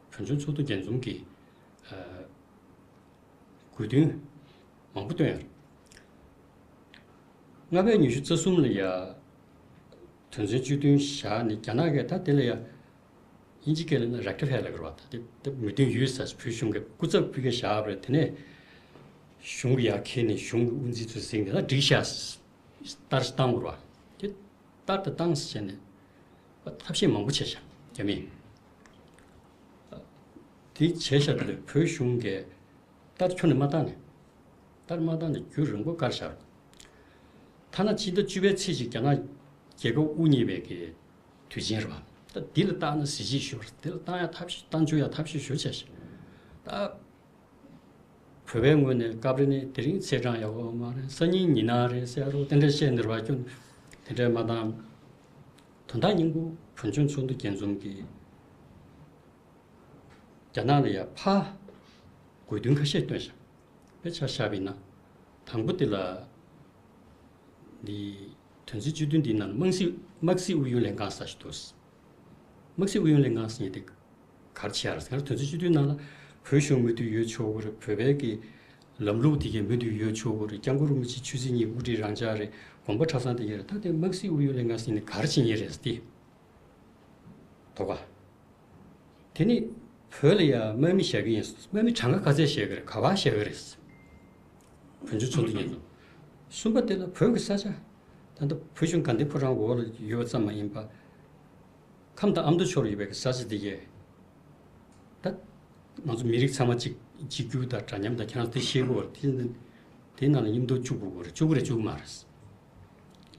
བོད་ལྗོངས་ཚོགས་འདུ་རྒྱས་འཛོམས་ཀྱི་ཨ་དགོས་འདུན་མང་པོ་བཏོན་ཡོད་རེད། ལྔ་པའི་ཉི་ཤུ་རྩ་གསུམ་ལ་ཡ་དོན་ཚན་བཅུ་བདུན་བཞག་ནས་རྒྱ་ནག་གིས་ད་དེ་ལ་ཡ་དབྱིན་ཇི་སྐད་ལ་ཡིན་ན་རེག་ཊི་ཕའི་ལབ་ཀྱི་རེད་པ། ད་དེ་དེ་མོས་མཐུན་ཡོད་ཟེར་བོད་གཞུང་གི་སྐུ་ཚབ་ཕ་གིར་བཞག་པ་རེད། དེ་ནས་གཞུང་གི་ཡར་འཁྱེར་ནས་གཞུང་གི་དབུ་འཛིན་ཚོས་གཟིགས་ནས་ད་འགྲིག་ཤག་ཟེར། ལྟར་བཏང་བར་བ། དེ་ལྟར་དུ་བཏང་ཟེར་བྱས་ནས་ཐབས་ཤེས་མང་པོ་བྱས་ཤག་རྒྱ་མིས། དེ་བྱས་ཤག་དེ་ལས་བོད་གཞུང་གིས་ལྟར་ཁྱོན་ནས་མ་བཏང་ནས། ལྟར་མ་བཏང་ནས་རྒྱུན་རིང་པོ་བཀར་བཞག་ཐ་ན་ཕྱི་ཟླ་བཅུ་པའི་ཚེས་གཅིག་རྒྱ་ནག་རྒྱལ་ཁབ་དབུ་བརྙེས་པའི་གི་དུས་ཆེན་རེད་བ། ད་འདི་ལ་བལྟས་ན་གཟི་བརྗིད་ཤོར། འདི་ལ་བཏང་ཡག་ཐབས་ཤེས་བཏང་བཅུག་ཡག་ཐབས་ཤེས་ཞུ་བྱས་ཤག་ད་བོད་པའི་ངོས་ནས་སྐབས་རེ་ནས་དེ་རིང་ཚེས་གྲངས་ཡག་པོ་མ་རེད། སང་ཉིན་ཉི་ནག་རེད་ཟེར་རོ། དེ་འདྲ་བཤད་འདིར་བ་སྐྱོན་དེ་འདྲ་མ་བཏང་ དོན་དག་སྙིང་པོ་བོད་ལྗོངས་ཚོགས་འདུ་རྒྱས་འཛོམས་ཀྱིས་རྒྱ་ནག་ལ་ཡ་ཕར་དགོས་འདུན་ཁ་ཤས་བཏོན་ཤག་དཔེ་ཆ་བཞག་པ་ཡིན་ན། དང་པོ་དེ་ལ་འདི་དོན་ཚན་བཅུ་བདུན་འདིའི་ནང་དམག་སྲིད་དམག་སྲིད་ཨུ་ཡོན་ལྷན་ཁང་ཟེར་ཞིག་འདུག་དམག་སྲིད་ཨུ་ཡོན་ལྷན་ཁང་ཟེར་མཁན་དེ་ག་རེ་བྱེད་ཡ་རེད་ཟེར་ན། དོན་ཚན་བཅུ་བདུན་ནང་ལ་བོད་གཞུང་མུ་མཐུད་ཡོད་ཆོག་གི་རེད། བོད་པའི་གི་ལམ་ལུགས་དེ་གའི་མུ་མཐུད་ཡོད་ཆོག་གི་རེད། སྐྱབས་མགོན་རིན་པོ་ཆེ་ཆོས་སྲིད་གཉིས་དབུ་ཁྲིད་རང་འཇགས་རེད། དགོངས་པ་ཁྲ་ཚང་དེ་གའི་རེད། ད་དེ་དམག་སྲིད་ཨུ་ཡོན་ལྷན་ཁང་ཟེར་ནས་ག་རེ་བྱེད་མཁན་རེད་ཟེར་ཏེ། དོ་ག་དེ་ནི་བོད་ལ་ཡ་དམག་མི་བཞག་གི་ཡིན། དམག་མི་གྲངས་ཀ་ག་ཚད་བཞག་གི་རེད། ག་པར་བཞག་གི་རེད། བོད་ལྗོངས་ཚོགས་འདུ་ཉིན་ཐོ། གསུམ་པ་དེ་ལ་བོད་ཀྱི་ས་ཆ། ད་ལྟ་བོད་གཞུང་དགའ་ལྡན་ཕོ་བྲང་འོག་ལ་ཡོད་པ་ཙམ་མ་ཡིན་པ། ཁམས་དང་ཨ་མདོ་ཕྱོགས་ལ་ཡོད་པའི་ས་ཆ་དེ་གས། ད་ང་ཚོ་མི་རིགས་ཚང་མ་གཅིག་གཅིག་གྱུར་དང་འདྲ་མཉམ་དང་། ཁྱེད་རང་ཚོ་དེ་ཤེས་དགོས་རེད། དེ་དེའི་ནང་ལ་མཉམ་དུ་བཅུག་དགོས་རེད། བཅུག་གི་རེད་བཅུག་གི་མ་རེད།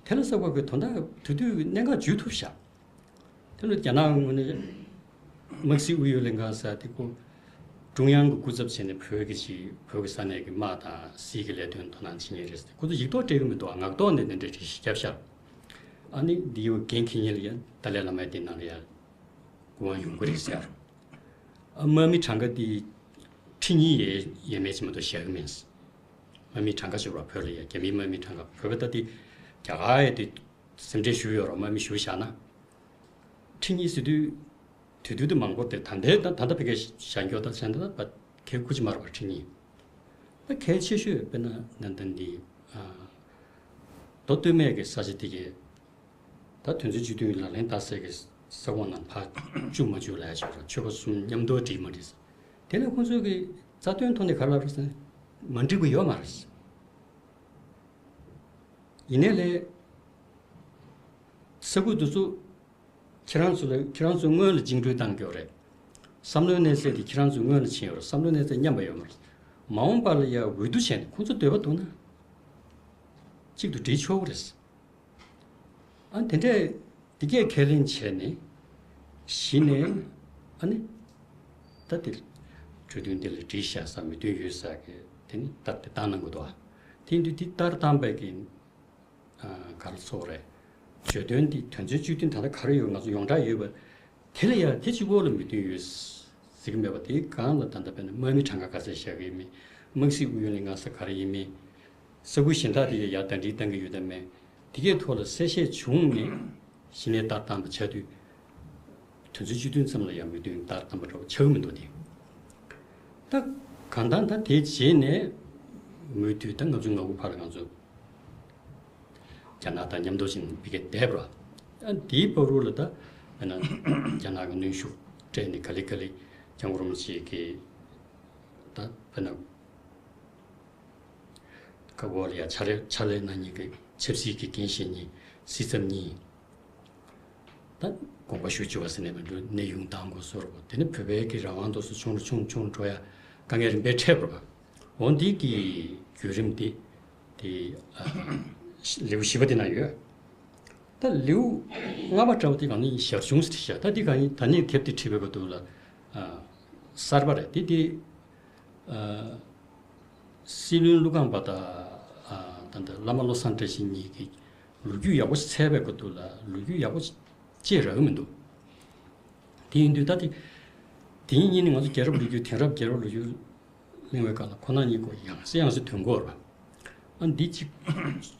དེ་ལ་སོགས་པ་གི་དོན་དག་དེ་དུས་གནད་འགག་འཇུ་ཐུབ་ཤག་དེ་ལ་རྒྱ་ནག་ངོས་ནས་དམག་སྲིད་ཨུ་ཡོན་ལྷན་ཁང་ཟེར་དེ་ཁོ་ཀྲུང་དབྱང་གི་སྐུ་ཚབ་བྱས་ནས་བོད་ཀྱི་ཅིག་བོད་ཀྱི་ས་གནས་ཀྱི་དམག་དང་སྲིད་ཀྱི་ལས་དོན་དོ་སྣང་བྱེད་མཁན་རེད་ཟེར། ཁོ་ཚོ་ཡིག་ཐོག་སྤྲད་ཀྱི་མི་འདུག་ངག་ཐོག་ནས་འདི་འདྲ་འགྲེལ་བཤད་བརྒྱབ་ཤག་ཨ་ནི་འདི་ཡོད་འགན་འཁྱེར་མཁན་ལ་ཡ་ཏཱ་ལའི་བླ་མའི་དེ་ནང་ལ་ཡ་སྐུ་དབང་ཡོང་གི་རེད་ཟེར། ཨ་དམག་མི་གྲངས་ཀ་དེ་ཁྲི་གཉིས་ཡས་ཡས་མས་ཅིག་མ་གཏོགས་བཞག་གི་མིན། དམག་མི་གྲངས་ཀ་ཞིག་རོ་བོད་ལ་ཡ་རྒྱ་མིའི་དམག་མི་གྲངས་ཀ་བོད་པ་ད་དེ་རྒྱ་གར་ཡ་དེ་སེམས་ཁྲལ་ཞུ་ཡོད་རོ། དམག་མི་ཞུ་བཞག་ན། ཁྲི་གཉིས་ཟེར་དུས་དུས་དུས་དུ་མང་པོ་དེ་ད་ལྟའི་ད་ད་ལྟ་ཕ་གིའི་བྱ་འགྱོ་ད་བྱ་འདི་ད་གལ་ཁུ་ཅི་མར་བ་ཁྲི་གཉིས། ད་གལ་ཆེ་ཤོས་དཔེར་ན་ནན་ཏན་འདི་མདོ་སྟོད་སྨད་ཀྱི་ས་ཆ་དེ་གའི་ད་དོན་ཚན་བཅུ་བདུན་ལག་ལེན་བསྟར་སའི་གི་ས་ཁོངས་ནང་ཕར་བཅུག་མ་བཅུག་ལ་ཡ་ཆོག་ར། ཆོལ་ཁ་གསུམ་མཉམ་དུ་འགྲིག་མ་འགྲིག་ཟེར། དེ་ལས་ཁོང་ཚོས་གི་རྩ་དོན་ཐོག་ནས་ག་རེ་ལབ་རེད་ཟེར་ན། མ་འགྲིག་པ་ཡོད་མ་རེད། ཡིན་ནའི་ལས། ས་ཁུལ་དེ་ཚོ་ཁྱེད་རང་ཚོ་ལ་ཁྱེད་རང་ཚོ་སྔོན་ལ་བཅིངས་འགྲོལ་བཏང་ཡོད་རེད། བསམ་བློའི་གནས་ཚད་དེ་ཁྱེད་རང་ཚོ་སྔོན་ལ་ཕྱིན་ཡོད་རེད། བསམ་བློའི་གནས་ཚད་མཉམ་པ་ཡོད་མ་རེད། མ་འོངས་པ་ལ་ཡ་འོས་བསྡུ་བྱས་ནས་ཁོང་ཚོ་འདོད་པ་འདུག་ན་གཅིག་ཏུ་སྒྲིལ་ཆོག་གི་རེད། ཨ་དེ་འདྲས་དེ་གས་ཁས་ལེན་བྱས་ནས་གཞི་ནས་ཨ་ནི་ད་དེ་གྲོས་མཐུན་དེ་ལ་བསྒྲིགས་བཞག་ས་མོས་མཐུན་ཡོད་ས་གི་དེ་ནི་ལྟར་དེ་བཏང་གནང་དགོས་འདུག་ཨ། དེ་ཡིན་དུས་དེ་ལྟར་བཏང་པའི་གི་ག་རེ་ཚོགས་རེད། བརྗོད་དོན་འདི་དོན་ཚན་བཅུ་བདུན་ད་ལྟ་ག་རེ་ཡོད་ང་ཚོ་ཡོངས་གྲགས་ཡོད་པ། དེ་ལ་ཡང་དེ་གཅིག་པོ་ལ་མོས་མཐུན་ཡོད་ཟེར་གི་མེད་པ། དེའི་སྒང་ལ་ད་ལྟ་དཔེར་ན་དམག་མི་གྲངས་ཀ་ག་ཚད་བཞག་གི་ཡིན་མིན། དམག་སྲིད་ཨུ་ཡོན་ལྷན་ཁང་ཟེར་ག་རེ་ཡིན་མིན། ས་ཁུལ་གཞན་དག་དེ་ཡང་ཡར་ཟླ་སྒྲིལ་བཏང་གི་ཡོད་དམ་མེད། དེ་གའི་ཐོག་ལ་གསལ་བཤད་བྱུང་ནས་གཞི་ནས་ལྟར་བཏང་པ་ཆགས་དུས། དོན་ཚན་བཅུ་བདུན་ཙམ་ལ་ཡང་མོས་མཐུན་ལྟར་བཏང་པ་འདྲ་བོ་ཆགས་ཀྱི་མི་འདུག་སྟེ། ད་གང་ལྟར་ད་དེའི་རྗེས་ནས་མུ་མཐུད་ད་ལྔ་བཅུ་ང་དགུ་བར་ལ་ང་ཚོ་རྒྱ་ནག་དང་མཉམ་དུ་ཕྱིན་པའི་གི་འདས་པ། ཨ་དེའི་བར་དུ་ལ་ད་དཔེར་ན་རྒྱ་ནག་གི་གནོན་ཤུགས་སྤྲད་ནས་ག་ལེ་ག་ལེ་སྐྱབས་མགོན་རིན་པོ་ཆེ་གི་ད་དཔེར་ན་ཁ་བོ་ལ་ཡ་ཕྱག་ལས་ཕྱག་ལས་གནང་མཁན་གྱི་ཆབ་སྲིད་ཀྱི་འགན་བཞེས་མཁན་སྲིད་ཚབ་གཉིས། ད་དགོངས་པ་ཞུ་བཅུག་པ་ཟེར་ནས་མི་འགྲོ་གནས་དབྱུང་བཏང་དགོས་བཟོ་འདྲ་པོ། དེ་ནི་བོད་པའི་གི་རང་དབང་དེ་ཚོ་ཆུང་རུ་ཆུང་རུ་ཆུང་རུ་འགྲོ་ཡ་དཀའ་ངལ་རིམ་པས་འཕྲད་པ་རེད་པ། འོ་འདི་གི་བརྒྱུད་རིམ་དེ་དེ་ཨ་ལེའུ་བཞི་པ་དེ་ན་ཡོད། ད་ལེའུ་ལྔ་པ་འདྲ་པོ་དེ་གང་ནི་ཞར་བྱུང་ཟེར་བཤད། ད་འདི་གང་ཡིན་ད་ནི་དེབ་དེ་བྲིས་པའི་སྐབས་དུས་ལ་ཨ་གསར་པ་རེད་དེ་དེ། ཨ་སྲིད་བློན་ཀླུ་ཁང་པ་དང་ཨ་ད་ལྟ་བླ་མ་བློ་བཟང་བཀྲ་ཤིས་གཉིས་ཀྱིས་ལོ་རྒྱུས་ཡག་པོ་འཚོལ་བའི་སྐབས་དུས་ལ་ལོ་རྒྱུས་ཡག་པོ་བཅས་རག་གི་མི་འདུག་དེ་ཡིན་དུས་ད་དེ་དེ་ཡིན་ཉིན་ནི་ང་ཚོ་རྒྱལ་རབས་ལོ་རྒྱུས་དེང་རབས་རྒྱལ་རབས་ལོ་རྒྱུས་གླེང་བའི་སྐབས་ལ་ཁོ་ན་གཉིས་ཀོ་ཡང་སེ་ཡང་སེ་ཐོན་གྱི་ཡོད་རེད་པ། ཨ་འདི་གཅིག་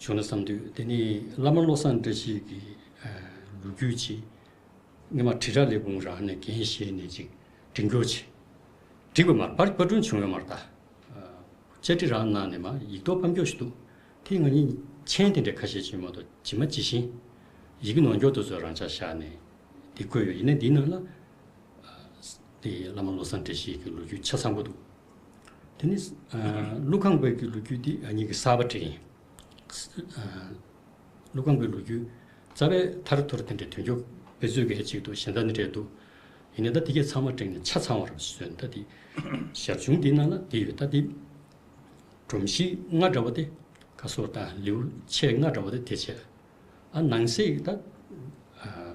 བྱུང་ན་བསམ་དུས་དེ་ནི་བླ་མ་བློ་བཟང་བཀྲ་ཤིས་ཀྱི་ཨ་ལོ་རྒྱུས་ཅིག་སྔོན་མ་དྲིལ་བསྒྲགས་ལས་ཁུངས་རང་ནས་འགན་བཞེས་ནས་ཅིག་སྒྲིག་འགོ་ཅིག་སྒྲིག་པ་མ་རེད། པར་པར་སྐྲུན་བྱུང་ཡོད་མ་རེད་ད། ཨ་བཅར་འདྲི་རང་གནང་ནས་མ་ཡིག་ཐོག་ཕབ་སྐྱོར་ཞིག་འདུག་དེ་ང་གཉིས་མཆན་དེ་འདྲ་ཁ་ཤས་ཅིག་མ་གཏོགས་ཇི་མ་ཇི་བཞིན་ཡི་གེ་ནོར་འཁྱོག་དེ་ཚོ་རང་འཇགས་བཞག་ནས་དེ་བཀོད་ཡོད། ཡིན་ནའི་འདིའི་ནང་ལ་དེ་བླ་མ་བློ་བཟང་བཀྲ་ཤིས་ཀྱི་ལོ་རྒྱུས་ཆ་ཚང་པོ་འདུག་དེ་ནི་ཨ་ཀླུ་ཁང་པའི་གི་ལོ་རྒྱུས་དེ་ཨ་ཉིད་ཀྱི་གསར་པ་བྲིས་ཡིན། ཨ་ཀླུ་ཁང་པའི་ལོ་རྒྱུས་རྩ་བའི་ཐར་ཐོར་དེ་འདྲའི་དོན་འཁྱོལ་དཔེ་མཛོད་ཀྱི་ཧེ་གཅིག་ཏུ་གཞན་དག་ནི་འདྲ་འདུག་ཡིན་ནའི་ད་དེ་གས་ཚང་མ་བྲིས་ནས་ཆ་ཚང་བར་བཟོས་ད་དེ་ཞར་བྱུང་འདི་ནང་ལ་དེ་ཡོད། ད་དེ་སྒྲོམ་གཞི་ལྔ་འདྲ་བོ་དེ་ཁ་སོར་དང་ལེའུ་ཆེ་ལྔ་འདྲ་བོ་དེ་དེ་བྱས། ཨ་ནང་གསེས་ཀྱི་ད་ཨ་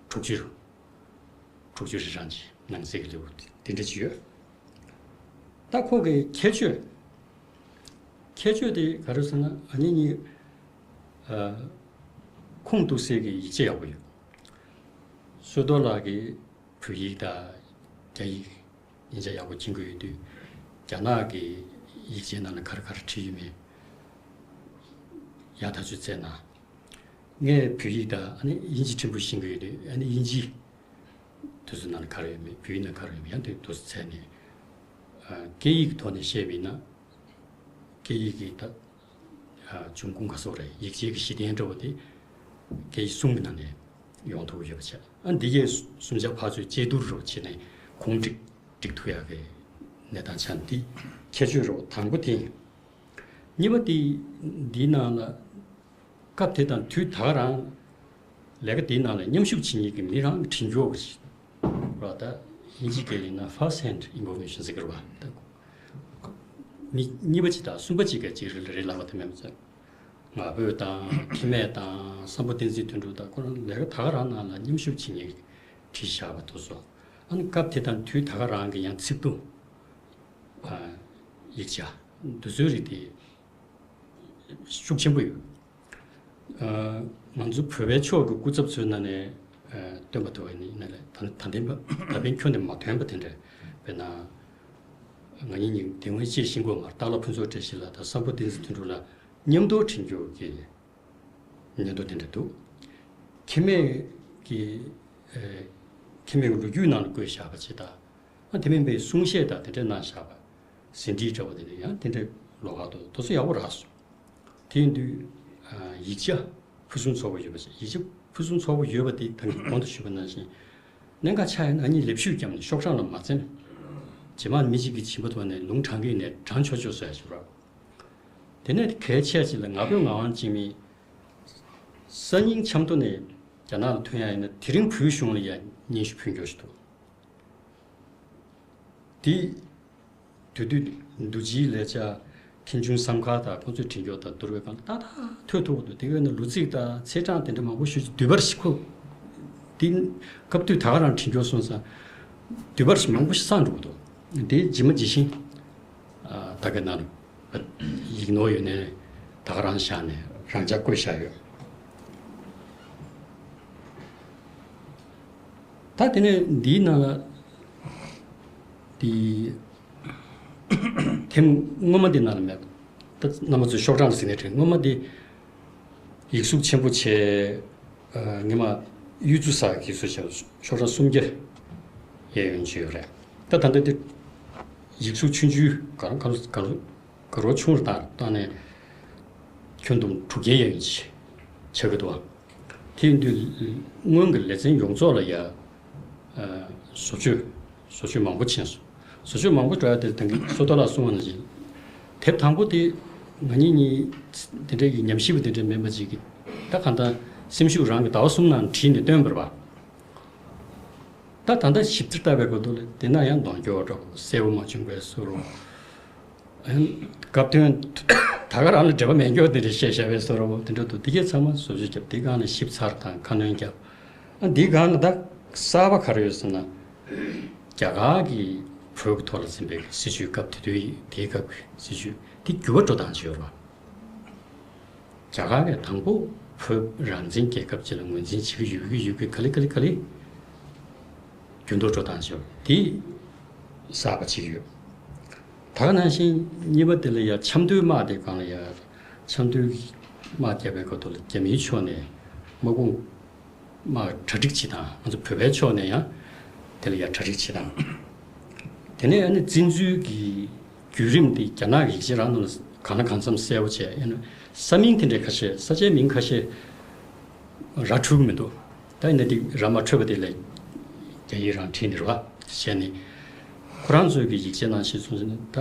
དྲུག་ཅུ་དྲུག་ཅུ་རེ་གྲངས་ཀྱི་ནང་གསེས་ཀྱི་ལེའུ་དེ་འདྲ་ཅིག་ཡོད། ད་ཁོ་གི་ཁྱད་ཆོས། ཁྱད་ཆོས་དེ་ག་རེ་ཟེར་ན་ཨ་ནི་གཉིས་ཨ་ཁུངས་གཏུགས་སའི་གི་ཡིག་ཆ་ཡག་པོ་ཡོད། བསོད་རྡོར་ལགས་ཀྱིས་བོད་ཡིག་དང་རྒྱ་ཡིག་དབྱིན་ཇི་ཡག་པོ་མཁྱེན་གྱི་ཡོད་དུས། རྒྱ་ནག་གི་ཡིག་ཆའི་ནང་ལ་ག་རེ་ག་རེ་བྲིས་ཡོད་མེད་ཡང་ཐག་གཅོད་བྱས་ན། ངས་བོད་ཡིག་དང་ཨ་ནི་དབྱིན་ཇི་ཕྲན་བུ་ཤེས་ཀྱི་ཡོད་དུས། ཨ་ནི་དབྱིན་ཇི་དེ་ཚོའི་ནང་ལ་ག་རེ་ཡོད་མེད། བོད་ཡིག་ནང་ག་རེ་ཡོད་མེད་ཡང་དེ་འདྲ་བྱས་ནས། ཨ། སྐད་ཡིག་གི་ཐོག་ནས་བཤད་པ་ཡིན་ན། སྐད་ཡིག་གི་ད། ཨ། འབྱུང་ཁུངས་ག་ཚོད་རེད། ཡིག་ཆའི་གི་གཞི་རྟེན་འདྲ་བོ་དེ་སྐད་ཡིག་གསུམ་གྱི་ནང་ནས་ཡོང་ཐུབ་ཀྱི་ཡོད་པ་བྱས། ཨ། འདི་གས་གསུམ་ཆ་ཕར་ཚུར་དཔྱད་བསྡུར་འདྲ་བོ་བྱས་ནས་གོང་བསྒྲིགས་བསྒྲིགས་ཐུབ་ཡག་གི་གནས་སྟངས་ཆགས་ནས། འདི་ཁྱད་ཆོས་འདྲ་བོ་དང་པོ་དེ་ཡིན། གཉིས་པ་དེ། འདིའི་ནང་ལ་སྐབས་དེ་དང་དུས་ད་ག་རང་ལས་ཀ་དེའི་ནང་ལ་མཉམ་ཞུགས་བྱེད་མཁན་གྱི་མི་རང་གི་དྲི་འཇོག་རེད་པ། ད་དབྱིན་ཇིའི་སྐད་ཡིན་ན་first hand information ཟེར་གི་རེད་པ། ད་མི་གཉིས་པ་ཅིག་དང་གསུམ་པ་ཅིག་གི་ཅིག་རེད་རེད་ལབ་པ་དེ་མེད་མ་ཚད། ང་ཕོད་དང་ཁེ་མེད་དང་སམ་བྷོ་བསྟན་འཛིན་དོན་གྲུབ་དང་ཁོ་རང་ལས་ཀ་ད་ག་རང་ནང་ལ་མཉམ་ཞུགས་བྱེད་མཁན་གྱི་བྲིས་བཞག་པ་དེ་ཚོ། ཨ་ནི་སྐབས་དེ་དང་དུས་ད་ག་རང་གི་ཡང་ཚིག་ཏུ། ཨ། ཡིག་ཆ་འདི་ཚོའི་རིགས་དེ་ཤུགས་ཆེན་པོ་ཡོད། ཨ། ང་ཚོ་བོད་པའི་ཕྱོགས་ཀྱི་སྐུ་ཚབ་ཚོའི་ནང་ནས། ཨ། སྟོན་པ་དུ་བ་ནི་ནས་ལས་ད་ད་ལྟའི་ད་ཕན་ཁྱོན་ནས་མ་ཐོན་པ་དེ་འདྲ། དཔེར་ན། ང་གཉིས་གཉིས་དེ་སྔོན་ཅིག་ཤེས་ཀྱི་ཡོད་མ་རེད། སྟག་ལྷ་ཕུན་ཚོགས་བཀྲ་ཤིས་ལགས་དང་སམ་བྷོ་བསྟན་འཛིན་དོན་གྲུབ་ལགས་མཉམ་དུ་བྲིས་འགྱུར་གྱི་མཉམ་དུ་དེ་འདྲ་འདུག་ཁེ་མེད་ཀྱི། ཨེ། ཁེ་མེད་ཀྱི་ལོ་རྒྱུས་ནང་ལ་བཀོད་བཞག་པ་ཅིག་དང་། ཨ། དེ་མིན་པའི་གསུང་བཤད་དང་དེ་འདྲ་གནང་བཞག་པ། ཟིན་བྲིས་འདྲ་བོ་དེ་འདྲ་ཡང་དེ་འདྲ་ལོགས་ཀ་འདུག་དེ་ཚོ་ཡག་པོ་རག་སོང་། དེ་ཡིན་དུས། ཨ། ཡིག་ཆ་ཕུན་སུམ་ཚོགས་པོ་ཡོད་པ་ཞིག་ཡིག་ཆ་ཕུན་སུམ་ཚོགས་པོ་ཡོད་པ་དེ་ད་གིན་གོང་དུ་ཞུས་པ་ནང་བཞིན། གནད་འགག་ཆགས་ཡོང་ན་ཨ་ནི་ལེབ་ཤུད་བརྒྱབ་ནས་ཤོག་གྲངས་ལ་མ་འཛེམ། རྗེས་མ་མི་གཅིག་གིས་བྱིན་པ་ཐོག་ནས་ལུང་དྲངས་ཀྱི་ཡིན་ནའི་དྲངས་ཆོག་ཆོག་བཟོ་ཡ་ཞིག་རེད། དེ་ནས་གལ་ཆེ་ཆེ་ལ་ང་ཕོད་ངག་དབང་འཇིགས་མེད་སང་ཉིན་ཆབ་མདོ་ནས་རྒྱ་ནག་ལ་ཐོན་ཡ་ཡིན་ན། དེ་རིང་བོད་གཞུང་ལ་ཡ་སྙན་ཞུ་ཕུལ་རྒྱུ་ཞིག་འདུག་དེ་དུས་དུས་འདུ་སྤྱིའི་ལས་བྱ་མཁན་ཆུང་བསམ་མཁར་དང་ཁོང་ཚོས་བྲིས་འགྱུར་དང་བསྡུར་བའི་སྒང་ལ་ཏག་ཏག་ཐོན་ཐུབ་འདུག་དེ་གའི་ནང་ལོ་ཚིགས་དང་ཚེས་གྲངས་དེ་འདྲ་མང་པོ་ཞེ་ཅིག་བསྡུས་པ་ཞིག་ཁོ། དེ་སྐབས་དུས་ད་ག་རང་བྲིས་འགྱུར་སོང་ཙང་བསྡུས་པ་ཞིག་མང་པོ་ཞིག་བསགས་འགྲོ་གི་འདུག་དེ་ཇི་མ་ཇི་བཞིན། ཨ། ད་ག་ནང་ལ་ཡིག་ནོར་ཡོད་ནའི་ད་ག་རང་བཞག་ནས་རང་འཇགས་བཀོད་བཞག་ཡོད། ད་དེ་ནས་འདིའི་ནང་ལ་དེ་ཐེམ་སྔོན་མ་དེ་ནང་ལ་མེད། ད་རྣམ་པ་ཚོས་ཤོག་གྲངས་ལ་གཟིགས་ནས་དྲན། སྔོན་མ་དེ་ཡིག་གཟུགས་ཆེན་པོ་བྱས། ཨ། སྔོན་མ་གཡུ་མཚོ་ཟེར་གྱི་ཡིག་གཟུགས་བྱས་ཤོག་གྲངས་སུམ་བརྒྱ་ཡས་ཡོད་ཅིག་ཡོད་རེད། ད་ད་ལྟ་དེ་ཡིག་གཟུགས་ཆུང་ཆུང་ག་རང་ག་རང་ག་རང་། དགའ་རོགས་ཆུང་རུ་བཏང་བཏང་ནས་ཁྱོན་བསྡོམས་དྲུག་བརྒྱ་ཡན་ཆད་ཆགས་ཀྱི་འདུག་དེ་ཡིན་དུས་སྔོན་གྱི་ལེ་ཚན་ཡོངས་རྫོགས་ལ་ཡ། ཨ། བཟོ་བཅོས་བཟོ་བཅོས་མང་པོ་ཕྱིན་སོང་། བཟོ་བཅོས་མང་པོ་འགྲོ་ཡ་དེ་ད་གིན་བསོད་རྡོར་ལགས་གསུངས་པ་ནང་བཞིན། དེབ་དང་པོ་དེ་ང་གཉིས་གཉིས་དེ་འདྲའི་གི་ཉམས་ཞིབ་པ་དེ་འདྲ་མིན་པ་ཅིག་གིས་ད་གང་ལྟར་སེམས་ཤུགས་རང་གི་ཟླ་བ་གསུམ་ནང་བྲིས་ནས་བཏོན་པ་རེད་པ། ད་ད་ལྟ་ཞིབ་ཕྲ་ལྟ་བའི་སྐབས་དུ་ལ་དེ་ན་ཡང་གདོང་སྐྱོ་འགྲོ་གསལ་པོ་མ་བྱུང་བའི་བཟོ་འདྲ། སྐབས་དོན་ད་ག་རང་ལ་འབྲེལ་བ་མེད་མཁན་དེ་འདྲ་བཤད་བཞག་པའི་བཟོ་འདྲ་པོ་དེ་འདྲ་འདུག་དེ་གས་ཚང་མ་བཟོ་བཅོས་བརྒྱབ། དེ་སྒང་ལ་ཞིབ་ཚགས་དང་ཁ་སྣོན་བརྒྱབ། ཨ། འདིའི་སྒང་ལ་ད་གསར་པ་ག་རེ་ཡོད་ཟེར་ན། རྒྱ་གར་གྱི་བོད་ཀྱི་ཐོག་ལ་ཟིན་པའི་སྲིད་བྱུས། སྐབས་དེ་དུས་དེའི་སྐབས་ཀྱི་སྲིད་བྱུས་དེ་འགྱུར་བ་འགྲོ་སྟངས་ཅིག་ཡོད་རེད་པ། རྒྱ་གར་གྱིས་དང་པོ་བོད་རང་བཙན་རྒྱལ་ཁབ་ཅིག་ལ་ངོས་འཛིན་བྱེད་ཀྱི་ཡོད་ཀྱི་ཡོད་ཀྱི་ག་ལེ་ག་ལེ་ག་ལེ་འགྱུར་ལྡོག་འགྲོ་སྟངས་ཅིག་ཡོད། དེ་གསར་པ་ཅིག་ཡོད། ད་ག་ནང་བཞིན་གཉིས་པ་དེ་ལ་ཡ་ཆབ་མདོའི་དམག་དེ་སྒང་ལ་ཡ། ཆབ་མདོའི་དམག་བརྒྱབ་པའི་སྐབས་དུ་ལ་རྒྱ་མིའི་ཕྱོགས་ནས་དམག་དཔུང་དམག་གྲ་སྒྲིག་བྱེད་སྟངས། ང་ཚོ་བོད་པའི་ཕྱོགས་ནས་ཡང་དེ་ལ་ཡ་གྲ་སྒྲིག་བྱེད་སྟངས། དེ་ནས་ཨ་ནི་བཙན་འཛུལ་གྱི་བརྒྱུད་རིམ་དེ་རྒྱ་ནག་གི་ཡིག་ཆ་རང་ནང་ལ་གང་ལ་གང་འཚམ་གསལ་པོ་བྱས། ཨ་ནི་ས་མིང་དེ་འདྲའི་ཁ་ཤས། ས་ཆའི་མིང་ཁ་ཤས་ར་འཕྲོད་ཀྱི་མི་འདུག་ད་ཡིན་ན་དེ་ར་མ་འཕྲོད་པ་དེ་ལ་རྒྱ་ཡིག་རང་བྲིས་ནས་རེད་པ། བྱས་ནས་ཁོ་རང་ཚོའི་གི་ཡིག་ཆའི་ནང་བཞིན་སོང་ཟིན་ན། ད་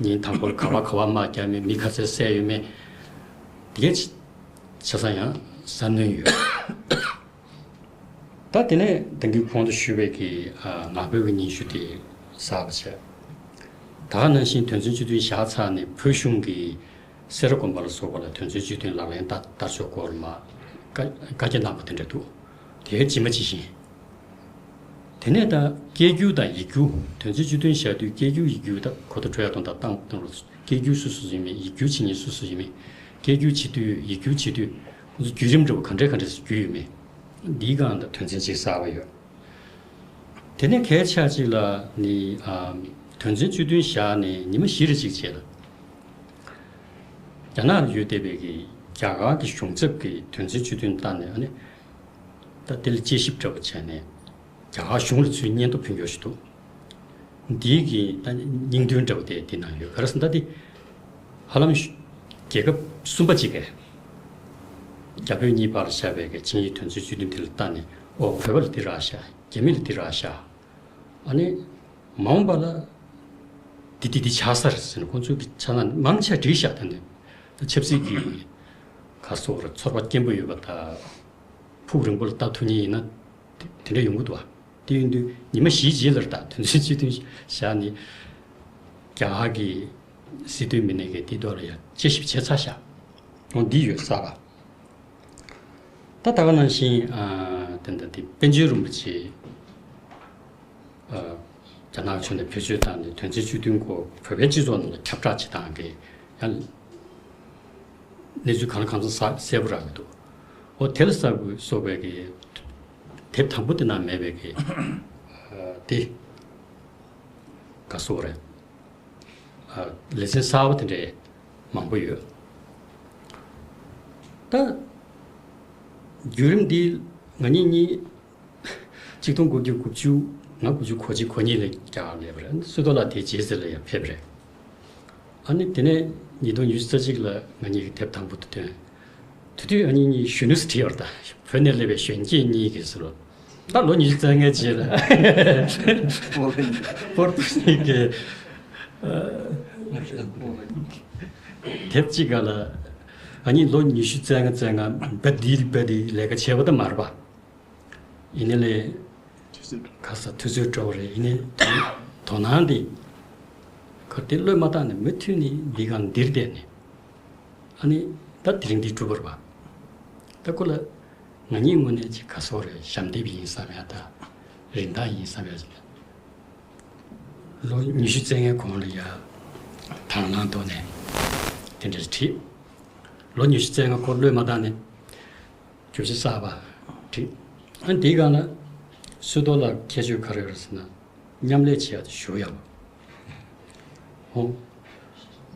ཉིན་དང་པོར་ག་པར་ག་པར་དམག་བརྒྱབ་མེད། མི་ག་ཚོད་བསད་ཡོད་མེད། དེ་གས་ཆ་ཚང་ཡང་གསར་སྣོན་ཡོད། ད་དེ་ནས་ད་གིན་གོང་དུ་ཞུས་པའི་གི། ཨ། ང་ཕོད་ཀྱི་སྙན་ཞུ་དེ་གསར་པ་བྱས། ད་ག་ནང་བཞིན་དོན་ཚན་བཅུ་བདུན་བཞག་ཚར་ནས་བོད་གཞུང་གི་སེ་ར་དགོན་པ་ལ་སོགས་པ་ལ་དོན་ཚན་བཅུ་བདུན་ལག་ལེན་བསྟར་བསྟར་ཕྱོགས་སྐོར་ལ་མར་བཀའ་བཀའ་རྒྱ་གནང་པ་དེ་འདྲ་འདུག་དེ་ཇི་མ་ཇི་བཞིན། དེ་ནས་ད་སྐད་སྒྱུར་དང་ཡིག་སྒྱུར། དོན་ཚན་བཅུ་བདུན་བཞག་དུས་སྐད་སྒྱུར་ཡིག་སྒྱུར་ད་གོ་བརྡ་འཕྲོད་ཡ་དོན་དག་བཏང་བཏང་རོགས། སྐད་སྒྱུར་སུ་སུ་ཡིན་མིན། ཡིག་སྒྱུར་བྱེད་མཁན་སུ་སུ་ཡིན་མིན། སྐད་སྒྱུར་བྱེད་དུས་ཡིག་སྒྱུར་བྱེད་དུས་ཁོང་ཚོ་བརྒྱུད་རིམ་འདྲ་བོ་ག་འདྲས་ག་འདྲས་སུ་བརྒྱུད་ཡོད་མེད། འདིའི་སྒང་ལ་དོན་ཚན་གཅིག་གསར་པ་ཡོད། དེ་ནས་གལ་ཆེ་ཤོས་གཅིག་ལ་ནི་ཨ། དོན་ཚན་བཅུ་བདུན་བཞག་ནས་ཉི་མ་བཞི་རེ་གཅིག་རྗེས་ལ། རྒྱ་ནག་ལ་ཡོད་བསྡད་པའི་གི་རྒྱ་གར་གྱི་གཞུང་ཚབ་ཀྱི་དོན་ཚན་བཅུ་བདུན་བལྟས་ནས་ཨ་ནི། ད་དེ་ལ་དཔྱད་ཞིབ་འདྲ་པོ་བྱས་ནས་རྒྱ་གར་གཞུང་ལ་ཚུར་སྙན་ཐོ་ཕུལ་རྒྱུ་ཞིག་འདུག། འདིའི་གི་ད་སྙིང་དོན་འདྲ་པོ་དེ་འདི་ན་ཡོད། ག་རེ་ཟེར་ན་ད་འདི་ཧ་ལམ་རྒྱལ་ཁབ་གསུམ་པ་གཅིག་གིས་རྒྱ་བོད་གཉིས་བར་བཞག་པའི་གི་ཆིངས་ཡིག་དོན་ཚན་བཅུ་བདུན་དེ་ལ་བལྟས་ནས། ཨོ། བོད་པ་ལ་འདི་རག་ཤག། རྒྱ་མི་ལ་འདི་རག་ཤག། ཨ་ནི་མ་འོངས་པ་ལ་འདི་འདི་འདི་ཆགས་ས་རེད་ཟེར་ནས་ཁོང་ཚོའི་གི་ཆ་ནས་མང་ཆེ་བསྒྲིགས་ཤག། ད་ནི་ད་ཆབ་སྲིད་ཀྱི་ག་སོགས་རེད། ཚོར་བ་སྐྱེན་པོ་ཡོད་པ་དང་། ཕུགས་རིང་པོ་ལ་ལྟ་ཐུབ་མཁན་ཡིན་ན་དེ་དེ་འདྲ་ཡོང་གི་འདུག་བ། དེ་ཡིན་དུས་ཉི་མ་བཞིའི་རྗེས་ལ་ད་དོན་ཚན་བཅུ་བདུན་བཞག་ནས་རྒྱ་གར་གྱི་སྲིད་དོན་མི་སྣ་གིས་དེའི་ཐོག་ལ་ཡང་དཔྱད་ཞིབ་བྱས་ཚར་ཤག། འོ་འདི་ཡོད་གསར་པ། ད་ད་ག་ནང་བཞིན་ཨ། དེ་འདྲ་དེ་པཎ་ཆེན་རིན་པོ་ཆེ་ཨ། རྒྱ་ནག་ཕྱོགས་ནས་བེད་སྤྱོད་བཏང་ནས་དོན་ཚན་བཅུ་བདུན་སྐོར་བོད་པའི་སྤྱི་ཚོགས་ནང་ལ་ཁྱབ་བསྒྲགས་བྱེད་སྟངས་ཀྱི་ཡང་གནས་ཚུལ་གང་ལ་གང་འཚམ་གསལ་པོ་རག་གི་འདུག། འོ་དེ་ལ་གསར་པ་སོགས་པའི་གི་དེབ་དང་པོ་དེ་ནང་མེད་པའི་གི་ཨ། དེ་ག་སོགས་རེད། ལེ་ཚན་གསར་པ་དེ་འདྲའི་མང་པོ་ཡོད། ད་བརྒྱུད་རིམ་འདི་ང་གཉིས་གཉིས་ཆིག་སྟོང་དགུ་བརྒྱ་དགུ་བཅུ་ང་དགུ་བཅུ་གོ་གཅིག་གོ་གཉིས་ལ་རྒྱ་གར་སླེབས་པ་རེད། བསོད་རྡོར་ལགས་དེའི་རྗེས་ཟེར་ལ་ཡང་ཕེབས་རེད། ཨ་ནི་དེ་ནས་ཉིས་སྟོང་ཉི་ཤུ་རྩ་གཅིག་ལ་ང་གཉིས་ཀྱི་དེབ་དང་པོ་དེ་ཐོན། དེ་དུས་ཨ་ནི་གཉིས་གཞོན་ནུ་ཟེར་བྲིས་ཡོད་རེད། ད་བོད་ནས་སླེབས་པའི་གཞོན་སྐྱེས་གཉིས་ཀྱིས་ཟེར་ལོ། ད་ལོ་ཉི་ཤུ་རྩ་ལྔའི་རྗེས་ལ་སྤོར་ཏོ་གཉིས་ཀྱི་དེབ་གཅིག་ག་ལ་ཨ་ནི་ལོ་ཉི་ཤུ་རྩ་ལྔ་རྩ་ལྔ་བ་འདི་བ་འདི་ལས་ཀ་བྱས་པ་ད་མ་རེད་པ། ཡིན་ནའི་ལས་ཁ་ས་དུས་ཚོད་འགྲོ་བ་རེད། ཡིན་ནའི་དོ་སྣང་འདི་གར་དེ་བློས་མ་བཏང་ནས་མུ་མཐུད་ནས་འདི་གང་འདིར་བསྡད་ནས་ཨ་ནི་ད་དེ་རིང་འདི་གྲུབ་པ་རེད་པ། ད་ཁོ་ལ་ང་གཉིས་ངོས་ནས་ཅིག་ག་སོགས་རེད། ཞབས་འདེགས་ཡིན་བསམ་ཡ། ད་རིན་ཐང་ཡིན་བསམ་ཡ་ཅིག་ལོ་ཉི་ཤུ་རྩ་ལྔའི་གོང་ལ་ཡ་དང་བླངས་ཐོག་ནས་དེ་འདྲ་བྲིས། ལོ་ཉི་ཤུ་རྩ་ལྔ་ཁོ་བློས་མ་བཏང་ནས་བརྗོད་གཞི་གསར་པ་བྲིས། ཨ་འདིའི་སྒང་ལ་བསོད་རྡོར་ལགས་ཁྱད་ཆོས་ག་རེ་ཡོད་རེད་ཟེར་ན། མཉམ་ལས་བྱེད་ཡག་དེ་ཞེ་པོ་ཡག་པོ། ཧོ།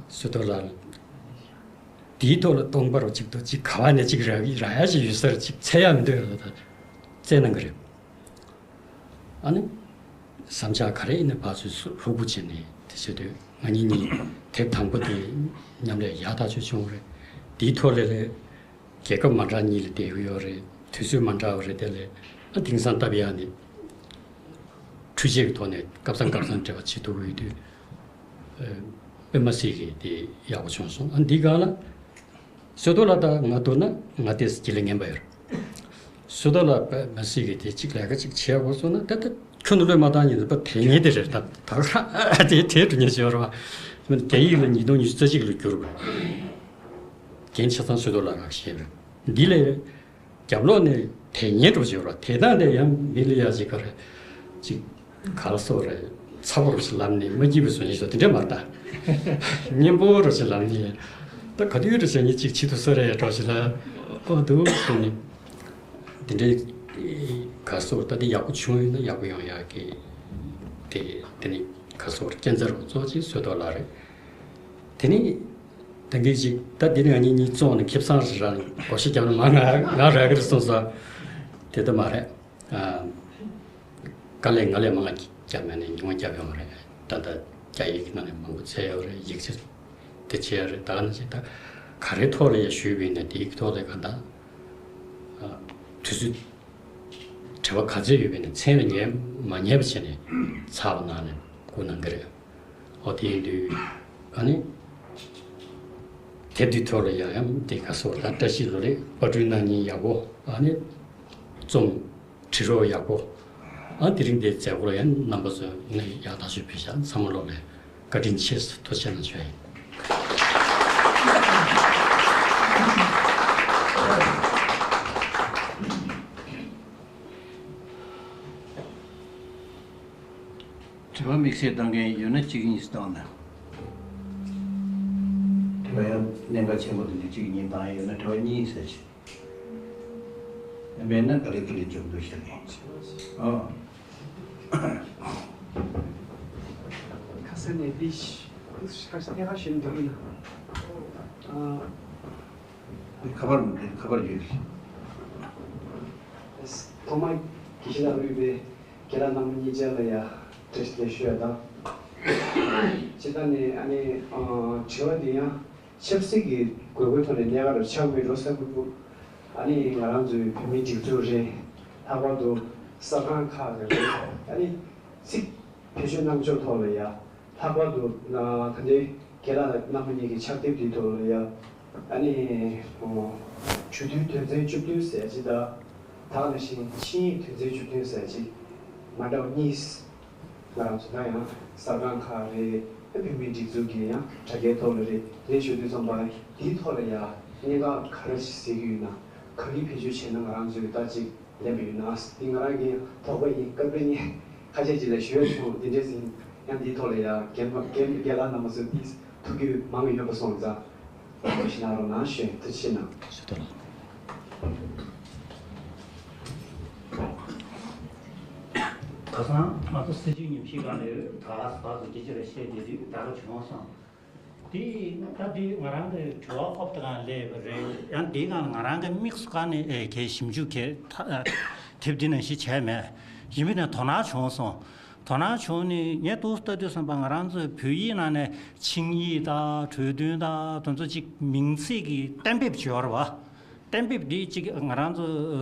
བསོད་རྡོར་ལགས་འདིའི་ཐོག་ལ་སྟོང་པ་རུ་གཅིག་ཏུ་གཅིག་ག་བ་ནས་གཅིག་རག་གི་རག་ཡ་ཞིག་ཡོད་ས་རེད། གཅིག་འཚོལ་ཡ་མི་འདུག་ཡ་ད་བཙལ་གནང་གི་རེད། ཨ་ནི་བསམ་འཆར་ག་རེ་ཡིན་ནའི་ཕར་ཚུར་ལྷུག་པོ་བྱས་ནས་དེ་བྱེད་དུས་ང་གཉིས་གཉིས་དེབ་དང་པོ་དེ་མཉམ་ལས་ཡག་ཐག་ཆོད་བྱུང་བ་རེད། དེའི་ཐོག་ལས་ལས་རྒྱལ་ཁབ་མ་འདྲ་གཉིས་ལ་བསྡད་ཀྱི་ཡོད་རེད། དུས་ཚོད་མ་འདྲ་བ་རེད། དེ་ལས་ཨ་དེང་སང་སྟབས་ཡག་ནས་འཕྲུལ་ཆས་ཀྱི་ཐོག་ནས་སྐབས་སང་སྐབས་སང་འབྲེལ་བ་བྱེད་ཐུབ་ཀྱི་ཡོད་དུས་དཔེ་མ་སྲིད་ཀྱི་དེ་ཡག་པོ་བྱུང་སོང་། ཨ་འདི་ག་ལ། བསོད་རྡོར་ལགས་དང་ང་བསྡུར་ན་ང་ཏོག་ཙམ་སྐྱིད་ལ་ངན་པ་ཡོད་རེད། བསོད་རྡོར་ལགས་དཔེ་མ་སྲིད་ཀྱི་དེ་གཅིག་ལས་ཀ་གཅིག་བྱས་དགོས་སོང་ན་ད་ལྟ་ཁྱོན་ནས་བློས་མ་བཏང་ཉིན་པ་དེ་ཉིད་དེ་རེད། ད་ད་ག་དེ་དེ་འགྲོ་ཉེན་ཞིག་ཡོད་རེད་བ། རྒྱ་ཡིག་ལ་ཉིས་སྟོང་ཉི་ཤུ་རྩ་གཅིག་ལ་བསྒྱུར་བ། རྒན་ཆ་ཚང་བསོད་རྡོར་ལགས་ང་ཤེས་རེད། འདི་ལས་རྒྱབ་ལོགས་ནས་དེ་ཉིད་འགྲོ་བྱེད་རོགས། དེ་དང་དེ་ཡང་མི་ལ་ཡ་ཅིག་ག་རེ་ཅིག་ག་ལ་སོགས་རེད། ཚ་པོ་རུ་ཞིག་ལབ་ནས་མ་སྐྱིད་པའི་བཟོ་ཉེན་ཞིག་དེ་འདྲ་མ་རེད་ད། སྙན་པོ་རུ་ཞིག་ལབ་ནས་ད་ག་དུས་རུ་བྱས་ཉིན་ཅིག་བྱེད་ཐུབ་ས་རེད་འགྲོ་ཞིག་ལ། ཨོ་འདུག་སོང་ནས་དེ་འདྲའི་ག་སོགས་ད་དེ་ཡག་པོ་བྱུང་ཡོད་ན་ཡག་པོ་ཡོང་ཡག་གི་དེ་དེ་ནི་ག་སོགས་རྐྱེན་རྩ་རུ་གཙོ་ཆེ་བསོད་རྡོར་ལགས་རེད། དེ་ནི་ད་གིན་ཅིག་ད་འདི་ནི་ང་གཉིས་གཉིས་བཙོང་ནས་ཁེ་བཟང་རེ་རག་ནས་སྒོར་གཞས་རྒྱབ་ན་མ་ང་ང་རག་གི་རེད་གསུངས་སོང་། དེ་ལྟ་མ་རེད། ཨ། དཀའ་ལས་ང་ལས་མང་བ་རྒྱབ་མེད་ནས་ཉུང་བ་རྒྱབ་ཡོང་བ་རེད། ད་ལྟ་རྒྱ་ཡིག་གི་ནང་ནས་མང་པོ་བཙལ་ཡོད་རེད། ཡིག་ཆ་དེ་བྱས་ཡོད་རེད། ད་ག་ནང་བཞིན་ད་ག་རེ་ཐོག་ལ་ཡང་ཞུས་པ་ཡིན་ན་དེའི་ཐོག་ལ་གང་ལྟར་ཨ། དུས་ཚོད་བྲེལ་བ་ག་ཚོད་ཡོད་པ་ཡིན་ན་མཚན་ལ་ཉན་མ་ཉན་པ་བྱས་ནས་ཚར་བ་གནང་ནས་བསྐུར་གནང་གི་རེད། ཨོ་དེ་ཡིན་དུས་ཨ་ནི་དེབ་འདིའི་ཐོག་ལ་ཡང་ཡང་དེ་ག་སོགས་ལ་བཀྲ་ཤིས་ལོ་ལེགས་པར་སྐྲུན་གནང་མཁན་ཡག་པོ་ཨ་ནི་རྩོམ་བྲིས་རོགས་ཡག་པོ། ཨ་དེ་རིང་དེའི་མཛད་སྒོ་ལ་ཡང་རྣམ་པ་ཚོས་ནི་ཡག་ཐག་ཆོད་ཕེབས་ཤག། ཚང་མ་ལོག་ལས་བཀའ་དྲིན་ཆེ་ཟེར་ཐུགས་རྗེ་ཆེ་གནང་ཞུ་ཡ་ཡིན། དྲི་བ་དམིགས་བསལ་བཏང་མཁན་ཡོད་ན་གཅིག་གཉིས་བཏང་ན། དྲི་བ་ཡང་གནད་འགག་ཆེན་པོ་དེ་འདྲ་གཅིག་གཉིས་བཏང་ཡ་ཡོད་ན་དྲི་བ་གཉིས་ཟེར་ཞིག། མེད་ན་ག་ལེ་ག་ལེ་འཇོག་འདུག་བཤད་གི་ཡིན། ཨོ། ཁ་སང་ནས་འདི་ཁ་སང་ཐད་ཀར་ཞུ་འདུག་ཡིན། ཨ། འདི་ཁ་པར་མི་འདི་ཁ་པར་ཡོད་རེད། ཐོག་མར་དགེ་བཤེས་ལགས་དབུས་པའི་རྒན་ལགས་རྣམ་པ་གཉིས་ཆ་ལ་ཡ་བཀྲ་ཤིས་བདེ་ལེགས་ཞུ་ཡ་དང་། སྤྱིར་བཏང་ནས་ཨ་ནི་ཨ་དྲི་བ་འདི་ཡང་ཆབ་སྲིད་ཀྱི་དགོས་མཁོའི་ཐོག་ནས་གནད་འགག་རུ་ཆགས་མེད་འགྲོ་བསམ་གྱི་འདུག་ཨ་ནི་ང་རང་ཚོའི་བོད་མིའི་སྒྲིག་འཛུགས་རེད། ལྷག་པར་དུ་གསར་ཁང་ཁག་གི་རེད། ཨ་ནི་ཚིག་བེད་སྤྱོད་གནང་ཕྱོགས་ཐོག་ལ་ཡ། ལྷག་པར་དུ་ད་ལྟའི་རྒན་ལགས་རྣམ་པ་གཉིས་ཀྱི་ཕྱག་དེབ་འདིའི་ཐོག་ལ་ཡ། ཨ་ནི་གྲོས་མཐུན་དོན་ཚན་བཅུ་བདུན་ཟེར་ཅིག་དང་། ད་ག་ནང་བཞིན་ཆིངས་ཡིག་དོན་ཚན་བཅུ་བདུན་ཟེར་ཅིག་མ་འདྲ་བ་གཉིས། ང་རང་ཚོ་ད་ཡང་གསར་ཁང་ཁག་རེད། བོད་མིའི་སྒྲིག་འཛུགས་ཀྱི་ཡང་དྲ་རྒྱའི་ཐོག་ལ་རེད། དེ་ཞུ་དུས་ཙམ་པ་འདིའི་ཐོག་ལ་ཡ་གནད་འགག་ག་རེ་ཞིག་གཟིགས་ཀྱི་ཡོད་ན། ག་གི་བེད་སྤྱོད་བྱས་ན་ང་རང་ཚོའི་ད་ཅིག་ལེན་པ་ཡོད་ན། འདི་ང་རང་གི་དོགས་པ་ཡིན། སྐབས་རེ་ངས་ཁ་ཤས་ཅིག་ལ་ཞུ་ཡ་བྱུང་། འདི་འདྲས་ཡིན། ཡང་འདིའི་ཐོག་ལ་ཡ་རྒན་པ་རྒན་རྒན་ལགས་རྣམ་པ་ཚོས་འདི་ཐུགས་རྒྱུས་མང་ཡོད་པ་སོང་ཙང་། ཐུགས་རྗེ་གནང་རོགས་གནང་ཞུ། ཐུགས་རྗེ་གནང་། ཞུ་དོ་ལགས། ཁ་སང་ང་ཚོ་སྲིད་བྱུས་ཉམས་ཞིབ་ཁང་ནས་ད་ག་ས་ག་ཚོད་སྐད་ཆ་རེ་བཤད་བསྡད་དུས་ད་ག་བྱུང་སོང་། དེ་ད་དེ་ང་རང་གི་དྲི་བ་ཧོབ་ཏེ་གང་སླེབས་པ་རེད། ཡང་དེའི་སྒང་ལ་ང་རང་གི་དམིགས་སུ་བཀར་ནས་ཨེ་གའི་ཞིབ་འཇུག་གའི་ཐ་དེབ་འདི་ནང་བཞིན་བྱས་མེད། ཡིན་པས་ན་དོ་སྣང་བྱུང་སོང་། དོ་སྣང་བྱུང་ནས་ངས་ཏོག་ཙམ་ལྟ་དུས་ཙམ་པ་ང་རང་ཚོའི་བོད་ཡིག་ནང་ནས་ཆིངས་ཡིག་དང་གྲོས་མཐུན་དང་དེ་ཚོ་གཅིག་མིང་ཚིག་གི་གཏན་འབེབས་བྱས་ཡོད་རེད་བ། གཏན་འབེབས་འདི་གཅིག་ང་རང་ཚོ་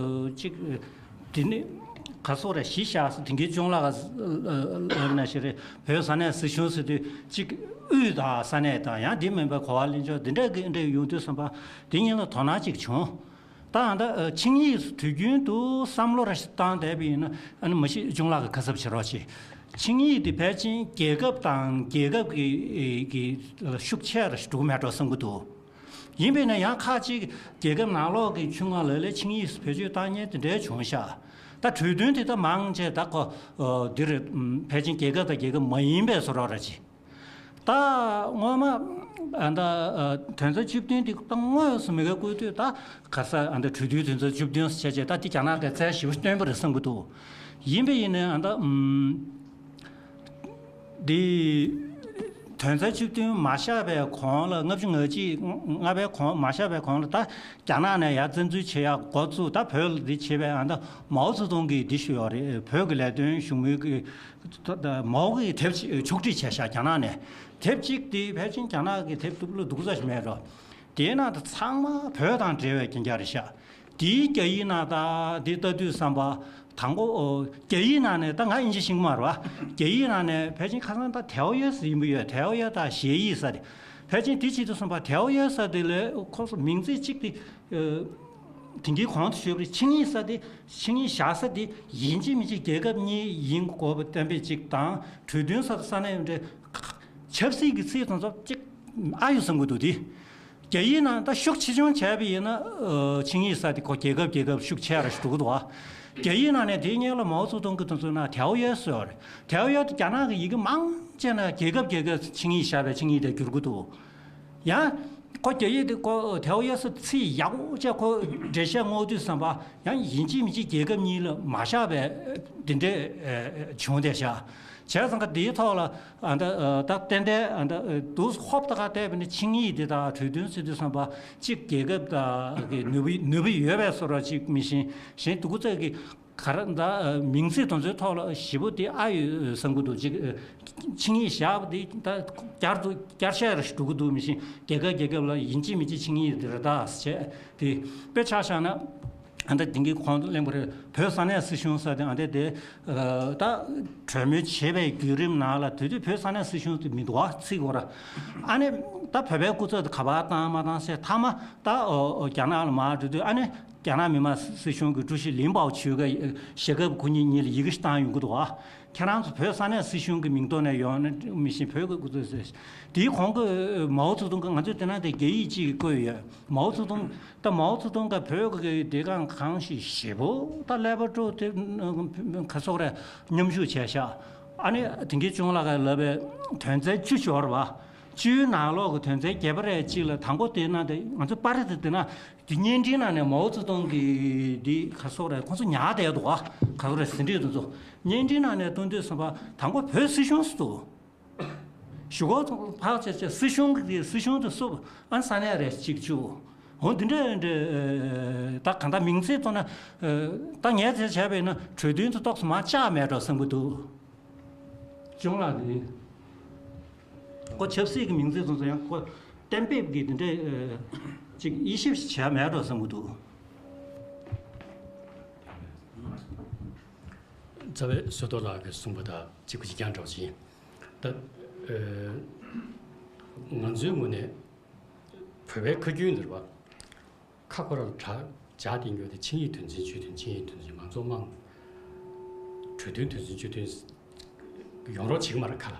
གཅིག་འདི་ནི་ག་སོག་རེད། གཞི་བཞག་ས་དེང་གི་གཅུང་ལགས་ལབ་ན་ཞིག་རེད། བོད་ས་གནས་སྲིད་གཞུང་ཟེར་དུས་གཅིག་དབུས་དང་ས་གནས་དང་ཡང་འདི་མིན་པའི་གོ་བ་ལེན་ཕྱོགས་འདི་འདྲ་གི་འདྲ་ཡོང་དུས་ཙམ་པ་འདི་གཉིས་ལ་དོ་སྣང་གཅིག་བྱུང་། ད་ཨ་ད་ཆིངས་ཡིག་དུས་རྒྱུན་དུ་བསམ་བློ་ར་ཞིག་བཏང་བསྡད་པ་ཡིན་ན། ཨ་ནི་མ་གཞི་གཅུང་ལགས་ཀྱི་ཁ་གསབ་བྱེད་རོགས་བྱེད། ཆིངས་ཡིག་འདི་ཕལ་ཆེར་རྒྱལ་ཁབ་དང་རྒྱལ་ཁབ་ཀྱི་ཀྱི་ཤུགས་ཆེ་ར་ཞིག་འགྲོ་གི་མེད་འགྲོ་བསམ་གྱི་འདུག་ཡིན་པས་ན་ཡང་ཁག་ཅིག་རྒྱལ་ཁབ་ནང་ལོགས་ཀྱི་ཆུང་ང་ལ་ལས་ཆིངས་ཡིག་བེད་སྤྱོད་བཏང་མཁན་དེ་འདྲའི་བྱུང་ཤག་ད་གྲོས་མཐུན་དེ་ད་མང་ཆེ་ད་ཁོ་འདིར་ཕལ་ཆེར་རྒྱལ་ཁབ་དང་རྒྱལ་ཁབ་མ་ཡིན་པའི་བཟོ་འདྲ་ར་ཅིག་ད་སྔོན་མ་ཨ་ད་དོན་ཚན་བཅུ་བདུན་དེ་ད་དངོས་སུ་མི་ག་བཀོད་དུས་ད་ག་ས་ཨ་ད་གྲོས་མཐུན་དོན་ཚན་བཅུ་བདུན་ཟེར་བྱས་ད་དེ་རྒྱ་ནག་གིས་རྩལ་ཞིབ་སྟོན་པ་རེད་བསམ་གྱི་འདུག་ཡིན་པས་ཡིན་ནའི་ཨ་ད་ཨུམ། འདི། དོན་ཚན་བཅུ་བདུན་མ་བཞག་པའི་གོང་ལ་ལྔ་བཅུ་ང་གཅིག་ལྔ་པའི་གོང་མ་བཞག་པའི་གོང་ལ་ད་རྒྱ་ནག་ནས་ཡར་བཙན་འཛུལ་བྱེད་ཡག་འགོ་བཙུགས། ད་བོད་ལ་འདི་བྱེད་པའི་ཨ་ད་མའོ་ཙེ་ཏུང་གིས་འདི་ཞུས་ཡོད་རེད། བོད་ཀྱི་ལས་དོན་བཞུགས་མོལ་གྱི་མའོ་གིས་དེབ་ཅིག་ཕྱོགས་སྒྲིག་བྱས་ཤག་རྒྱ་ནག་ནས། དེབ་ཅིག་དེ་ཕལ་ཆེར་རྒྱ་ནག་གི་དེབ་སྡུག་ལ་སྡུག་ཙམ་ཞིག་མེད་འགྲོ། དེའི་ནང་དུ་ཚང་མ་བོད་དང་འབྲེལ་བའི་རྐྱང་རྐྱང་རེད་ཤག་དེའི་རྒྱ་ཡིག་ནང་ད་འདི་ལྟ་དུས་ཙམ་པ་དང་པོ་ཨོ། རྒྱ་ཡིག་ནང་ནས་ད་ང་དབྱིན་ཇི་ཤེས་ཀྱི་མ་རེད་བ། རྒྱ་ཡིག་ནང་ནས་ཕལ་ཆེར་ཁ་སང་ད་ཐའོ་ཡོས་ཡིན་པ་ཡོད། ཐའོ་ཡོས་ད་ཞེ་ཡིག་ས་རེད། ཕལ་ཆེར་འདི་བྱེད་དུས་ཙམ་པ་ཐའོ་ཡོས་ས་དེ་ལས་ཁོ་ཚོ་མིང་ཚིག་གཅིག་དེ། དེང་གི་གོང་དུ་ཞུས་པའི་ཆིངས་ཡིག་ས་དེ། ཆིངས་ཡིག་བཞག་ས་དེ་ཡིན་གཅིག་མིན་གཅིག་རྒྱལ་ཁབ་གཉིས་ཡིན་དགོས་པ་གཏན་འབེབས་གཅིག་དང་། གྲོས་མཐུན་ས་དང་ས་གནས་འདྲ། ཆབ་སྲིད་ཀྱི་ཚིག་དང་ཚོ་གཅིག་ཨ་ཡོད་བསམ་གྱི་འདུག་དེ། རྒྱ་ཡིག་ནང་ད་ཤུགས་ཆེ་ཆུང་བྱས་པ་ཡིན་ན། ཨ་ཆིངས་ཡིག་ས་དེ་ཁོ་རྒྱལ་ཁབ་རྒྱལ་ཁབ་ཤུགས་ཆེ་ར་ཞིག་འགྲོ་གི་འདུག་ཨ། རྒྱ་ཡིག་ནང་ནས་དེའི་སྔོན་ལ་མའོ་ཙེ་ཏུང་གི་དོན་ཚོད་ནང་ཐའོ་ཡོས་ཟེར་བ་རེད། ཐའོ་ཡོས་དེ་རྒྱ་ནག་གི་ཡི་གེ་མང་ཆེ་ན་རྒྱལ་ཁབ་རྒྱལ་ཁབ་ཆིངས་ཡིག་བཞག་པའི་ཆིངས་ཡིག་དེ་བསྒྱུར་གྱི་འདུག་ཡང་ཁོ་རྒྱ་ཡིག་དེ་ཁོ་ཐའོ་ཡོས་ཚིག་ཡག་པོ་བྱས་ཁོ་འགྲེལ་བཤད་བསྔོག་དུས་ཙམ་པ་ཡང་ཡིན་གཅིག་མིན་གཅིག་རྒྱལ་ཁབ་གཉིས་ལ་མ་བཞག་པའི་འདི་འདྲས་བྱུང་བསྡད་ཤག་བྱས་ཙང་ཀ་འདིའི་ཐོག་ལ་ཨ་ད་ད་ཏན་ཏན་ཨ་ད་དུས་ཧོབ་ཏེ་ཁ་བལྟས་པ་ནི་ཆིངས་ཡིག་འདི་དང་གྲོས་མཐུན་ཟེར་དུས་ཙམ་པ་གཅིག་རྒྱལ་ཁབ་དང་གི་ནུས་པ་ནུས་པ་ཡོད་པའི་བཟོ་འདྲ་གཅིག་མི་ཤེས། གཞན་སྡུག་ཙག་གི་ག་རེ་ད་མིང་ཚིག་དེ་ཚོའི་ཐོག་ལ་ཞེ་པོ་དེ་ཨ་ཡོད་བསམ་གྱི་འདུག་གཅིག་ཆིངས་ཡིག་བཞག་པ་དེ་ད་བསྐྱར་དུ་བསྐྱར་བཤད་རེ་ཞིག་འགྲོ་གི་འདུག་མི་ཤེས། རྒྱལ་ཁབ་རྒྱལ་ཁབ་ལ་ཡིན་གཅིག་མིན་གཅིག་ཆིངས་ཡིག་དེ་རེ་ད་བྱས་དེ་དཔེ་ཆ་བཞག་ན། ཨ་ད་དེང་གི་གོང་དུ་གླེང་བ་རེད། བོད་ས་གནས་སྲིད་གཞུང་ཟེར་དེ་ཨ་ད་དེ་ད་གྲོས་མོལ་བྱེད་པའི་བརྒྱུད་རིམ་ནང་ལ་དེ་དུས་བོད་ས་གནས་སྲིད་གཞུང་དེ་མི་འདུག་བ། ཚིག་གོ་ར། ཨ་ནི་ད་བོད་པའི་སྐུ་ཚབ་དེ་ག་པར་བཏང་མ་བཏང་ཟེར་མཐའ་མ་ད་རྒྱ་ནག་ལ་མར་འགྲོ་དུས་ཨ་ནི་རྒྱ་ནག་མི་དམངས་སྲིད་གཞུང་གི་ཀྲུའུ་ཞི་ལིན་པའོ་ཆུའུ་གི་ཞལ་ཁབ་ཁོ་གཉིས་གཉིས་ལ་ཡི་གེ་ཞིག་བཏང་ཡོང་གི་འདུག་བ། ཁྱེད་རང་ཚོ་བོད་ས་གནས་སྲིད་གཞུང་གི་མིང་ཐོག་ནས་ཡོང་ན་མི་ཤེས། བོད་ཀྱི་སྐུ་ཚབ་ཟེར། དེའི་གོང་གི་མའོ་ཙེ་ཏུང་གི་ང་ཚོས་དེ་ན་དེ་རྒྱ་ཡིག་ཅིག་བཀོད་ཡོད། མའོ་ཙེ་ཏུང་ད་མའོ་ཙེ་ཏུང་གི་བོད་ཀྱི་བདེ་སྐྱོང་གང་ཞིག་ཞེ་པོ་ད་ཀླད་པ་དཀྲུགས་ཏེ་ཁ་སོག་རེ་མཉམ་ཞུགས་བྱས་ཤག་ཨ་ནི་དེང་གི་གཅུང་ལགས་ཀྱིས་ལབ་པའི་དོན་ཚན་བཅུ་ཤོར་བ། བཅུའི་ནང་ལོགས་ཀྱི་དོན་ཚན་བརྒྱད་པ་རེ་གཅིག་ལ་དང་པོ་དེ་ན་དེ་ང་ཚོ་པར་རིས་དེ་དེ་ན། དེ་བརྙན་འཕྲིན་ནང་ནས་མའོ་ཙེ་ཏུང་གི་འདི་ག་སོག་རེད། ཁོང་ཚོ་ཉར་བསྡད་འདུག་ཨ། ག་སོག་རེད། ཟིན་བྲིས་དེ་ཚོ་བརྙན་འཕྲིན་ནང་ནས་གཏོང་དུས་ཙམ་པ་དང་པོ་བོད་སྲིད་གཞུང་ཟེར་འདུག་གཞུག་གུ་ཕར་བྱས་བྱས་སྲིད་གཞུང་གི་སྲིད་གཞུང་དེ་སུ་ཨ་ས་གནས་རེད་གཅིག་བཅུ། འོ་འདི་འདྲ་འདྲ། ད་གང་ལྟར་མིང་ཚིག་བཏོན་ན། ད་ངས་དེ་བྱས་པས་ན་གྲོས་མཐུན་དེ་ཏོག་ཙམ་མར་བཅག་མེད་འགྲོ་བསམ་གྱི་འདུག་གཅུང་ལགས་དེ། ཁོ་ཆབ་སྲིད་ཀྱི་མིང་ཚིག་སོང་ཙང་ཡང་ཁོ་གཏན་འབེབས་ཀྱི་དེ་འདྲའི་ཅིག་དབྱེ་ཞིབ་བྱས་མེད་འགྲོ་བསམ་གྱི་འདུག་རྩ་བའི་བསོད་རྡོར་ལགས་ཀྱིས་གསུངས་པ་དང་གཅིག་པ་གཅིག་རྐྱང་འདྲ་བ་ཅིག་ཡིན། ད་ང་ཚོའི་ངོས་ནས་བོད་པའི་ཁ་རྒྱུན་འདིར་བ། ཁ་ཁོ་རང་དྲ་ཇག་དེ་འགྱོ་དེ་ཆིངས་ཡིག་དོན་ཚན་བཅུ་བདུན། ཆིངས་ཡིག་དོན་ཚན་མང་གཙོ་དམངས་གྲོས་མཐུན་དོན་ཚན་བཅུ་བདུན་ཡོང་རོགས་བྱེད་ཀྱི་མ་རེད་ཁ་ལ།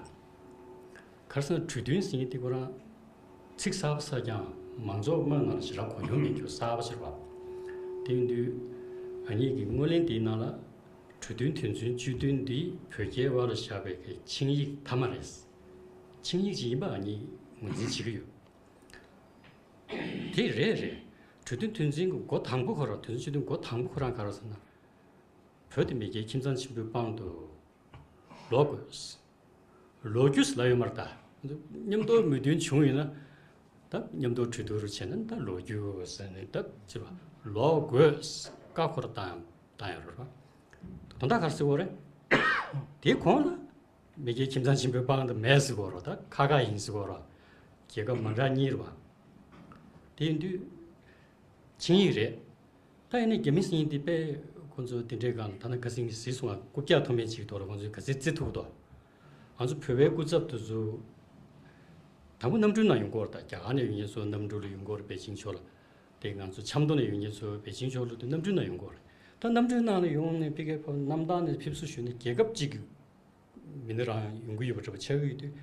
ག་རེ་ཟེར་ན་གྲོས་མཐུན་ཟེར་མཁན་དེ་ཁོ་རང་ཚིག་གསར་པ་གསར་རྐྱང་མང་གཙོ་དམངས་ནང་ལ་ཞེ་དྲག་གོ་མྱོང་མེད་རྒྱུ་གསར་པ་ཞིག་རེད་བ། དེ་ཡིན་དུས་ང་གཉིས་ཀྱི་སྔོན་གླེང་དེའི་ནང་ལ་གྲོས་མཐུན་དོན་ཚན་བཅུ་བདུན་འདི་བོད་རྒྱའི་དབར་ལ་བཞག་པའི་གི་ཆིངས་ཡིག་མཐའ་མ་རེད། ཆིངས་ཡིག་ཅིག་ཡིན་པ་ང་གཉིས་ངོས་འཛིན་བྱེད་ཀྱི་ཡོད། དེ་རེད་རེད། གྲོས་མཐུན་དོན་ཚན་གྱི་འགོ་དང་པོ་ཁོ་རང་དོན་ཚན་བཅུ་བདུན་འགོ་དང་པོ་ཁོ་རང་ག་རེ་ཟེར་ན། བོད་དེ་མི་རྒྱའི་ཁྱིམ་ཚང་ཆེན་པོའི་པང་དུ་ལོག་དགོས། ལོག་རྒྱུ་ཟེར་ལབ་ཡོད་མ་རེད་ད། མཉམ་དུ་མོས་མཐུན་བྱུང་ཡོད་ན། ད་མཉམ་དུ་གྲོས་བསྡུར་བྱས་ན་ད་ལོག་རྒྱུ་ཟེར་ནས་ད་ཅི་བ་ལོག་དགོས་བཀའ་འཁོར་བཏང་བཏང་ཡོད་རེད་བ། དོན་དག་ག་རེ་ཟེར་བ་རེད། དེའི་གོང་ལ། མི་རྒྱའི་ཁྱིམ་ཚང་ཆེན་པོའི་པང་དུ་མེད་ཟེར་གོ་རོ། ད་ཁ་ཁ་ཡིན་ཟེར་གོ་རོ། རྒྱལ་ཁབ་མ་འདྲ་གཉིས་རེད་བ། དེ་ཡིན་དུས་ཆིངས་ཡིག་རེད། ད་ཡིན་ནའི་རྒྱ་མི་ཟེར་མཁན་དེ་དཔེ་ཁོ་ཚོ་དེ་འདྲའི་སྒང་ལ་ད་ནང་ཁ་སང་གི་གཟིགས་སོང་ང་། རྐུབ་བཀྱག་མཐོ་དམན་ཅིག་གི་ཐོག་ལ་ཁོ་ཚོས་ག་ཚོད་བརྩི་ཐུབ་དོ། ང་ཚོ་བོད་པའི་སྐུ་ཚབ་དེ་ཚོ་དང་པོ་གནམ་གྲུའི་ནང་ཡོང་གི་ཡོད་རེད། ད་རྒྱ་གར་ནས་ཡོང་མཁན་ཚོ་གནམ་གྲུ་ལ་ཡོང་གི་ཡོད་རེད། པེ་ཅིང་ཕྱོགས་ལ། དེ་ང་ཚོ་ཆབ་མདོ་ནས་ཡོང་མཁན་ཚོ་པེ་ཅིང་ཕྱོགས་ལ་དུ་གནམ་གྲུའི་ནང་ཡོང་གི་ཡོད་རེད། ད་གནམ་གྲུའི་ནང་ལ་ཡོང་ནས་ཕ་གིའི་ཁོ་གནམ་ཐང་ནས་ཕེབས་བསུ་ཞུས་ནས་རྒྱལ་ཁབ་གཅིག་གི་མི་སྣ་རང་ཡོང་གི་ཡོད་པ་འདྲ་པོ་ཆགས་ཀྱི་ཡོད་དུས།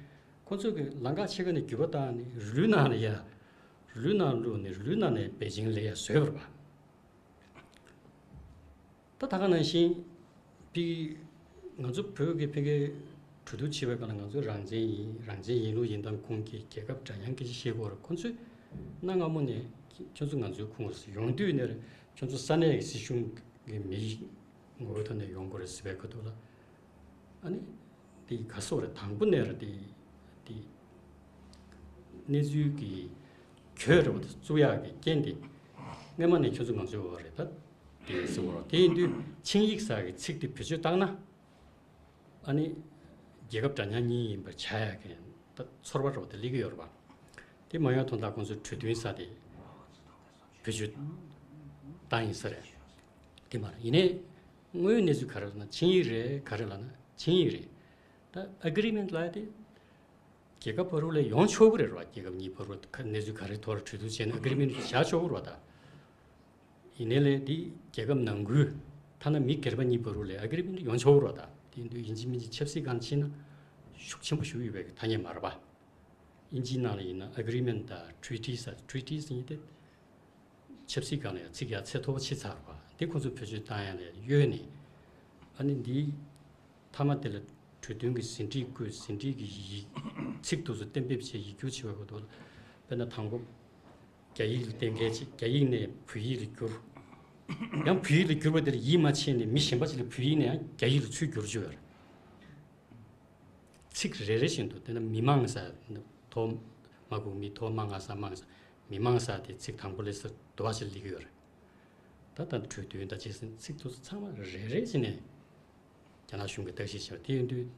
ཁོ་ཚོ་གིས་ལམ་ཁ་ཕྱེད་ཀ་ནས་འགྱུར་བ་བཏང་ནས་རི་ལུའི་ནང་ལ་ཡ། རི་ལུའི་ནང་བླུགས་ནས་རི་ལུའི་ནང་ནས་པེ་ཅིང་ལ་ཡ་བཟོས་པ་རེད་པ། ད་ད་ག་ནང་བཞིན་ཕ་གི་ང་ཚོ་བོད་ཀྱི་ཕ་གིའི་གྲོས་བསྡུར་བྱེད་པའི་སྐབས་ལ་ང་ཚོ་རང་བཙན་ཡིན། རང་བཙན་ཡིན་ལུགས་ཡིན་སྟངས་ཁུངས་སྐྱེལ། རྒྱལ་ཁབ་འདྲ་མཉམ་སྐད་ཆ་བཤད་དགོས་རེད། ཁོ་ཚོས་གནའ་སྔ་མོ་ནས་ཁྱོད་ཚོ་ང་ཚོའི་ཁོངས་སུ་ཡོང་དུས་ནས་ཁྱོད་ཚོ་ས་གནས་ཀྱི་སྲིད་གཞུང་གི་མི་ངོ་བོའི་ཐོག་ནས་ཡོང་དགོས་རེད་ཟེར་བའི་ཁ་ཐུག་ལ། ཨ་ནི་དེ་ག་སོག་རེད། དང་པོ་ནས་རེད། དེ་དེ་གནས་ཚུལ་གྱི་གྱོད་རེད་པ། དེ་བཙུགས་ཡག་གི་རྐྱེན་དེ་སྔོན་མ་ནས་ཁྱོད་ཚོ་ང་ཚོའི་འོག་རེད། ད་དེ་ཟེར་བ་རེད། དེ་ཡིན་དུས་ཆིངས་ཡིག་ཟེར་གི་ཚིག་དེ་བེད་སྤྱོད་བཏང་ན། ཨ་ནི་རྒྱལ་ཁབ་འདྲ་མཉམ་གཉིས་ཡིན་པར་བྱ་ཡག་གི་ད་ཚོར་བ་རེད་པ། དེ་སླེབས་ཀྱི་ཡོད་རེད་པ། དེ་མ་ཡོང་དོན་དག་ཁོང་ཚོས་གྲོས་མཐུན་ཟེར་དེ་བེད་སྤྱོད་བཏང་ཡིན་ས་རེད། དེ་མ་རེད། ཡིན་ནའི་དངོས་ཡོད་གནས་ཚུལ་ག་རེ་ལབ་ན་ཆིངས་ཡིག་རེད། ག་རེ་ལབ་ན་ཆིངས་ཡིག་རེད། ད་ཨ་གི་རི་མེན་ཊི་ལབ་ཡ་དེ་རྒྱལ་ཁབ་བར་དུ་ལ་ཡོང་ཆོག་གི་རེད་པ། རྒྱལ་ཁབ་གཉིས་བར་དུ་ག་གནས་ཚུལ་ག་རེ་ཐོག་ལ་གྲོས་བསྡུར་བྱས་ན་ཨ་གི་རི་མེན་ཊི་བཞག་ཆོག་གི་རེད་པ། ད་ཡིན་ནའི་ལས་དེ་རྒྱལ་ཁབ་ནང་ཁུལ་ཐ་ན་མི་སྒེར་པ་གཉིས་བར་དུ་ལ་ཨ་གི་རི་མེན་ཊི་ཡོང་ཆོག་གི་རེད་པ། ད་དེ་ཡིན་དུས་ཡིན་གཅིག་མིན་གཅིག་ཆབ་སྲིད་སྒང་ཕྱིན་ན་ཤུགས་ཆེན་པོ་ཞིག་ཡོད་པའི་ཐ་སྙད་མ་རེད་པ། དབྱིན་ཇིའི་ནང་ལ་ཡིན་ན་ཨ་གི་རི་མེན་ཊི་དང་ཊི་རི་ཊི་ཟེར། ཊི་རི་ཊི་ཟེར་མཁན་དེ་ཆབ་སྲིད་སྒང་ལ་ཡང་ཚིག་ཡག་ཚད་མཐོ་པོ་ཕྱིན་ཚར་བ་དེ་ཁོང་ཚོས་བེད་སྤྱོད་བཏང་ཡ་ལ་གཡོལ་ནས། ཨ་ནི་འདིའི་མཐའ་མ་དེ་ལ་གྲོས་མཐུན་གྱི་ཟིན་བྲིས་བཀོད། ཟིན་བྲིས་ཀྱི་ཡིག་ཚིག་དེ་ཚོ་གཏན་འབེབས་བྱས་ཡིག་སྒྱུར་བྱེད་པའི་སྐབས་དུ་ལ། དཔེར་ན་དང་པོ་རྒྱ་ཡིག་ལ་གཏན་འཁེལ་བྱས། རྒྱ་ཡིག་ནས་བོད་ཡིག་ལ་བསྒྱུར། ཡང་བོད་ཡིག་ལ་བསྒྱུར་བ་དེ་ལ་ཡིད་མ་ཆེས་ནས་མི་གཞན་པ་ཅིག་ལ་བོད་ཡིག་ནས་ཡང་རྒྱ་ཡིག་ལ་ཚུར་བསྒྱུར་བཅུག་ཡོད་རེད། ཚིག་རེ་རེ་བཞིན་དུ། དེ་ནས་མི་མང་ཟེར། ཐོག་མ་གོ་མི་ཐོག་མ་ང་ས་མང་ཟེར། མི་མང་ཟེར་དེ་ཚིག་དང་པོ་ལས་ཟེར་དུ་བ་ཞིག་སླེབས་ཀྱི་ཡོད་རེད། ད་ལྟ་གྲོས་མཐུན་དང་བཅས་ཟིན་ཚིག་དེ་ཚོ་ཚང་མ་རེ་རེ་བཞིན་ནས་རྒྱ་ནག་གཞུང་གིས་བརྟག་ཞིབ་བྱས་པ་དེ་ཡིན་དུས།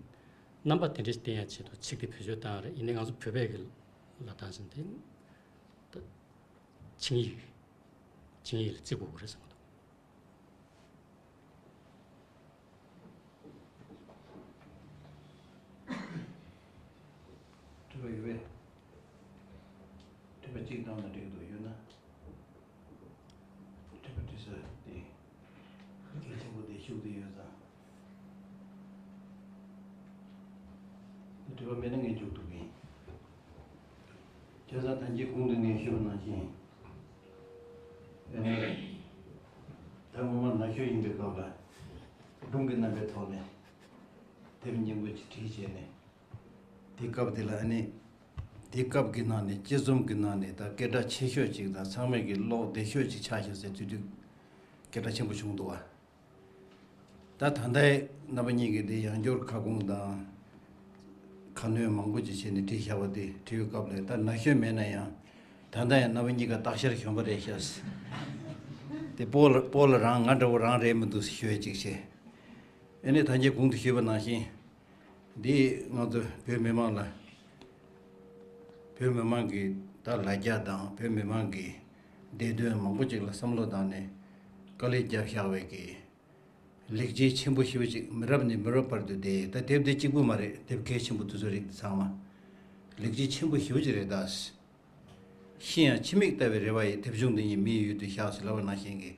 རྣམ་པ་དེ་འདྲ་ཞིག་བསྟན་ཡ་ཆེད་དུ་ཚིག་དེ་བེད་སྤྱོད་བཏང་རེད། ཡིན་ནའི་ང་ཚོ་བོད་པས་ཀྱི་ལབ་སྟངས་བཞིན་དེ་ད་ཆིངས་ཡིག་ཆིངས་ཡིག་ལ་བརྩི་དགོས་ཀྱི་རེད་བསམ་གྱི་འདུག་དྲི་བ་ཡོད་པས། དྲི་བ་གཅིག་བཏང་ན་འགྲིག་འདུག་ཡོད་ན། དྲི་བ་དྲི་ས་དེ་གལ་ཆེན་པོ་དེ་ཤུགས་དེ་ཡོད་ཙང་། དྲི་བ་མེད་ན་ངས་མཇུག་བསྡུ་གི་ཡིན། བྱས་ཙང་ད་ཅི་གོང་དུ་ངས་ཞུས་པ་ནང་བཞིན། ཨེ། ད་ངོ་མ་ན་གཞོན་ཡིན་པའི་སྐབས་ལ་སྒྲུང་གི་རྣམ་པའི་ཐོག་ནས་དེབ་སྙིང་པོ་ཅིག་བྲིས་བྱས་ནས། དེ་སྐབས་དེ་ལ་ཨ་ནི། འདི་སྐབས་ཀྱི་ནང་ནས་དཔྱད་རྩོམ་གྱི་ནང་ནས་ད་སྐད་གྲགས་ཆེ་ཤོས་ཅིག་དང་ཚང་མས་ཀྱི་ཀློག་བདེ་ཤོས་ཅིག་ཆགས་ཤག་ཟེར་ཚུལ་དུས་སྐད་གྲགས་ཆེན་པོ་བྱུང་འདུག་བ། ད་ད་ལྟའི་རྣམ་པ་གཉིས་ཀྱིས་དེ་ཡང་བསྐྱར་ཁ་སྐོང་དང་ཁ་སྣོན་མང་པོ་ཅིག་བྱས་ནས་བྲིས་བཞག་པ་དེ་བྲིས་པའི་སྐབས་ལ་ད་ན་གཞོན་མེད་ན་ཡང་ད་ལྟ་ཡང་རྣམ་པ་གཉིས་ཀ་སྟག་ཤར་གཞོན་པ་རེད་ཤག་དེ་སྤོ་ལ་སྤོ་ལ་རང་ང་འདྲ་བོ་རང་རེད་མི་འདུག་ཞུ་ཡས་ཅིག་བྱས། ཨ་ནི་ད་ངས་གོང་དུ་ཞུས་པ་ནང་བཞིན། འདི་ང་ཚོ་བོད་མི་མང་ལ། བོད་མི་མང་གི་ད་ལ་རྒྱ་དང་བོད་མི་མང་གི་བདེ་དོན་མང་པོ་ཅིག་ལ་བསམ་བློ་བཏང་ནས་དཀའ་ལས་བརྒྱབ་བཞག་པའི་གི་ལེགས་སྐྱེས་ཆེན་པོ་ཞེ་པོ་ཅིག་མི་རབས་ནས་མི་རབས་བར་དུ་བསྡད་ད་དེབ་དེ་གཅིག་པུ་མ་རེད། དེབ་གལ་ཆེན་པོ་དེ་ཚོ་རིགས་དེ་ཚང་མ་ལེགས་སྐྱེས་ཆེན་པོ་ཞེ་པོ་ཅིག་རེད་ད། ཤི་ཡང་ཕྱི་མིག་ལྟ་བའི་རེ་བ་ཡིས་དེབ་ཆུང་འདི་ཉིད་མིའི་ཡུལ་དུ་བཞག་ཟེར་ལབ་པ་ནང་བཞིན་གྱི་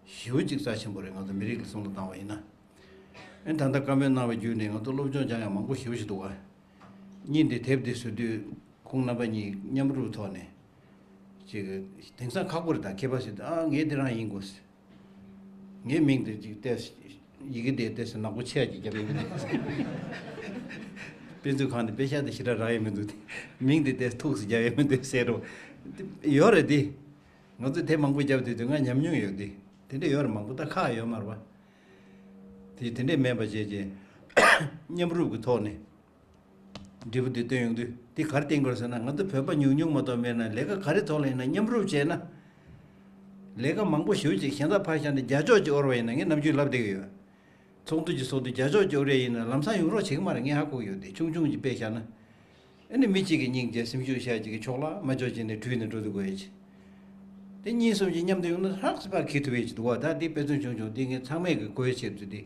ཞེ་པོ་ཅིག་རྩ་ཆེན་པོ་རེད། ང་ཚོ་མི་རིགས་ལ་བསམ་བློ་བཏང་བ་ཡིན་ན། ཨེ་ད་ལྟ་བཀའ་མོལ་གནང་བའི་བརྒྱུད་ནས་ང་ཚོ་སློབ་སྦྱོང་སྦྱང་ཡག་མང་པོ་ཞེ་པོ་ཞིག་འདུག་བ། གཉིས་འདི་དེབ་འདི་བཟོ་དུས་ཁོང་རྣམ་པ་གཉིས་མཉམ་རུབ་ཐོག་ནས་ཅིག་དེང་སང་ཁག་པོ་རེད། ད་མཁས་པ་ཟེར་དུས་ཨ་ངས་འདི་རང་ཡིན་དགོས། ངའི་མིང་དེ་ཅིག་བལྟས། ཡི་གེ་དེ་བལྟས་ནག་པོ་ཆེ་ཡ་ཅིག་རྒྱབ་ཡོད་མི་འདུག་དཔེ་མཛོད་ཁང་ནས་དཔེ་ཤག་དེ་ཞེ་དྲག་རག་ཡོད་མི་འདུག་དེ་མིང་དེ་བལྟས་ཐུགས་སུ་རྒྱབ་ཡོད་མི་འདུག་ཟེར་རོ། ཡོད་རེད་དེ། ང་ཚོས་དེབ་མང་པོ་བརྒྱབ་དུས་དུས་ང་ཉམས་མྱོང་ཡོད་དེ། དེ་འདྲ་ཡོད་རེད། མང་པོ་ད་ཁག་ཡོད་མ་རེད་པ། དེ་དེ་འདྲས་མེད་པ་བྱས་རྗེས་མཉམ་རུབ་ཀྱི་ཐོག་ནས། འབྲས་བུ་འདི་བཏོན་ཡོང་དུས་འདི་ག་རེ་བསྟན་དགོས་ཟེར་ན། ང་ཚོ་བོད་པ་ཉུང་ཉུང་མ་གཏོགས་མེད་ན་ལས་ཀ་ག་རེ་ཐོག་ལ་ཡིན་ན་མཉམ་རུབ་བྱས་ན། ལས་ཀ་མང་པོ་ཞེ་པོ་ཅིག་གཞན་དག་ཕར་བཞག་ནས་རྒྱ་ཕྱོགས་ཀྱི་དབོར་བ་ཡིན་ན་ངས་ནམ་རྒྱུན་ལབ་བསྡད་ཀྱི་ཡོད། ཚོགས་འདུ་ཅིག་ཚོགས་དུས་རྒྱ་ཕྱོགས་ཀྱི་དབོར་ཡ་ཡིན་ན་ལམ་སང་ཡོང་རོགས་བྱེད་ཀྱི་མ་རེད། ངས་ཧ་གོ་གི་ཡོད་དེ། ཆུང་ཆུང་ཅིག་དཔེ་བཞག་ན། ཨ་ནི་མི་གཅིག་གིས་སྙིང་རྗེ་སེམས་ཤུགས་བཞག་ཅིག་གིས་ཕྱོགས་ལ་མ་ཕྱོགས་བྱས་ནས་བྲུས་ནས་འགྲོ་དུས་དགོས་ཡ་ཅིག་དེ་གཉིས་གསུམ་གྱིས་མཉམ་དུ་ཡོང་ན་ཧྲག་སེ་ཕར་འཁྱེར་ཐུབ་ཡ་ཅིག་འདུག་བ། ད་འདི་དཔེ་མཚོན་ཆུང་ཆུང་འདི་ངས་ཚང་མས་ཀྱི་གོ་བའི་ཆེད་དུ་འདི་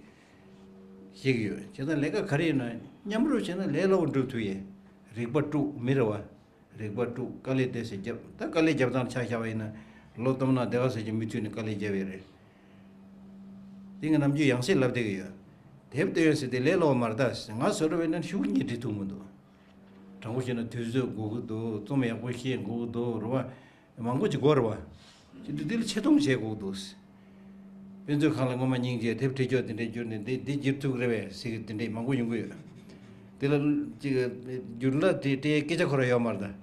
བཤད་ཀྱི་ཡོད། བྱས་ཙང་ལས་ཀ་ག་རེ་ཡིན་ན་མཉམ་རུབ་བྱས་ན་ལས་སླ་བོ་འགྲུབ་ཐུབ་ཡས། རིག་པ་དཀྲུག་མི་རེད་བ། རིག་པ་དཀྲུག་དཀའ་ལས་དེ་ཟེར་རྒྱབ། ད་དཀའ་ལས་རྒྱབ་སྟངས་ཆ་བཞག་པ་ཡིན་ན་ལོ་སྟོང་ན་དེ་ག་ཟེར་གྱི་མུ་མཐུད་ནས་དཀའ་ལས་རྒྱབ་ཡས་རེད། དེ་ངས་ནམ་རྒྱུན་ཡང་སེ་ལབ་བསྡད་ཀྱི་ཡོད། དེབ་བཏོན་ཡོད་ཟེར་དེ་ལས་སླ་བོ་མ་རེད་ད། ང་བཟོ་འདྲ་བས་ན་ཤུགས་གཉིས་འབྲི་ཐུབ་མི་འདུག་དྲང་པོ་བཤད་ན་དུས་ཚོད་དགོས་ཀྱི་འདུག་རྩོམ་ཡག་པོ་ཤེས་དགོས་ཀྱི་འདུག་རེད་བ། མང་པོ་ཅིག་དགོས་རེད་བ། ཅི་འདུག་འདི་ལ་ཆེ་མཐོང་བྱེད་དགོས་ཀྱི་འདུག་དཔེ་མཛོད་ཁང་ལ་སྔོན་མ་སྙིང་རྗེ་དེབ་བྲིས་ཀྱོག་དེ་འདྲས་བསྒྱུར་ནས་འདི་འདི་བསྒྱུར་ཐུབ་ཀྱི་རེད་བས་ཟེར་གྱི་དེ་འདྲས་མང་པོ་ཡོང་གི་ཡོད། དེ་ལ་ཅིག་བསྒྱུར་ལ་དེ་སྤྲད་སྐད་ཆ་ཁོ་རང་ཡོད་མ་རེད་ད།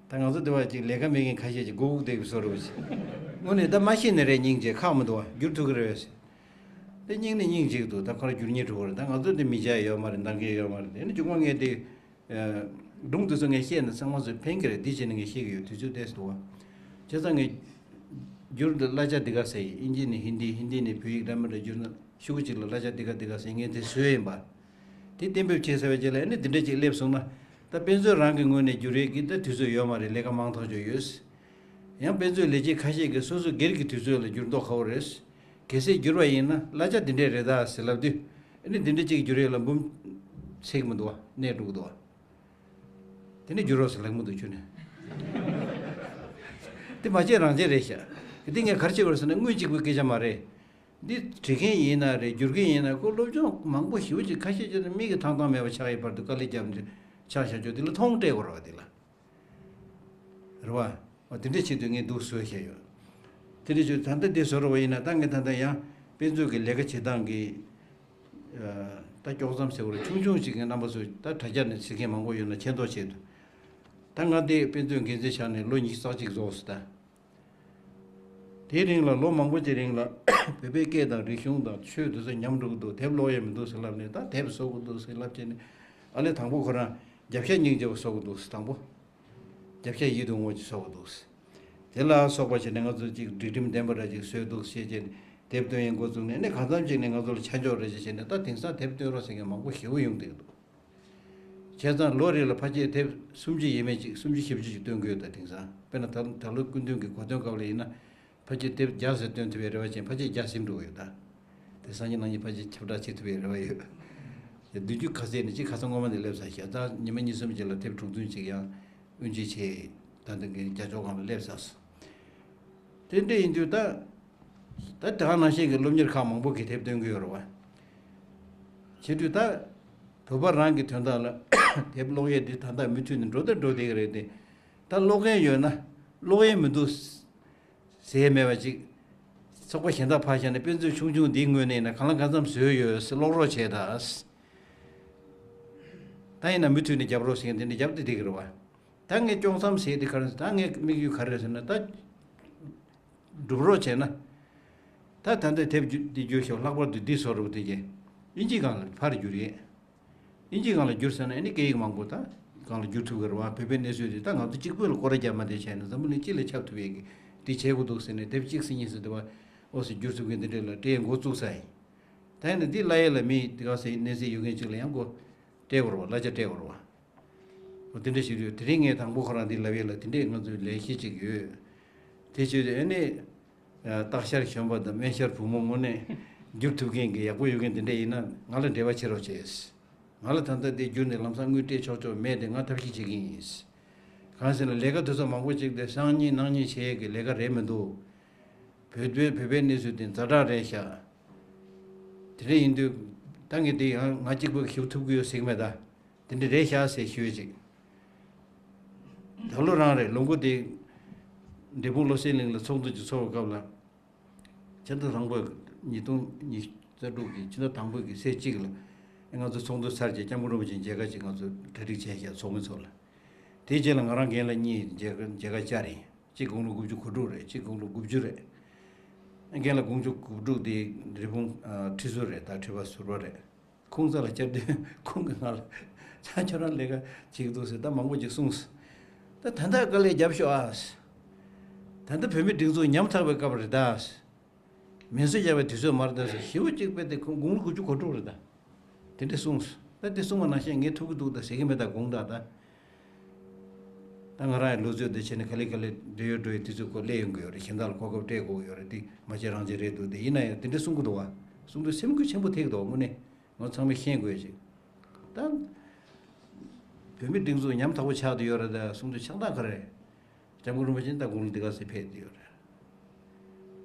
ད་ང་ཚོ་འདི་བ་ཅིག་ལས་ཀ་མེད་མཁན་ཁ་ཤས་ཅིག་སྒུག་སྒུག་བསྡད་ཀྱི་བཟོ་འདྲ་བ་ཅིག་དངོས་གནས་ད་མ་ཤེས་ནི་རེད། སྙིང་རྗེ་ཁག་མི་འདུག་བ། བསྒྱུར་ཐུབ་ཀྱི་རེད་བས། དེ་སྙིང་ནས་སྙིང་རྗེ་གི་འདུག་ད་ཁོ་རང་བསྒྱུར་སྙིང་བྲོ་བ་རེད། ད་ང་ཚོ་འདི་མི་བྱ་ཡོད་མ་རེད། འདང་གི་ཡོད་མ་རེད། དེ་ནི་མཇུག་མ་ངས་དེ། སྒྲུང་དེ་ཚོ་ངས་བཤད་ན་ཚང་མ་ཚོས་ཕན་གྱི་རེད། འདི་བྱས་ནས་ངས་བཤད་ཀྱི་ཡོད། དུས་ཚོད་ཏོག་ཙམ་འདུག་བ། བྱས་ཙང་ངས་བསྒྱུར་དེ་གླ་ཆ་འདི་ག་ཟེར་ཡིན། ཨིན་ཇི་ནས་ཧིན་དི། ཧིན་དི་ནས་བོད་ཡིག་འདྲ་མི་འདྲ་བསྒྱུར་ན་ཤོག་གུ་གཅིག་ལ་གླ་ཆ་འདི་ག་འདི་ག་ཟེར་ངས་དེ་བཟོས་ཡིན་པ། དེ་གཏན་འབེབས་བྱས་ཚར་བའི་རྗེས་ལ་ཨ་ནི་འདི་འདྲ་ཅིག་སླེབས་སོང་ན། ད་དཔེ་མཛོད་རང་གི་ངོས་ནས་བསྒྱུར་ཡས་ཀྱི་ད་དུས་ཚོད་ཡོད་མ་རེད། ལས་ཀ་མང་ཐག་ཆོད་ཡོད། ཡང་དཔེ་མཛོད་ལས་བྱེད་ཁ་ཤས་ཀྱིས་སོ་སོ་སྒེར་གྱི་དུས་ཚོད་ལ་འགྱུར་ལྡོག་ཁག་པོ་རེད། གལ་སྲིད་བསྒྱུར་བ་ཡིན་ན་གླ་ཆ་འདི་འདྲས་རེད་ད་ཟེར་ལབ་དུས། ཨ་ནི་འདི་འདྲ་ཅིག་བསྒྱུར་ཡས་ལ་འབུམ་ཚིག་མི་འདུག་བ། གནས་དྲུག་འདུག་བ། དེ་ནས་བསྒྱུར་རོགས་ཟེར་ལབ་མི་འདུག་ཁྱོད་ནས། དེ་མ་བྱས་རང་བྱས་རེད་ཤག་དེ་ངས་ག་རེ་བྱེད་དགོས་རེད་ཟེར་ན་དངུལ་གཅིག་པུའི་སྐད་ཆ་མ་རེད། འདི་བྲི་མཁན་ཡིན་ན་རེད། བསྒྱུར་མཁན་ཡིན་ན། ཁོ་སློབ་སྦྱོང་མང་པོ་ཞེ་པོ་ཅིག་ཁ་ཤས་ཅིག་ནི་མིག་གིས་ཐང་ཐང་མེད་པ་ཆགས་ཡོད་བར་དུ་དཀའ་ལས་བརྒྱབ་ནས་ཆགས་བཞག་ཆོག་དེ་ལ་མཐོང་སྤྲད་དགོས་རེད་བ། དེ་ལ། རེད་བ། འོ་དེ་འདྲའི་ཆེད་དུ་ངས་འདུག་བཟོས་བཞག་ཡོད། དེ་འདྲའི་ཆེད་དུ་ད་ལྟ་འདི་བཟོ་རོགས་ཡིན་ན། ད་ངས་ད་ལྟ་ཡང་དཔེ་མཛོད་ཀྱི་ལས་ཀ་བྱེད་སྟངས་ཀྱི། ད་དཀྱོག་མཚམས་ཟེར་བ་རེད། ཆུང་ཆུང་ཞིག་གི་རྣམ་པ་ཚོ་ད་དྲ་རྒྱ་ནས་གཟིགས་མཁན་མང་པོ་ཡོད་ན་མཁྱེན་རྟོགས་ཆེད་དུ། ད་ང་འདི་དཔེ་མཛོད་འགན་འཛིན་ཆགས་ནས་ལོ་ཉི་ཤུ་རྩ་གཅིག་རྫོགས་སོང་ད། དེའི་རིང་ལ་ལོ་མང་པོ་ཅིག་རིང་ལ་བོད་པའི་སྐད་དང་རིག་གཞུང་དང་ཆོས་དེ་ཚོ་ཉམས་འགྲོ་གི་འདུག་དེབ་ཀློག་ཡས་མི་འདུག་ཟེར་ལབ་ནས། ད་དེབ་བཟོ་དགོས་འདུག་ཟེར་ལབ་བྱས་ནས། ཨ་ལས་དང་པོ་ཁོ་རང་རྒྱབ་ཤ་སྙིང་རྗེ་བོ་བཟོ་དགོས་འདུག་ཟེར། དང་པོ་རྒྱབ་ཤ་ཡིད་དུ་འོང་བ་ཅིག་བཟོ་དགོས་འདུག་ཟེར། དེ་ལ་སོགས་པ་བྱས་ནས་ང་ཚོ་ཅིག་སྒྲིག་ཁྲིམས་ལྡན་པ་འདྲ་ཅིག་བཟོས་འདུག་ཟེར་བྱས་ནས་དེབ་བཏོན་ཡས་འགོ་བཙུགས་ནས། ཨ་ནི་གང་འཚམ་ཅིག་ནས་ང་ཚོ་ལ་ཆ་འཇོག་འདྲ་ཅིག་བྱས་ནས། ད་དེང་སང་དེབ་བཏོན་རོགས་ཟེར་མཁན་མང་པོ་ཞེ་པོ་ཡོང་བསྡད་ཀྱི་འདུག་བྱས་ཙང་ལོ་རེ་ལ་ཕལ་ཆེར་དེབ་སུམ་ཅུ་ཡས་མས་ཅིག་སུམ་ཅུ་བཞི་བཅུ་ཅིག་བཏོན་གྱི་ཡོད། ད་དེང་སང་དཔེར་ན་ད་ད་ལོ་སྐུ་མདུན་གྱི་གོ་སྟོན་སྐབས་ལ་ཡིན་ན། ཕལ་ཆེར་དེབ་བརྒྱ་ཙམ་བཏོན་ཐུབ་པའི་རེ་བ་བྱས། ཕལ་ཆེར་བརྒྱ་ཟིན་འགྲོ་གི་ཡོད་ད། དེ་སང་ཉིན་གནངས་ཉིན་ཕལ་ཆེར་ཁྱབ་བསྒྲགས་བྱེད་ཐུབ་པའི་རེ་བ་ཡོད། དེ་བདུན་ཅུ་ཁ་ཤས་ནས་ཅིག་ཁ་སང་སྔོན་མ་ནས་སླེབས་ཚར་ཤག་ད་ཉི་མ་གཉིས་གསུམ་རྗེས་ལ་དེབ་དྲུག་བདུན་ཅིག་ཡང་དབུ་འབྱེད་བྱས། ད་འདི་གའི་རྒྱ་ཕྱོགས་སྒང་ལ་སླེབས་ཚར་སོང་། དེ་འདྲ་ཡིན་དུས་ད། ད་དེ་ག་ནང་བཞིན་གྱི་སློབ་གཉེར་ཁག་མང་པོ་གིས་དེབ་བཏོན་གྱི་ཡོད་རེད་བ། བྱེད་དུས་ད་བོད་པ་རང་གི་དོན་དག་ལ་དེབ་ཀློག་ཡས་འདི་ད་ལྟ་མུ་མཐུད་ནས་འགྲོ་དང་འགྲོ་བསྡད་ཀྱི་རེད་དེ། ད་ཀློག་མཁན་ཡོད་ན་ཀློག་ཡས་མི་འདུག་ཟེར་མེད་པ་ཅིག་ཚོགས་པ་གཞན་དག་ཕར་བཞག་ནས་དཔེ་མཛོད་ཆུང་ཆུང་འདིའི་ངོས་ནས་ཡིན་ན་གང་ལ་གང་འཚམ་བཟོས་ཡོད་ཟེར། ཀློག་རོགས་བྱས་དང་། ད་ཡིན་ན་མུ་མཐུད་ནས་རྒྱབ་རོགས་ཟེར་མཁན་དེ་འདྲ་རྒྱབ་སྟེ་བསྡད་ཀྱི་རེད་བ། ད་ངས་སྐྱོང་མཚམས་ཟེར་དེ་ག་རེ་ཟེར། ད་ངའི་དམིགས་ཡུལ་ག་རེ་རེད་ཟེར་ན། ད་སྒྲུབ་རོགས་བྱས་ན། ད་ད་ལྟའི་དེབ་བརྒྱུད་འདི་བརྒྱུད་ཤོག་ལྷག་པར་དུ་འདི་བཟོ་འདྲ་པོ་དེ་གས་ཨིན་ཇིའི་སྒང་ལ་ཕར་བསྒྱུར་ཡས། ཨིན་ཇིའི་སྒང་ལ་བསྒྱུར་ཟེར་ན་ཨ་ནི་སྐད་ཡིག་མང་པོ་ད་སྒང་ལ་བསྒྱུར་ཐུབ་ཀྱི་རེད་བ། བོད་པའི་གནས་ཚུལ་དེ་ད་ང་ཚོ་གཅིག་པུས་ལ་སྐོར་ར་རྒྱབ་མ་བསྡད་བྱས་ནས་འཛམ་བུ་གླིང་སྤྱི་ལ་ཁྱབ་ཐུབ་ཡས་ཀྱི་འདི་བྱེད་དགོས་འདུག་ཟེར་ནས་དེབ་གཅིག་ཟིན་གཉིས་ཟིན་དེ་བ་ཨོ་སི་བསྒྱུར་ཐུབ་མཁན་དེ་འདྲས་ལ་སྤྲད་འགོ་བཙུགས་ས་ཡིན། ད་ཡིན་ན་འདི་གླ་ཡས་ལ་མི་དེ་ག་ཟེ་གནས་ཚུལ་ཡོད་མཁན་གཅིག་ལ་ཡང་མགོ་སྤྲད་དགོས་རེད་བ། གླ་ཆ་སྤྲད་དགོས་རེད་བ། འོ་དེ་འདྲ་ཞིག་རེད། དེ་རིང་ངས་དང་པོ་ཁོ་རང་འདི་ལབ་ཡས་ལ་དེ་འདྲས་ང་ཚོའི་ལས་གཞི་ཅིག་ཡོད། དེ་བྱས་ཏེ་ཨ་ནི་སྟག་ཤར་གཞོན་པ་དང་སྨན་ཤར་བུ་མོ་དངོས་གནས་བསྒྱུར་ཐུབ་མཁན་གྱི་ཡག་པོ་ཡོད་མཁན་དེ་འདྲས་ཡིན་ན་ང་ལ་འབྲེལ་བ་བྱེད་རོགས་བྱས། ང་ལ་ད་ལྟ་འདི་བསྒྱུར་ནས་ལམ་སང་དངུལ་སྤྲད་ཆོག་ཆོག་མེད་དེ་ང་ཐབས་ཤེས་བྱེད་ཀྱི་ཡིན། གང་ཟེར་ན་ལས་ཀ་དེ་ཚོ་མང་པོ་ཅིག་དེ་སང་ཉིན་གནངས་ཉིན་བྱེད་ཡས་ཀྱི་ལས་ཀ་རེད་མི་འདུག་བོད་པའི་བོད་པའི་གནས་ཚུལ་དེ་ཛ་དྲག་རེད་ཤག་དེ་འདྲ་ཡིན་དུས་ད་ངས་དེ་ཡང་ང་གཅིག་པུས་ཞུ་ཐུབ་ཀྱི་ཡོད་ཟེར་གྱི་མེད་ད། དེ་འདྲ་རེད་ཤག་ཟེར་ཞུས་ཅིག་ད་ལོ་རང་རེད། ལོ་མགོ་དེ་འབྲས་སྤུངས་བློ་གསལ་གླིང་ལ་ཚོགས་འདུ་ཅིག་ཚོགས་པའི་སྐབས་ལ། ཕྱི་ཟླ་དང་པོའི་ཉིས་སྟོང་ཉི་ཤུ་རྩ་དྲུག་གི་ཕྱི་ཟླ་དང་པོའི་གི་ཚེས་གཅིག་ལ་ང་ཚོ་ཚོགས་འདུ་ཚར་རྗེས་སྐྱབས་མགོན་རིན་པོ་ཆེ་མཇལ་ཁ་ཅིག་ང་ཚོ་གྲ་སྒྲིག་བྱས་ཤག་ཚོགས་མི་ཚོ་ལ། དེའི་རྗེས་ལ་ང་རང་རྒན་ལགས་གཉིས་མཇལ་ཁ་མཇལ་ཁ་བཅར་ཡིན། གཅིག་དགུང་ལོ་དགུ་བཅུ་གོ་དྲུག་རེད། གཅིག་དགུང་ལོ་དགུ་བཅུ་རེད། རྒན་ལགས་དགུང་ལོ་དགུ་བཅུ་གོ་དྲུག་དེ་འབྲས་སྤུངས་ཁྲི་ཟུར་རེད། ད་ཁྲི་པ་ཟུར་པ་རེད། ཁོང་རྩ་ལ་བཅར་དུས་ཁོང་གིས་ང་ལ་ད་ཁྱོད་རང་ལས་ཀ་བྱེད་ཀྱི་འདུག་ཟེར་ད་མང་པོ་ཅིག་གསུངས། ད་ད་ལྟ་དཀའ་ལས་རྒྱབ་ཤོག་ཨ། ད་ལྟ་བོད་མིའི་སྒྲིག་འཛུགས་ཉམ་ཐག་པའི་སྐབས་རེད་ད། མི་གསོད་རྒྱག་པའི་དུས་ཚོད་མ་རེད་ད་ཟེར། ཞེ་པོ་ཅིག་དཔེ་དེ་ཁོང་དགུང་ལོ་དགུ་བཅུ་གོ་དྲུག་རེད་ད། དེ་འདྲ་གསུངས། ད་དེ་གསུངས་པ་ནང་བཞིན་ངས་ཐུབ་ཀྱི་འདུག་ད་ཟེར་གྱི་མེད་ད་དགོངས་དག་ད། ད་ང་རང་ཡང་ལུགས་སྲོལ་དེ་བྱས་ནས་ག་ལེ་ག་ལེ་འབྲེལ་ཡོད་འགྲོ་ཡི་དུས་ཚོད་ཁོ་སླེབས་ཡོང་གི་ཡོད་རེད། གཞན་དག་ལ་གོ་སྐབས་སྤྲད་དགོས་ཀྱི་ཡོད་རེད། དེ་མ་བྱས་རང་བྱས་རེད་འདུག་དེ་ཡིན་ན་ཡང་དེ་འདྲ་གསུང་གི་འདུག་བ། གསུང་དུས་སེམས་འགུལ་ཆེན་པོ་ཐེབས་ཀྱི་འདུག་བ། དངོས་གནས་ང་ཚང་མས་ཤེས་དགོས་ཅིག་ད་བོད་མི་སྒྲིག་འཛུགས་ཉམ་ཐག་པོ་ཆགས་བསྡད་ཡོད་རེད་ད་གསུང་དུས་ཆགས་སྡང་ག་རེ། སྐྱབས་མགོན་རིན་པོ་ཆེ་ད་དགུང་ལོ་འདི་ག་ཚོད་ཕེབས་བསྡད་ཡོད་རེད།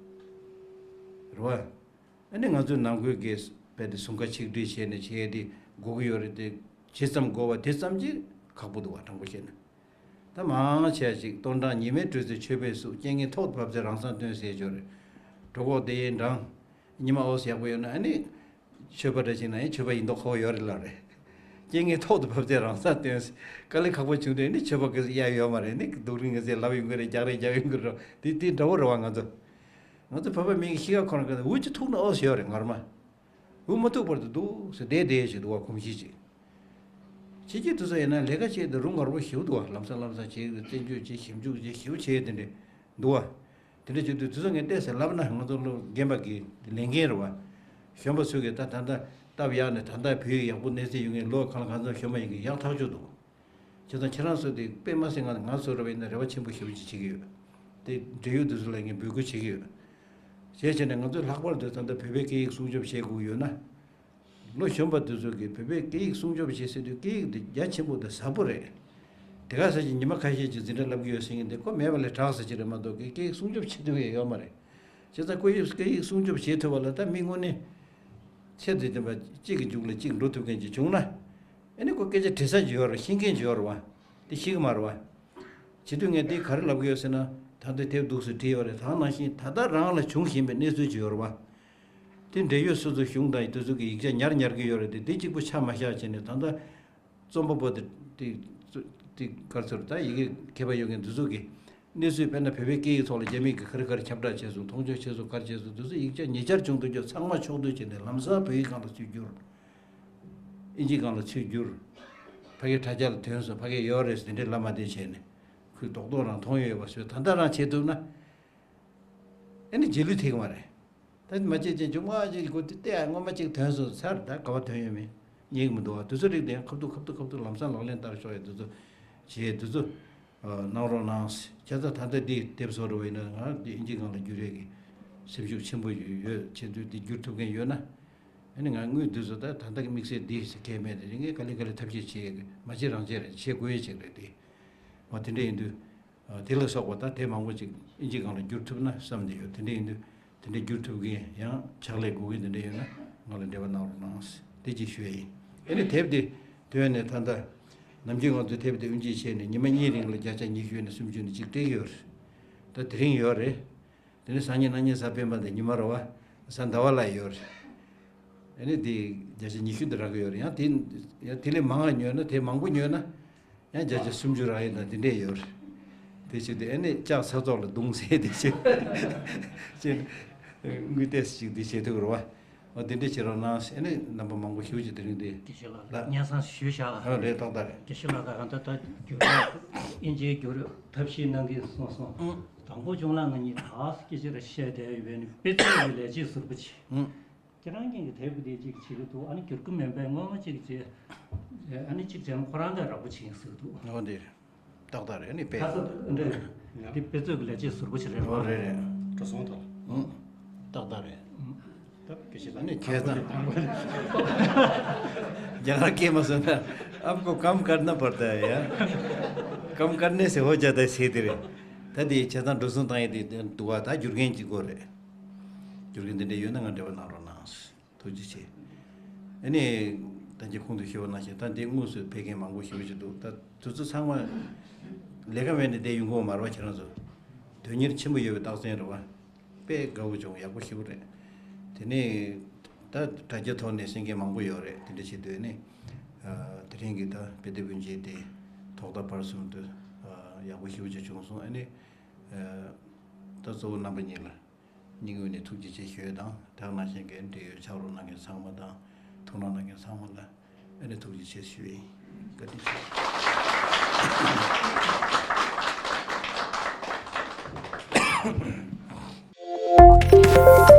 རེད་བ། ཨ་ནི་ང་ཚོའི་ནང་ཁུལ་གྱི་དཔེ་དེ་ཟུང་ཁ་ཆིག་སྒྲིལ་བྱས་ནས་བྱས་ཏེ་དགོས་ཀྱི་ཡོད་རེད་དེ། ཇི་ཙམ་དགོས་པ་དེ་ཙམ་གྱིས་ཁག་པོ་འདུག་བ། དྲང་པོ་བཤད་ན། ད་མང་ཆེ་ཅིག་སྟོན་གྲངས་ཉི་མའི་དྲོད་ཚད་མཆོད་པའི་གཟུགས། རྐྱེན་ངན་ཐོག་ཏུ་བབས་ཚེ་རང་སར་སྟོན་ཟེར་ཡོད་རེད། གྲོད་ཁོག་བདེ་ཡས་འགྲངས། ཉི་མ་ཨོ་ཙི་ཡག་པོ་ཡོད་ན་ཨ་ནི། མཆོད་པ་འདྲ་ཞིག་ན་ཡང་མཆོད་པ་ཡིན་མདོག་ཁ་པོ་ཡོད་རེད་ལབ་རེད། རྐྱེན་ངན་ཐོག་ཏུ་བབས་ཚེ་རང་སར་སྟོན་ཟེར། དཀའ་ལས་ཁག་པོ་བྱུང་དུས་ཨ་ནི་མཆོད་པ་གི་གཡའ་ཡོད་མ་རེད། ཨ་ནི་སྡུག་རུས་ངལ་སེལ་ལབ་ཡོང་གི་རེད། རྒྱག་རེས་རྒྱག་ཡོང་གི་རེད། དེ་དེ་འདྲ་བོ་རེད་བ། ང་ཚོ་ང་ཚོ་བོད་པ་མི་གི་གཤིས་ཀ་ཁོ་རང་གི་འུ་ཅག་ཐུག་ན་ཨོ་ཙི་ཡོད་རེད། ངར་མ་འུ་མ་ཐུག་བར་དུ་འདུག་ཟེར་བསྡད་བསྡད་བྱས་འདུག་བ། གོམས་གཤིས་ཅིག་ཕྱི་རྒྱལ་དེ་ཚོ་ཡིན་ན་ལས་ཀ་བྱེད་དུས་རུ་ངར་པོ་ཞེ་པོ་འདུག་བ། ལམ་སང་ལམ་སང་བྱེད་ཀྱི་རྩེད་འཇོ་བྱེད། ཞིབ་འཇུག་བྱེད། ཞེ་པོ་བྱེད། དེ་འདྲས་འདུག་བ། དེ་འདྲས་བྱེད་དུས་དེ་ཚོ་ངས་བལྟས་ཚེ་ལབ་ན་ང་ཚོ་ལོ་རྒན་པ་གི་ལས་འགན་རེད་བ། གཞོན་པ་ཚོ་གིས་ད་ད་ལྟ་སྟབས་ཡག་ནས་ད་ལྟ་བོད་ཡིག་ཡག་པོ་གནས་ཚད་ཡོད་མཁན་ལོ་གང་ལ་གང་འཚམ་གཞོན་པ་ཡིན་གྱི་ཡག་ཐག་ཆོད་འདུག་བྱས་ཙང་ཁྱེད་རང་ཚོ་དེ་དཔེ་མ་སྲིད་ང་ང་ཚོ་རེ་བ་ཡིན་ན་རེ་བ་ཆེན་པོ་ཞེ་པོ་ཅིག་བྱེད་ཀྱི་ཡོད། དེ་འབྲེལ་ཡོད་དེ་ཚོ་ལ་ངས་འབོད་སྐུལ་བྱེད་ཀྱི་ཡོད། བྱས་བྱས་ནས་ང་ཚོས་ལྷག་པར་དུ་ད་ལྟ་བོད་པའི་སྐད་ཡིག་སྲུང་སྐྱོབ་བྱེད་དགོས་ཡོད་ན། ལོ་གཞོན་པ་དེ་ཚོ་གིས་བོད་པའི་སྐད་ཡིག་སྲུང་སྐྱོབ་བྱེད་ཟེར་དུས་སྐད་ཡིག་འདི་རྒྱ་ཆེན་པོ་དང་ཟབ་པོ་རེད། དེ་ག་ས་ཅིག་ཉི་མ་ཁ་ཤས་ཅིག་འཛིན་གྲྭ་བསླབ་ཀྱི་ཡོད་ཟེར་མཁན་དེ་ཁོ་མེད་པ་ལས་དྲག་ས་ཅིག་རེད་མ་གཏོགས་སྐད་ཡིག་སྲུང་སྐྱོབ་བྱེད་ཐུབ་ཡས་ཡོད་མ་རེད། བྱས་ཙང་ཁོ་ཡིས་སྐད་ཡིག་སྲུང་སྐྱོབ་བྱེད་ཐུབ་པ་ལ་ད་མི་དངོས་གནས་ཚད་འདི་ལྡན་པ་གཅིག་གི་མཇུག་ལ་གཅིག་འགྲོ་ཐུབ་མཁན་ཅིག་བྱུང་ན། ཨ་ནི་ཁོ་སྐད་ཆ་དྲི་ས་ཅིག་ཡོད་རེད། ཤེས་མཁན་ཅིག་ཡོད་རེད་བ། དེ་ཤེས་ཀྱི་མ་རེད་བ། བྱེད་དུས་ངས་འདི་ག་རེ་ལབ་ཀྱི་ཡོད་ཟེར་ན། ད་ལྟའི་དེབ་འདུག་སེ་བྲིས་ཡོད་རེད། ད་ནང་བཞིན་ད་ལྟ་རང་ལ་བྱུང་བཞིན་པའི་གནས་ཚུལ་ཅིག་ཡོད་རེད་བ། དེ་འབྲེལ་ཡོད་སོ་སོའི་གཞུང་དང་དེ་ཚོ་གི་ཡིག་ཆ་ཉར་ཉར་གྱི་ཡོད་རེད་དེ། དེ་གཅིག་པུ་ཆ་མ་བཞག་བྱས་ནས་ད་ལྟ་རྩོམ་པ་པོ་དེ་དེ་དེ་ག་རེ་ཟེར། ད་ཡི་གེ་མཁས་པ་ཡོད་མཁན་དེ་ཚོ་གི་གནས་ཚུལ། དཔེར་ན་བོད་པའི་སྐད་ཡིག་ཐོག་ལ་རྒྱ་མི་གིས་ག་རེ་ག་རེ་ཁྱབ་བསྒྲགས་བྱས་སོང་། མཐོང་ཆོས་བྱས་སོང་། ག་རེ་བྱས་སོང་། དེ་ཚོ་ཡིག་ཆ་ཉེ་ཆར་བྱུང་དུས་ཚང་མ་ཕྱོགས་བསྡུས་བྱས་ནས་ལམ་སང་བོད་ཡིག་སྒང་ལ་ཚུར་བསྒྱུར། ཨིན་ཇིའི་སྒང་ལ་ཚུར་བསྒྱུར། ཕ་གིའི་དྲ་རྒྱ་ལ་ཐོན་སོང་། ཕ་གིར་ཡོད་རེད་ཟེར་དེ་འདྲའི་ལབ་མ་བསྡད་བྱས་ནས། ཁོས་རྡོག་རྡོག་རང་མཐོང་ཡོད་པ་བཟོས། ད་ལྟ་རང་བྱེད་ཐུབ་ན། ཨ་ནི་རྗེས་ལུས་ཐེབས་ཀྱི་མ་རེད། ད་མ་བྱེད་ཅན་ཅུང་མ་ཅིག་གོ་དུས་ལྟས་ཨ་སྔོན་མ་ཅིག་ཐོན་སོང་ཚར། ད་ག་བ་ཐོན་ཡོད་མེད་རྙེད་ཀྱི་མི་འདུག་བ། དེ་ཚོ་རིགས་དེ་ཡང་ཁ་ཐུག་ཁ་ཐུག་ཁ་ཐུག་ལམ་སང་ལག་ལེན་བསྟར་ཆོག་ཡ་དེ་ཚོ་བྱེད། དེ་ཚོ་གནང་རོགས་གནང་། ཁྱེད་ཚོ་ད་ལྟ་འདི་དེབ་བཟོ་འདྲ་བ་ཡིན་ན་ང་འདི་ཨིན་ཇིའི་སྒང་ལ་བསྒྱུར་ཡས་ཀྱི་སེམས་ཤུགས་ཆེན་པོ་ཡོད། ཡོད་བྱེད་དུས་འདི་བསྒྱུར་ཐུབ་མཁན་ཡོད་ན། ཨ་ནི་ང་དངུལ་འདི་ཚོ་ད་ད་ལྟ་གི་དམིགས་བསལ་འདི་ཟེར་མཁན་མེད་དེ། ངས་ག་ལེ་ག་ལེ་ཐབས་ཤེས་བྱེད་ཡས་ཀྱི། མ་བྱེད་རང་བྱེད་རེད། བྱེད་དགོས་ཡས་ཅིག་རེད་དེ། འོ་དེ་འདྲ་ཡིན་དུས། དེ་ལ་སོགས་པ་ད་དེབ་མང་པོ་ཅིག་ཨིན་ཇིའི་སྒང་ལ་བསྒྱུར་ཐུབ་ན་བསམ་བསྡད་ཡོད། དེ་འདྲ་ཡིན་དུས་དེ་འདྲ་བསྒྱུར་ཐུབ་མཁན་ཡང་ཕྱག་ལས་དགོས་མཁན་དེ་འདྲ་ཡོད་ན་ང་ལ་འབྲེལ་བ་གནང་རོགས་གནང་། དེ་ཅིག་ཞུ་ཡ་ཡིན། ཨ་ནི་དེབ་དེ་དོན་ནས་ད་ལྟ་ནམ་རྒྱུན་ང་ཚོས་དེབ་དེ་དབུ་འབྱེད་བྱས་ནས་ཉི་མ་གཉིས་རིང་ལ་བརྒྱ་ཆ་ཉི་ཤུ་ནས་སུམ་ཅུ་ནས་གཅིག་སྤྲད་ཀྱི་ཡོད་རེད། ད་དེ་རིང་ཡོད་རེད། དེ་ནས་སང་ཉིན་གནངས་ཉིན་གཟའ་སྤེན་པ་དང་ཉི་མ་རེད་བ། གཟའ་ཟླ་བ་ལ་ཡོད་རེད། ཨ་ནི་དེ་བརྒྱ་ཆ་ཉི་ཤུ་དེ་རག་གི་ཡོད་རེད། ཡང་དེ་ཡང་དེ་ལས་མང་བ་ཉོས་ན། དེབ་མང་པོ་ཉོས་ན། ཡང་བརྒྱ་ཆ་སུམ་ཅུ་རག་ཡིན་ན་དེ་འདྲས་ཡོད་རེད། དེ་བྱས་ཏེ་ཨ་ནི་ལྕགས་ཚ་ཚོགས་ལ་རྡུང་ཟེར་དེ་བྱས་ཅེས་དངུལ་ཏོག་ཙམ་ཅིག་འདི་བྱེད་ཐུབ་རེད་བ། འོ་དེ་འདྲས་བྱེད་རོགས་གནང་ཟེར། ཨ་ནི་རྣམ་པ་མང་པོ་ཞེ་པོ་ཅིག་དེ་རིང་འདི་དགེ་བཤེས་ལགས་ལ་སྙན་སེང་ཞུས་བཞག་ཨ་རེད། ཏག་ཏག་རེད། དགེ་བཤེས་ལགས་ད་གང་ལྟར་ད་བསྒྱུར་ཡག་དབྱིན་ཇིའི་བསྒྱུར་ཐབས་ཤེས་གནང་གི་སོང་སོང་། ཨང་། དང་པོ་བྱུང་ལ་ང་གཉིས་ད་སྐད་ཆ་རེ་བཤད་བསྡད་ཡོད་པས་ནི་དཔེ་མཛོད་ཀྱི་ལས་བྱེད་ཟུར་པོ་ཅིག་ཨང་། ཁྱེད་རང་གཉིས་ཀྱིས་དེབ་དེ་གཅིག་བྱེད་ཀྱི་འདུག་ཨ་ནི་བསྒྱུར་གྱི་མིན་པས་སྔོན་མ་གཅིག་བྱས། ཨ་ནི་གཅིག་བྱས་ན་ཁོ་རང་དང་རགས་པ་བྱེད་ཀྱི་ཟེར་གྱི་འདུག་འོ་འདི་རེད། ཏག་ཏག་རེད། ཨ་ནི་དཔེ་ཁ་ས་འདི་དཔེ་མཛོད་ཀྱི་ལས་བྱེད་ཟུར་པོ་ཞིག་རེད་འོ་རེད་རེད། འགྲོ་སོང་དང་། ཨང་། ཏག་ཏག་རེད། ད་དགེ་བཤེས་ཨ་ལགས་ནི་ཁྱེད་ཚང་རྒྱ་གར་སྐད་མ་སོང་ན། आपको काम करना पड़ता है यार। काम करने से हो जाता है सीधे रे। ད་དེ་བྱས་ཙང་འགྲོ་སོང་བཏང་ཡས་དེ་འདུག་བ། ད་བསྒྱུར་མཁན་གཅིག་པོ་རེད། བསྒྱུར་མཁན་དེ་འདྲ་ཡོད་ན་ང་འབྲེལ་བ་གནང་རོགས་གནང་། ཐུགས་རྗེ་ཆེ། ཨ་ནི། ད་ཅི་གོང་དུ་ཞུས་པ་ནང་བཞིན་ད་འདི་དངོས་སུ་ཕེབས་མཁན་མང་པོ་ཞེ་པོ་ཅིག་འདུག་ད་དུས་ཚོད་ཚང་མ་ལས་ཀ་མེད་ནས་བསྡད་ཡོང་གི་ཡོད་མ་རེད་བ། ཁྱེད་རང་ཚོ་དོན་གཉེར་ཆེན་པོ་ཡོད་པའི་རྟགས་མཚན་རེད་བ། དཔེ་དགའ་བོ་བྱུང་། ཡག་པོ་ཞེ་པོ་རེད། དེ་ནས་ད་དྲ་རྒྱའི་ཐོག་ནས་གསན་མཁན་མང་པོ་ཡོད་རེད། དེ་འདྲ་བྱེད་དུས་ཨ་ནི། ཨ། དེ་རིང་གི་ད་དཔེ་དེབ་དབྱིན་ཇིའི་དེ་ཐོག་མཐའ་བར་གསུམ་དུ་ཨ་ཡག་པོ་ཞེ་པོ་ཅིག་བྱུང་སོང་། ཨ་ནི། ཨ། ད་གཙོ་བོ་རྣམ་པ་གཉིས་ལ་སྙིང་དབུས་ནས་ཐུགས་རྗེ་ཆེ་ཞུ་ཡས་དང་། དེ་ནང་བཞིན་གྱི་འབྲེལ་ཡོད་ཕྱག་རོགས་གནང་མཁན་ཚང་མ་དང་ཐུགས་སྣང་གནང་མཁན་ཚང་མ་ལ་ཨ་ནི་ཐུགས་རྗེ་ཆེ་ཞུ་ཡིན། བཀའ་དྲིན་ཆེ།